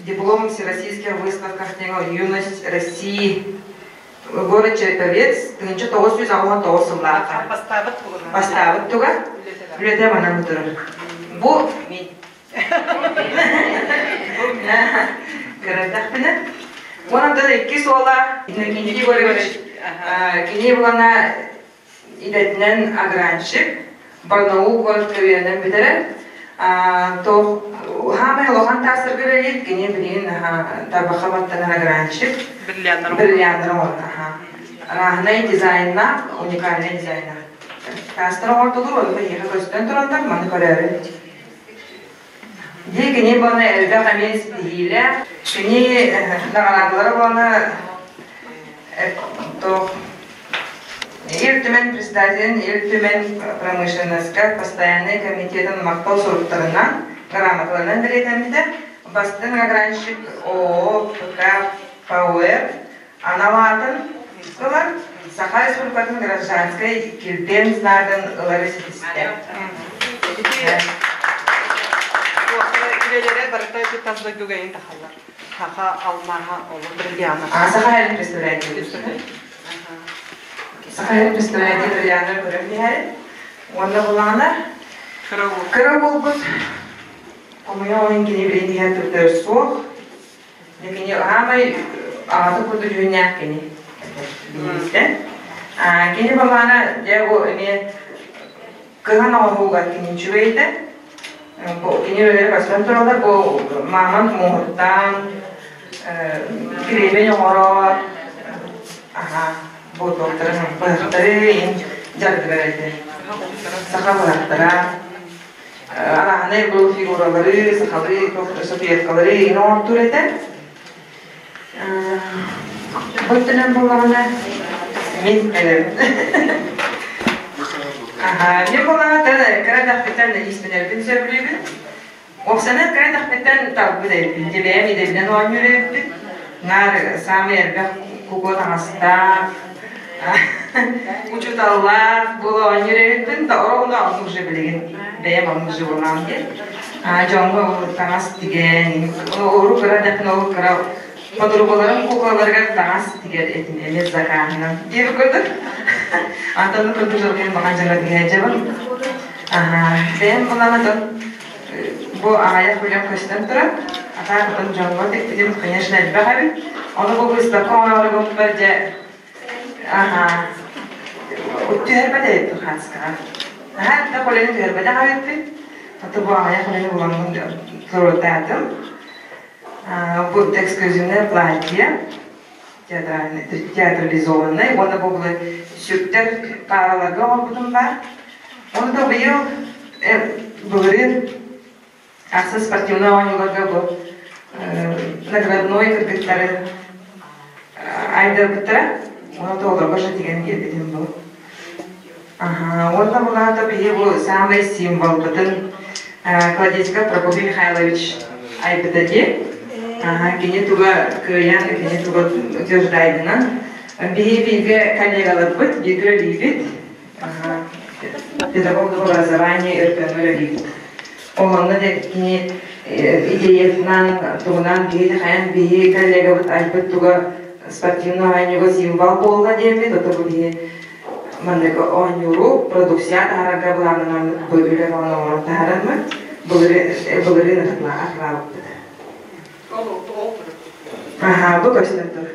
Speaker 12: диплом всероссийских выставках «Юность России» город Череповец 1989 сыллаахха
Speaker 11: Бастаабыт тугунан.
Speaker 12: Бастаабыт туга. Үлэтэ манан турар. Бу мин. Бу кырадахпына. Онон икки суола Иннокентий Егорович кини булана идэтинэн агранщик, Барнаул город көлүөнэн бүтэрэр. Туох хаамай улахан таастарга үлэлиир, кини билигин тарбахха баттанар агранщик.
Speaker 11: Бриллианнар
Speaker 12: Бриллианнар оҥорор. Арааһынай дизайннаах, уникальнай дизайннаах. Таастар оҥортулур, онно эһиэхэ көстөн тураллар, маны көрөөрү. Дии кини буона элбэх эмиэ ситиһиилээх. Кини наҕараадалара буона туох Ил Түмэн председателин Ил Түмэн промышленноска постояннай комитетын махтал суруктарынан, грамоталарынан бэлиэтэммитэ. Бастыҥ агранщик ООО ПК ПАУР анал аатын ылар, Саха Республикатын гражданскай килбиэн знагын ылары ситистэ.
Speaker 11: Үлэлэрэ барыта тас дойдуга ин тахаллар. Саха алмааһа олор бриллиана.
Speaker 12: А Саха эрин представляете. Саха эрин представляете бриллиана көрөн биһэр. Уонна булаана кыра буолбут хомуйа ойын кини билин иһэн турдар суох. Кини аамай аҕата курдук дьүһүннээх кини. Биһиристэн. Кини балаана дьэ бу эмиэ кыһан оҥоһууга кини үчүгэй Бу кини үлэлэри көстөн тураллар. Бу мааман муоһуттан киребень оҥорор аха бу туохтарын быһахтары дьарыгырар этэ. Саха быһахтара арааһынай бу фигуралары, сахалыы статуэткалары иҥин оҥортуур этэ. Бу өттүнэн буоллаҕына мин эрэбин. Аха, мин буоллаҕына кыра эрдэхпиттэн иистэнэрбин сөбүлүүбүн. Уопсайынан кыра эрдэхпиттэн талбыт эбиппин. Бэйэм идэбинэн оонньуур эбиппин. Наар саамай элбэх куко таҥастаах, учууталлаах буола оонньуур эбиппин. Да ороҕуна оннук же билигин бэйэм оннук же буолаам диэн. Дьоҥҥо таҥас тигэн, урут кыра эрдэхпинэ ол кыра подругаларым куклаларыгар таҥас тигэр этим эмиэ закааһынан диэбит курдук. Антон курдук дьолгун баҕан дьоно тиһээдьэбин. Бэйэм булан отон бу аҕыйах үлэм көстөн турар. Атаак отон дьоҥҥо тикпитим, конечно, элбэх эбит. Ону бу выставка оҥороору дьэ аха түһэрбэт эбиппин хаацкаҕа. Наһаа элбэх үлэни түһэрбэтэх эбиппин. Ото бу аҕыйах үлэни буламмын туруортаатым. Бу эксклюзивное платье театрализованный уонна бу сүктэр паараларга оҥорбутум баар. Оны да быйыл былырыын ахсыс спортивнай оонньууларга бу наградной кыргыттары айдарбыттара. Оны да олорго тигэн биэрбитим бу. Ага, уонна булаата биһи бу самый символбытын Кладецкий Прокопий Михайлович айбыта дии. Ага, кини туга кыайан, кини туга утверждайдынан. Биһи бииргэ коллегаларбыт, бииргэ үлэлиибит. Педагог образование өркөҥҥө үлэлиибит. Онно да кини идеятынан, тугунан биһи хайан биһи коллегабыт айбыт туга спортивный оонньууга символ буолла диэммит, ото бу биһи маннык оонньууру продукция таһаарарга былаанынан бу үлэ оҥорон таһааранмыт былырыын атылаабыппыт. Аха, бу көстөн тур.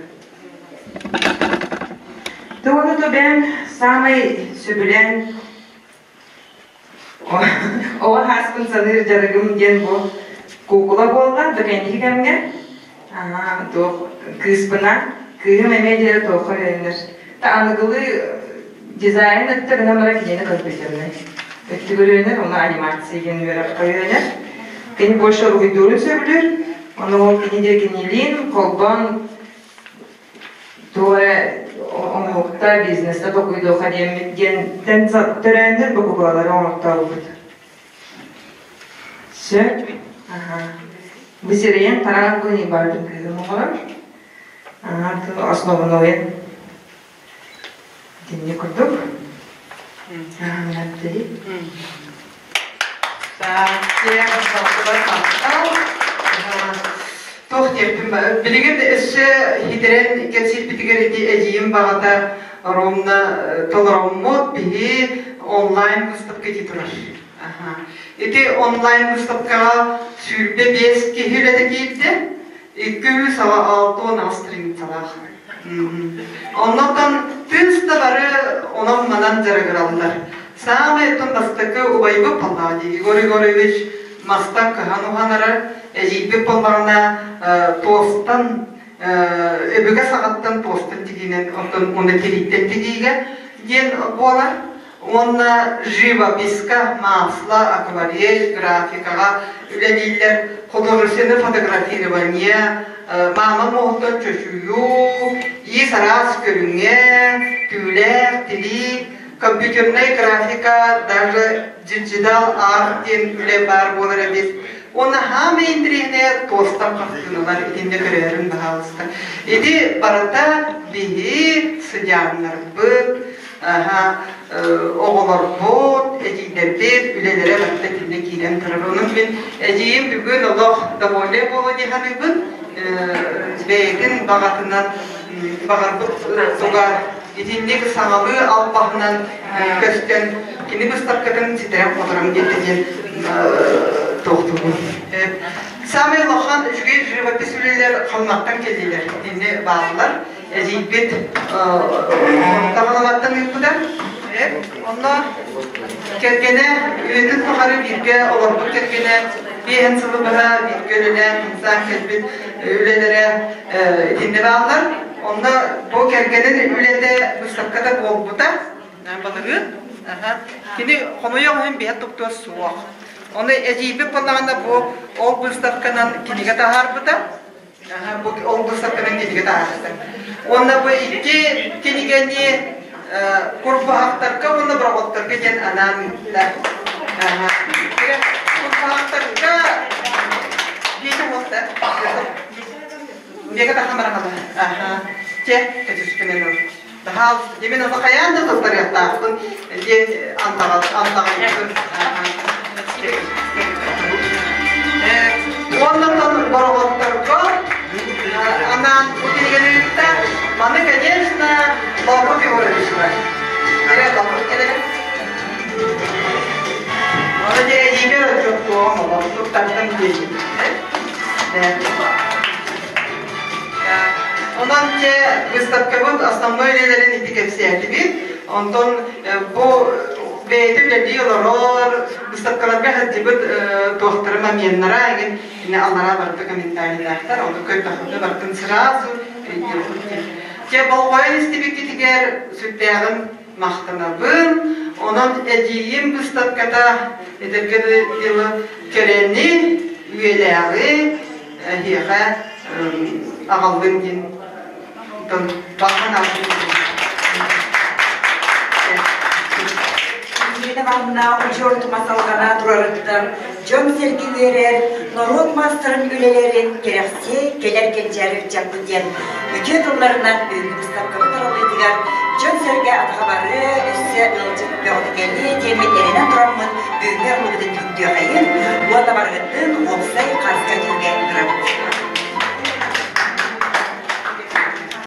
Speaker 12: Туону бэйэм саамай сөбүлээн оҕо сааспын саныыр дьарыгым диэн бу куукула буолла бу кэнники кэмҥэ туох кыыспына кыыһым эмиэ диэри туохха үөрэнэр та аныгылыы дизайн өттө гынан баран кинини компьютернай өттүгэр үөрэнэр ону анимация диэн үөрэххэ үөрэнэр кини больше уруһуйдуурун сөбүлүүр ону ол кини диэки кинилиин холбоон туох эрэ. оҥоһукта бизнеста токуйдуохха диэммит диэнтэн төрөөннөр бу куклалары оҥортообуппут. Сөп. Аха. Бу сирэйин тараан бу барытын кыыһым оҥорор. Аха, основнойын итинник курдук.
Speaker 11: Туох диэппин билигин өссө хитирэн кэпсиирбитигэр ити эдьиийим баҕата ровно толороммут биһи онлайн выставка ити турар. Ити онлайн выставкаҕа 25 киһи үлэтэ киирдэ. 260 страницалаах. Оннотон тыыс да бары онон-манан дьарыгыраллар. Саамай оттон бастакы убайбыт Палладий Егор Егорович мастан кыһан уһанарар, эдьиийбит буоллаҕына туостан өбүгэ саҕаттан туостан тигиинэн, оттон уонна тирииттэн тигиигэ диэн буолар. Уонна живописка, масло, акварель, графикаҕа үлэлииллэр, художественное фотографирование, маама муоһуттан чочуйуу, иис араас көрүҥэ, түүлээх, тилии, компьютерная графика, даже digital art диэн үлэ баар буолар эбит. Уонна хаамай интэриэһинэйэ туостан хартыыналар итиннэ көрөөрүн баһаалыста. Ити барыта биһи сыдьааннарбыт, оҕолорбут, эдьиийдэрбит үлэлэрэ барыта итиннэ киирэн турар. Онон мин эдьиийим бүгүн олох довольнай буолуо дии саныыбын. Бэйэтин баҕатынан баҕарбыт туга итинник саҥалыы албаһынан көстөн кини быыстапкатын ситэрэн-хоторон диэтэ диэн туохтуубун. Самый улахан үчүгэй живопись үлэлэр Халыматтан кэллилэр. Итинни бааллар. Эдьиийбит Таҕаламаттан ыыппыта. Онно кэргэнэ үйэтин тухары бииргэ олорбут кэргэнэ биэһин сылы быһа бииргэ үлэлээн хамсаан кэлбит үлэлэрэ итиннэ бааллар. Онно бу кэргэнин үлэтэ быыстапката буолбута. Балырыын. Кини хомойуох иһин биһэ туктуо суох. Ону эдьиийбит буоллаҕына бу ол быыстапканан кинигэ таһаарбыта. Бу ол быыстапканан кинигэ таһаарбыта. Уонна бу икки кинигэни курбаһахтарга уонна бороҕотторго диэн анаан ыытта. Курбаһахтарга биэти уолта. Бега тахамарахала. Аха. Те, кэтүскүнэн ол. Таһаал, димин ону хайаан да туттарыахтаахпын диэн антаҕал антаҕайбын. Уонна бороҕотторго анаан бу кинигэни ыытта. Маны, конечно, Лоокут Егорович бар. Эрэ Лоокут кэлэр. Оны дьэ эйиигэр отчуоттуоҕум олох туттардым диэбит. Онон дьэ выставкабыт основной үлэлэрин ити кэпсээтибит. Онтон бу бэйэтэ үлэлии олорор, выставкаларга сылдьыбыт туохтара моменнара игин ини аллараа барыта комментарийдаахтар, ону көрдөххүнэ барытын сразу өйдүөххүт диэн. Дьэ болҕойон истибиккитигэр сүрдээҕин махтанабын. Онон эдьиийим быыстапката этэргэ дылы кэрэни, үйэлээҕи эһиэхэ аҕаллын диэн баҕа
Speaker 1: Екатерина Ивановна удьуор тумасалҕана турарыттан дьон-сэргэ үөрэр, норуот маастарын үлэлэрин кэрэхсии кэлэр кэнчээри ыччаппыт диэн үтүө тылларынан бүгүҥҥү быыстапкабыт арыллыытыгар дьон-сэргэ атаҕа бары өссө ыалдьыт бөҕөтүкэлиэ диэммит эрэнэн тураммыт бүгүҥҥү арыллыбытын түмүктүөхэйин уонна барыгыттын уопсай харыска түһүгэ.